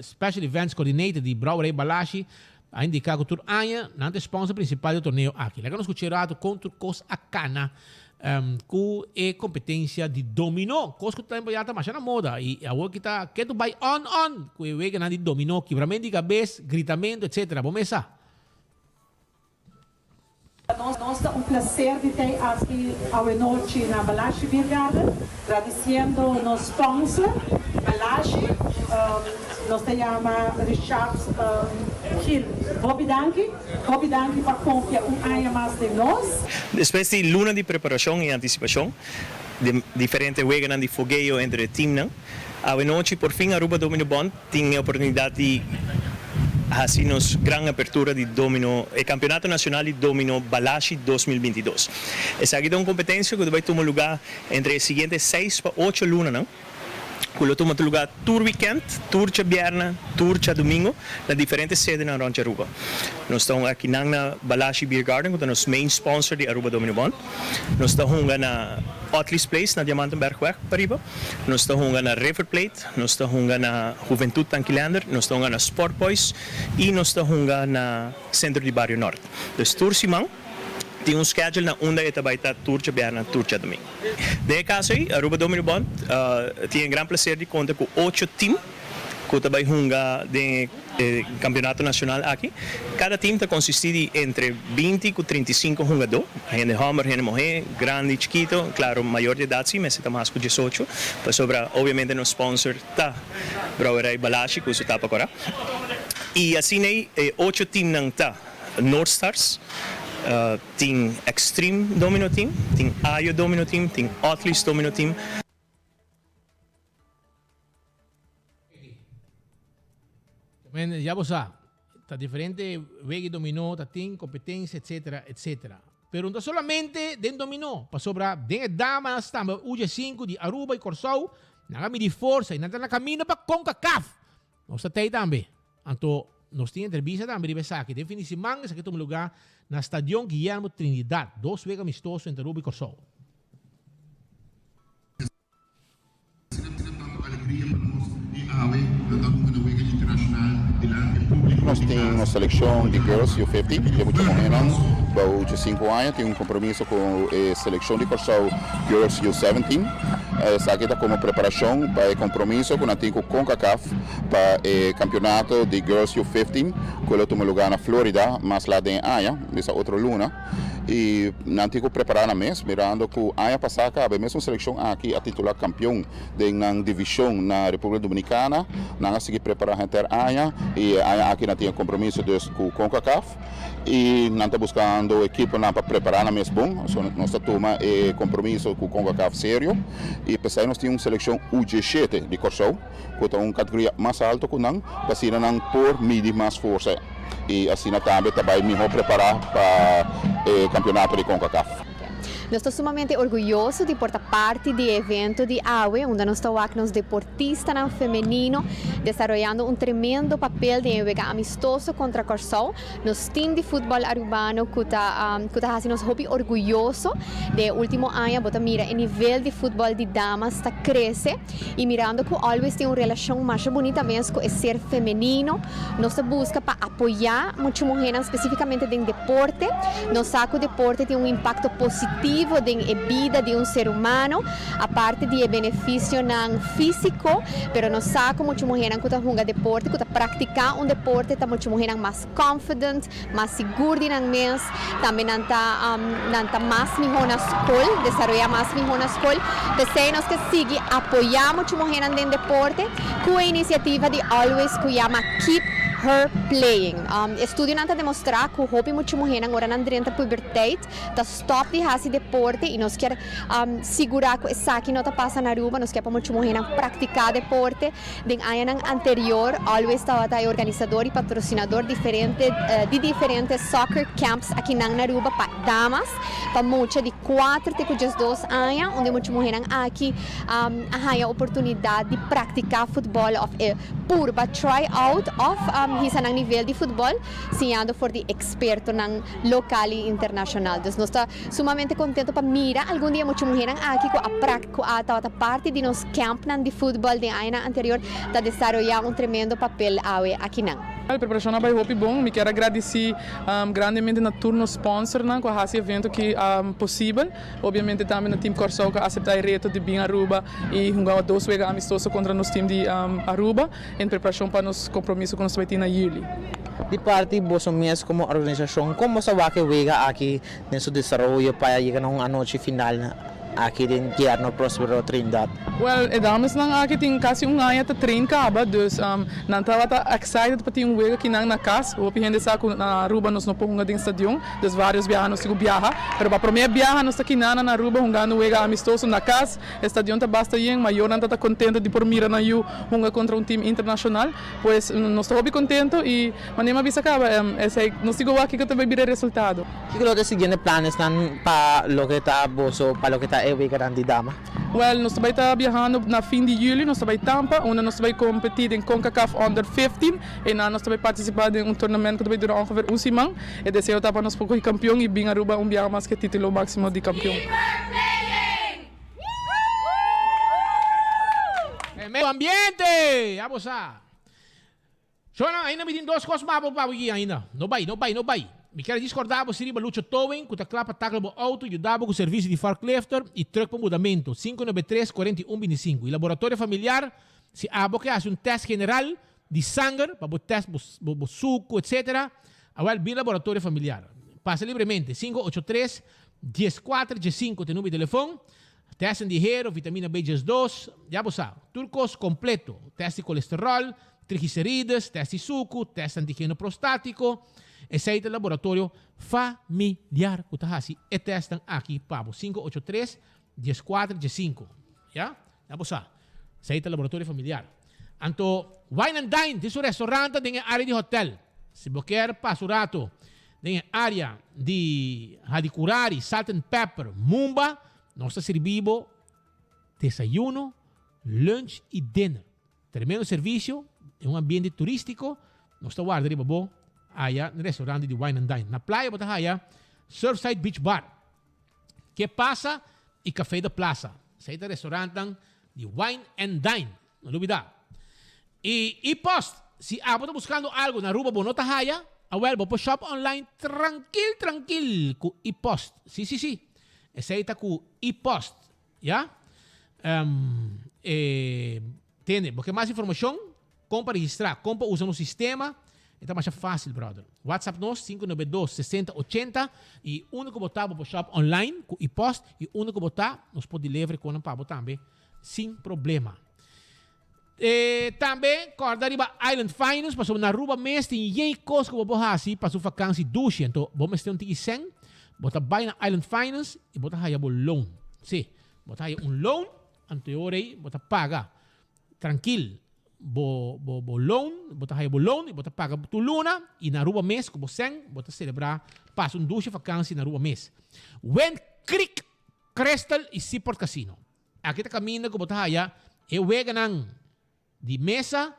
special events coordinator di Brouwerij Balashi, a indiká ku tur aña nan ta e sponsor prinsipal di e torneo aki. Laga nos skucha e rato kon tur kos a kana Ku e kompetensia di dominó, kos ku tempu ya ta masha na moda i awor ki ta ketu bai on on ku e weganan di dominó, kibramentu di kabes, gritamentu etsetera. Bo mes sa. Pa nos ta un placer di tei aki awenochi na Balashi Beer Garden, gradiciendo nos sponsor Balashi, nos ta yama Richard Gil. Hopi danki. Hopi danki pa konfia un aña mas den nos. Despues di luna di preparashon i antisipashon den diferente weganan di fogeo entre e teamnan, awenochi por fin Aruba Domino Bond tin e oportunidat di hasi nos gran apertura di domino, e Campeonato Nacional di Domino Balashi 2022. Esaki ta un competencia cu ta bay tuma luga entre e siguiente seis pa ocho lunanan. ku lo tuma lugá tur wikènt, tur djabièrnè, tur djadumingu na diferente sedenan rònt di Aruba. Nos ta hunga akinan na Balashi Beer Garden ku ta nos main sponsor di Aruba Domino Bond. Nos ta hunga na Otley's Place na Diamantenbergweg pariba. Nos ta hunga na River Plate, nos ta hunga na Juventud Tankilander, nos ta hunga na Sport Boys i nos ta hunga na Sentro di Bario Nort. Dus tur siman. Tin un schedule na unda e ta bai ta tur djabièrnè, tur djadumingu. Den e kaso ei, Aruba Domino Bond tin e gran placer di konta ku ocho team ku ta bai hunga den e kampionato nashonal aki. Kada team ta konsistí di entre binti ku 35 hungadó, hende hòmber, hende muhé, grandi, chikito, klaro mayor di edat si mester ta mas ku diesocho, pasobra obviamente nos sponsor ta Brouwerij Balashi ku su tapa kòrá. I asina ei e ocho teamnan ta. North Stars, tin Extreme Domino Team, tin Ayo Domino Team, tin Otley's Domino Team. Men, ya bo sa, ta diferente wega di dominó ta tin, competencia, etcetera, etcetera. Pero no ta solamente den dominó, pasobra den e damas tambe UG5 di Aruba y Corsou, nan a midi forsa y nan ta na camino pa Concacaf. Nos ta tei tambe. Anto nos tin entrevista tambe riba esaki. Den fin di siman esaki tuma lugar na Stadion Guillermo Trinidad. Dos wega amistoso entre Aruba y Corsou. Asina tantu alegria pa nos di awe lo ta hunga na wega internashonal dilanti e públiko Nos di tin kas. nos selekshon di Girls U-fifty, di mucha muhénan bou djesinku aña tin un kompromiso ku e selekshon di Kòrsou Girls U-seventeen. Esaki ta komo preparashon pa e kompromiso ku nan tin ku Concacaf pa e kampionato di Girls U-fifteen ku lo tuma lugá na Florida mas lat den e aña, bisa otro luna. I nan tin ku prepará nan mes, mirando ku aña pasá kaba e mesun selekshon aki a titulá kampion den nan divishon na Repúblika Dominikana. Nan a sigui prepará henter aña i e aña aki nan tin e kompromiso dus ku Concacaf i nan ta buskando ekiponan pa prepará nan mes bon. So nos ta tuma e kompromiso ku Concacaf serio i p'esei nos tin un selekshon U diesshete di Kòrsou ku ta un kategoria mas alto ku nan pa asina nan por midi mas forsa. y asina tambe ta bay miho prepara pa e campeonato di Concacaf. Nos ta sumamente orguyoso di por ta parti di e evento di awe unda nos ta wak nos deportistanan femenino desaroyando un tremendo papel den e wega amistoso contra Corsou. Nos team di futbol Arubano cu ta cu ta haci nos hopi orguyoso. Den e ultimo aña bo ta mira e nivel di futbol di damas ta crece y mirando cu Always tin un relacion masha bunita mes cu e ser femenino. Nos ta buska pa apoyá muchu muhénan spesífikamente den deporte. Nos sa ku deporte tin un impakto positivo den e bida di un ser humano, aparte di e benefisionan físiko, pero nos sa ku muchu muhénan ku ta hunga deporte, ku ta praktiká un deporte ta muchu muhénan mas confident, mas sigur di nan mes, tambe nan ta nan ta mas mihó na skol, desaroyá mas mihó na skol. P'esei nos ke sigui apoyá muchu muhénan den deporte ku e inisiativa di Always ku yama Keep Her Playing. Estudionan ta demostrá ku hopi muchu muhénan ora nan drenta puberteit ta stòp di hasi deporte i nos kier sigurá ku esaki no ta pasa na Aruba, nos kier pa muchu muhénan praktiká deporte. Den añanan anterior Always tabata e organisador y patrocinador diferente di diferente soccer camps akinan na Aruba pa damas, pa mucha di cuater te cu diesdos aña, unda e mucha muhernan aki a haya oportunidad di practica futbol of e purba try out of hisa nan nivel di futbol, siñando for di expertonan local y internacional. Dus nos ta Sumamente contento pa mira algun di e mucha muhernan aki cu a prac cu a tabata parti di nos campnan di futbol den añanan anterior ta desaroya un tremendo papel awe akinan. E preparacion a bay hopi bon. Mi kier a gradici grandemente na tur nos sponsornan cu a haci e evento aki posibel. Obviamente tambe na Team Corsou cu a acepta e reto di bin Aruba y hunga dos wega amistoso contra nos team di Aruba en preparacion pa nos compromiso cu nos ta bay tin na juli. Di parti boso mes como organisacion, con boso a wak e wega aki den su desaroyo pa yega na un anochi final aki den Guillermo Prospero Trindad. Well, e damesnan aki tin casi un aña ta train caba, dus nan tabata excited pa tin un wega kinan na cas. Hopi hende sa cu na Aruba nos no por hunga den stadion, dus varios biaha nos tin cu biaha. Pero pa prome biaha nos ta kinana na Aruba hungando un wega amistoso na cas. E stadion ta basta yen, mayornan ta ta contento di por mira nan yu hunga contra un team internacional. Pues nos ta hopi contento y manera mi a bisa caba, esey nos tin cu wak kico ta bay bira e resultado. Kiko lo ta e siguiente planesnan pa loke ta boso, pa loke ta e weganan di dama? Well, nos ta bai ta biahando na fin di juli, nos ta bai Tampa, unda nos ta bai competi den Concacaf Under 15. Einan nos ta bai participa den un tournament ku ta bai dura ongeveer un siman. E deseo ta pa nos por kogi kampion y bin Aruba un biaha mas ku e titulo maximo di kampion. Medio ambiente! Ya bo sa. Shownan, ainda mi tin dos kos mas pa bo guia ainda. No bai, no bai, no bai. Mi kier djis korda bo si riba Lucho Towing ku ta kla pa takla bo outo, yuda bo ku servisio di forklifter i trùk pa mudamentu, 593 41 25. I laboratorio familiar, si abo ke hasi un tèst general di sanger pa bo tèst bo bo suku etsetera, awèl bin laboratorio familiar. Pasa libremente, 583 14 15 ta e number di telefon. Tèsten di hero, vitamina B 12, ya bo sa, tur kos kompleto, tèst di kolesteròl, triglicerides, tèst di suku, tèst antigeno prostátiko, esei ta laboratorio familiar ku ta hasi e tèstnan aki pa bo, 583 14 15, ya, ya bo sa, esei ta laboratorio familiar. Anto Wine and Dine tin su restaurant den e area di hotel. Si bo kier pasa un rato den e area di Hadicurari, Salt and Pepper, Mumba, nos ta sirbi bo desayuno, lunch y dinner. Tremendo servicio den un ambiente turistico. Nos ta warda riba bo aya na restaurant di Wine and Dine. Na playa bo ta haya Surfside Beach Bar. Ke Pasa y Café de Plaza. Esei ta restaurantnan di Wine and Dine. No lubida. Y e-post, si abo ta buscando algo na Aruba bo no ta haya, awel bo por shop online trankil trankil cu e-post. Si si si. Esei ta cu e-post. Ya. Um, e, tende, bo ke mas informacion? Kon pa registrá, kon pa usa nos sistema, e ta masha fásil brother. WhatsApp nos 592 60 80 i unda ku bo ta bo por shop online ku e-post i unda ku bo ta nos por deliver konan pa bo tambe sin problema. E tambe kòrda riba Island Finance pasobra na Aruba mes tin yen kos ku bo por hasi pa su fakansi dushi anto bo mester un tiki sèn bo ta bai na Island Finance i bo ta haya bo loan. Sí, bo ta haya un loan anto e ora ei bo ta paga. Trankil, bo bo bo loan, bo ta haya bo loan y bo ta paga tur luna y na Aruba mes cu bo cen bo ta celebra pasa un dushi vakantie na Aruba mes. Wind Creek Crystal y Seaport Casino. Aki ta caminda cu bo ta haya e weganan di mesa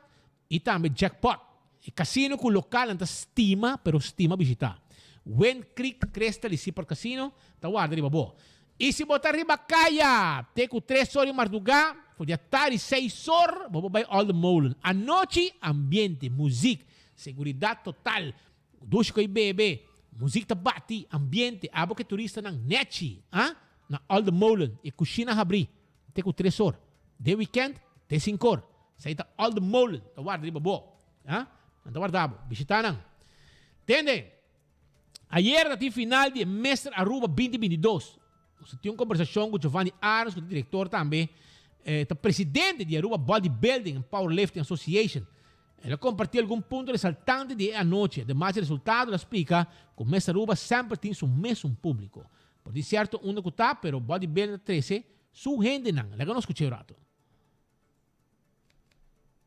y tambe jackpot. E casino cu localnan ta stima pero stima bishita. Wind Creek Crystal y Seaport Casino ta warda riba bo. I si bo ta riba kaya te ku tres or di mardugá, for di atardi seis or, bo por bai Olde Molen. Anochi, ambiente, muzik, seguridat total, dushi ku ei bebe, muzik ta bati, ambiente, abo ku e turistanan nechi, ah, na Olde Molen. E kushina habrí te ku tres or, den wikènt te sinku or. Esei ta Olde Molen, ta warda riba bo, ah, nan ta warda bo. Bishitá nan. Tende! Ayer ta tin final di e Mister Aruba 2022. Nos a tin un kombersashon ku Giovanni Arends ku ta direktor tambe ta presidente di Aruba Bodybuilding and Powerlifting Association. El a kompartí algun punto resaltante di e anochi. Ademas di resultado el a splika ku Mister Aruba semper tin su mesun públiko. Por tin sierto unda ku ta pero bodybuilding ta trese su hendenan. Laga nos skuch'é un rato.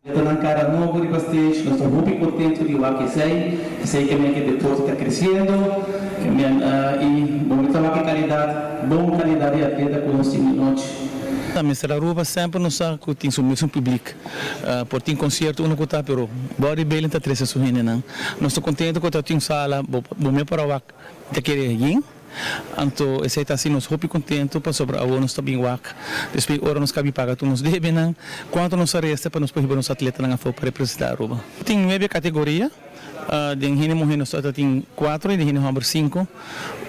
Ta nan cara nobo riba stage, nos ta hopi contento di wak esey, esey ke men ke deporte ta creciendo, ke men y bo mi ta wak e calidad, bon calidad di atleta cu nos tin di nochi. Na Mister Aruba semper nos sa cu tin su mesun publiek, por tin concierto uno cu ta pero bodybuilding ta trece su hendenan, nos ta contento cu ta tin un sala bo me por a wak ta kere yin. Anto esei ta hasi nos hopi kontentu pasobra awor nos ta bin wak despues ora nos kabi paga tur nos debenan kuantu nos a resta pa nos por hiba nos atletanan afó pa representá Aruba. Tin nuebe kategoria, den hende muhé nos ta tin kuatro i den hende hòmber sinku.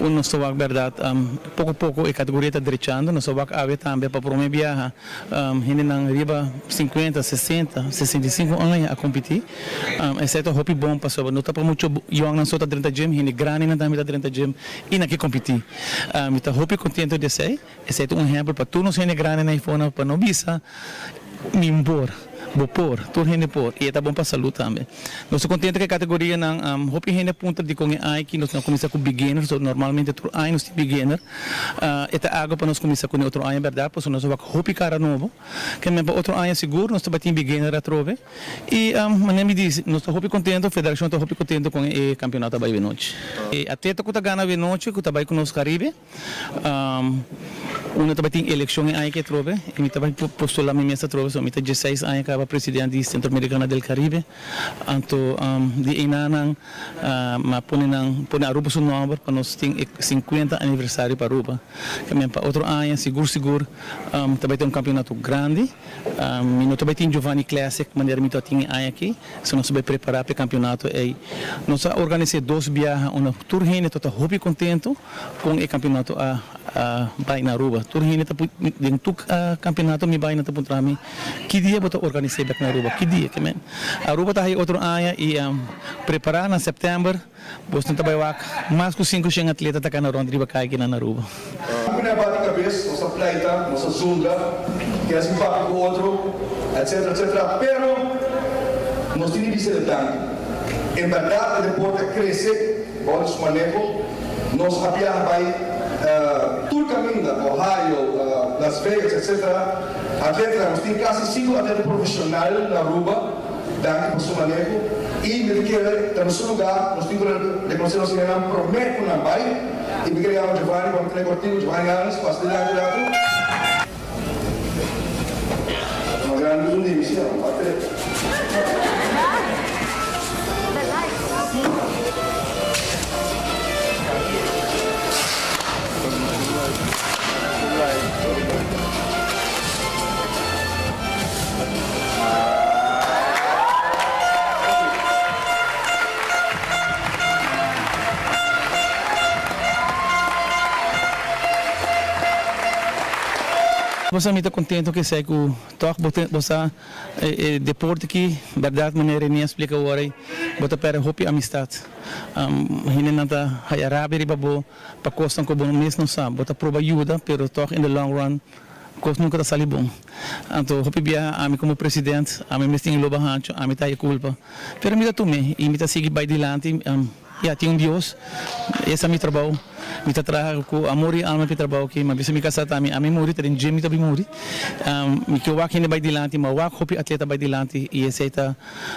Un nos ta wak bèrdat poko poko e kategoria ta drechando, nos ta wak awe tambe pa promé biaha hendenan riba sinkuenta, sesenta, 65 aña a kompetí. Esei ta hopi bon pasobra no ta pa mucho yòngnan so ta drenta gym, hende grandinan tambe ta drenta gym i nan ke kompetí. Mi ta hopi kontento di esei. Esei ta un ehèmpel pa tur nos hende grandinan eifonan pa no bisa mi un por, bo por, tur hende por i e ta bon pa salú tambe. Nos ta kontento ku e kategorianan. Hopi hende a puntra dikon e aña aki nos no a kuminsá ku beginner, so normalmente tur aña nos tin beginner. E ta algu pa nos kuminsá kuné otro aña bèrdat pasobra nos a wak hopi kara nobo. Ke men pa otro aña sigur nos ta bai tin beginner atrobe. Y manera mi di, nos ta hopi contento, federacion ta hopi contento con e campeonato a bay awenochi. E atleta cu ta gana awenochi cu ta bay cu nos Caribe, unda ta bay tin eleccion e aña aki atrobe, y mi ta bay postula mi mes atrobe, so mi ta dieseis aña caba president di Centroamericana del Caribe, anto di enanan mi a pone nan, pone Aruba su nomber pa nos tin e cincuenta aniversario pa Aruba. También pa otro aña sigur sigur ta bay tin un campeonato grandi. Mi no ta bay tin Giovanni Classic manera mi ta tin e aña aki, so nos ta bay prepara pa e campeonato ey. Nos a organisa dos biaha unda tur hende ta ta hopi contento con e campeonato a bay na Aruba. Tur hende ta den tur campeonato mi bay nan ta puntra mi ki dia bo ta organisa bek na Aruba, ki dia? Aruba ta hay otro aña y prepara na september. Bosnan ta bai wak mas ku 500 atleta ta kana rònt riba kai kinan na Aruba. Hopi na bati kabes, nos a pleita, nos a zundra, ke hasi papia ku otro, etc. Etc. Pero nos tin di bisa e danki. En bèrdat e deporte a krese bou di su maneho. Nos a biaha bai. Tur kaminda, Ohio, Las Vegas, etc. Atletanan, nos tin kasi sinku atleta profeshonal na Aruba, danki pa su maneho. I mi ta kere ta na su lugá, nos tin ku rekonosé nos hendenan promé ku nan bai. I mi kere yama Giovanni pa mi tene kortiku, Giovanni Arends, pasa dilanti un ratu. Mas grandi un di mi, si, aparte. Boso mi ta contento cu esey cu toch bo bo sa e deporte aki berdad manera Rene a splica awor ey bo ta perde hopi amistad hendenan ta haya rabia riba bo pa cosnan cu bo mes no sa bo ta proba yuda pero toch in the long run cos nunca ta sali bon anto hopi biaha ami como president ami mes tin e loba hancho ami ta haya culpa pero mi ta tume y mi ta sigui bay dilanti. Ya, tin un Dios. Esta mi trabou. Mi ta traha ku amor i alma pa e trabou aki. Mi a bisa mi kasá tambe, ami muri, ta den dje mi ta bin muri. Mi ke wak hende bai dilanti, mi a wak hopi atleta bai dilanti i esei ta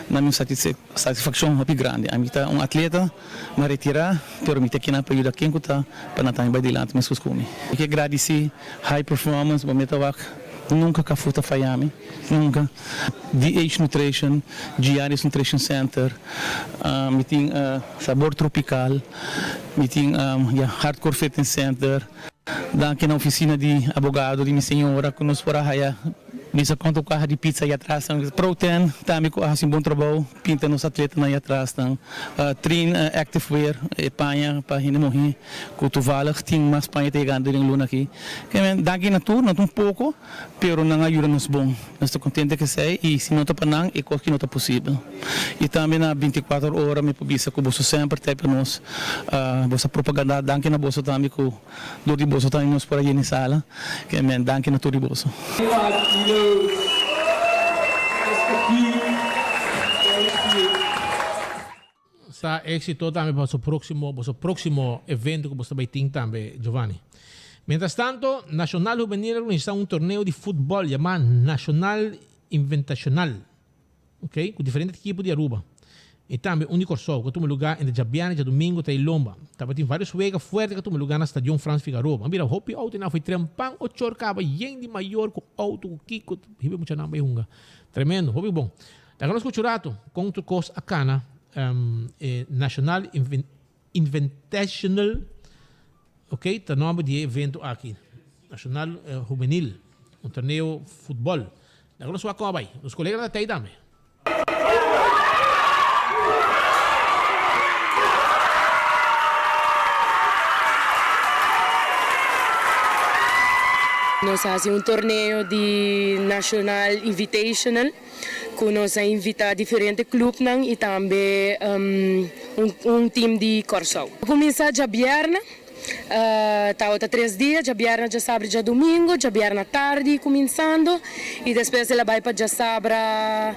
na mi un satisfakshon hopi grandi. Ami ta un atleta, mi a retirá, pero mi ta kinan pa yuda ken ku ta pa nan tambe bai dilanti meskos ku mi. Mi ke gradisí High Performance, bo mi ta wak nunka Kafú ta faya mi. Nunka. DH Nutrition, Giannis Nutrition Center, mi tin Sabor Tropical, mi tin ya Hardcore Fitness Center. Danki na oficina di abogado di mi señora cu nos por a haya bisa cuanto caha di pizza y atras. Pro Ten tambe cu a haci un bon trabou pinta nos atletanan y atras nan. Trin Active Wear, e paña pa hende muhe cu toevallig tin mas paña ta yegando den luna aki. Danki na tur, no ta un poco. Pero nan a yuda nos bon. Nos ta contento cu esey y si no ta pa nan e cos ki no ta posibel. Y tambe na binticuater ora mi por bisa cu boso semper ta pa nos. Boso a propaganda danki na boso tambe cu door di boso tambe nos por a yena e sala. Amen. Danki na tur di boso. Sa éxito tambe pa su próximo, boso próximo evento ku boso ta bai tin tambe, Giovanni. Mientras tanto, Nacional Juvenil a organisa un torneo di futbòl yamá Nacional Inventational, ok, ku diferente ekipo di Aruba i tambe un di Kòrsou ku a tuma lugá entre djabièrnè i djadumingu ta e lomba. Tabatin vários wega fuerte ku a tuma lugá na Stadion Frans Figaroa. A bira hopi outo i nan foi trempan ochor kaba yen di mayor ku outo ku kiko hiba e muchanan bai hunga. Tremendo, hopi bon. Laga nos scucha un rato con tur cos a cana e National Invitational, ok, ta nomber di e evento aki, Nacional Juvenil, un torneo futbol. Laga nos wak con a bay. Nos coleganan ta tey tambe. Nos a haci un torneo di National Invitational. Ku nos a invitá diferente klupnan i tambe un tim di Kòrsou. A kuminsá djabièrnè, tabata tres dia, djabièrnè, djasabra i djadumingu, djabièrnè tardi kuminsando i despues el a bai pa djasabra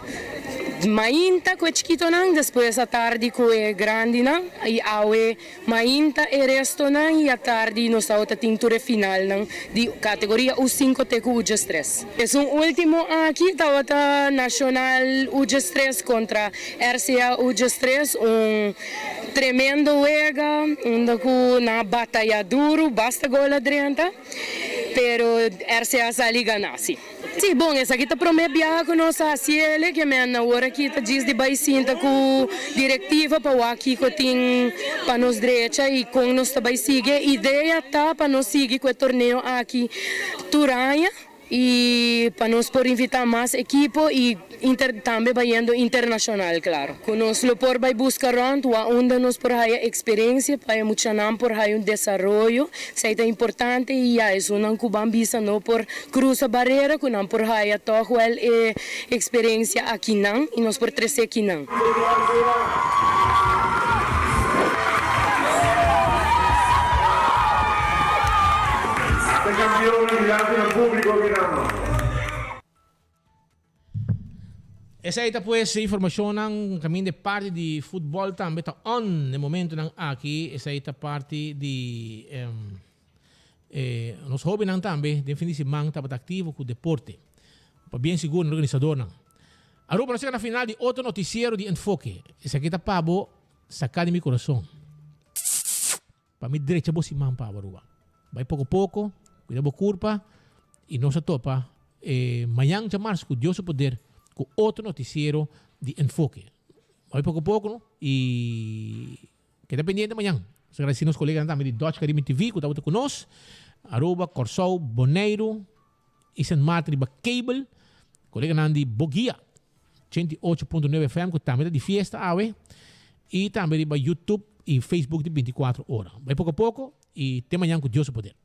mainta ku e chikitonan, despues atardi ku e grandinan i awe Mainta e restonan y atardi nos tabata tin tur e finalnan di categoria U cinco te cu U diestres. Esun ultimo aki tabata Nacional U diestres contra RCA U diestres, un tremendo wega unda cu nan a bataya duro, basta gol a drenta, pero RCA sali gana si. Sí, bon, esaki ta promé biaha ku nos a hasi el, ke men awor aki ta djis di bai sinta ku direktiva pa wak kiko tin pa nos drecha i kon nos ta bai sigui. E idea ta pa nos sigui ku e torneo aki tur aña i pa nos por invitá mas ekipo i inter tambe bayendo internashonal, klaro. Ku nos lo por bai buska rònt wak unda nos por haya eksperensia pa e muchanan por haya un desaroyo, esei ta importante i ya esunnan ku ban bisa no por Cruza barera cu nan por haya toch wel e experiencia akinan y nos por trece akinan. Ata campeonnan dilanti nan publico akinan. Esei ta pues e informacionnan caminda e parti di futbol tambe ta on e momentonan aki. Esei ta parti di. Eh, nos hobennan tambe den fin di siman tabata activo cu deporte. Pabien sigur na organisadornan. Aruba nos yega na final di otro noticiero di Enfoke. Esaki ta pa bo saca di mi corazon. Pa mi drecha bo siman pa bo Aruba. Bai poco poco, cuida bo curpa y nos a topa eh, mañan djamars cu Dios su poder cu otro noticiero di Enfoke. Bai poco poco y Keda pendiente mañan. Nos ta agradeci nos coleganan tambe di Dutch Caribbean TV cu tabata cu nos. Aruba, Corsou, Boneiru y Sint Maarten riba cable. Coleganan di Boguia, 88.9 FM cu tambe ta di fiesta awe. Y tambe riba YouTube y Facebook di 24 ora. Bai poco a poco y te mañan cu Dios su poder.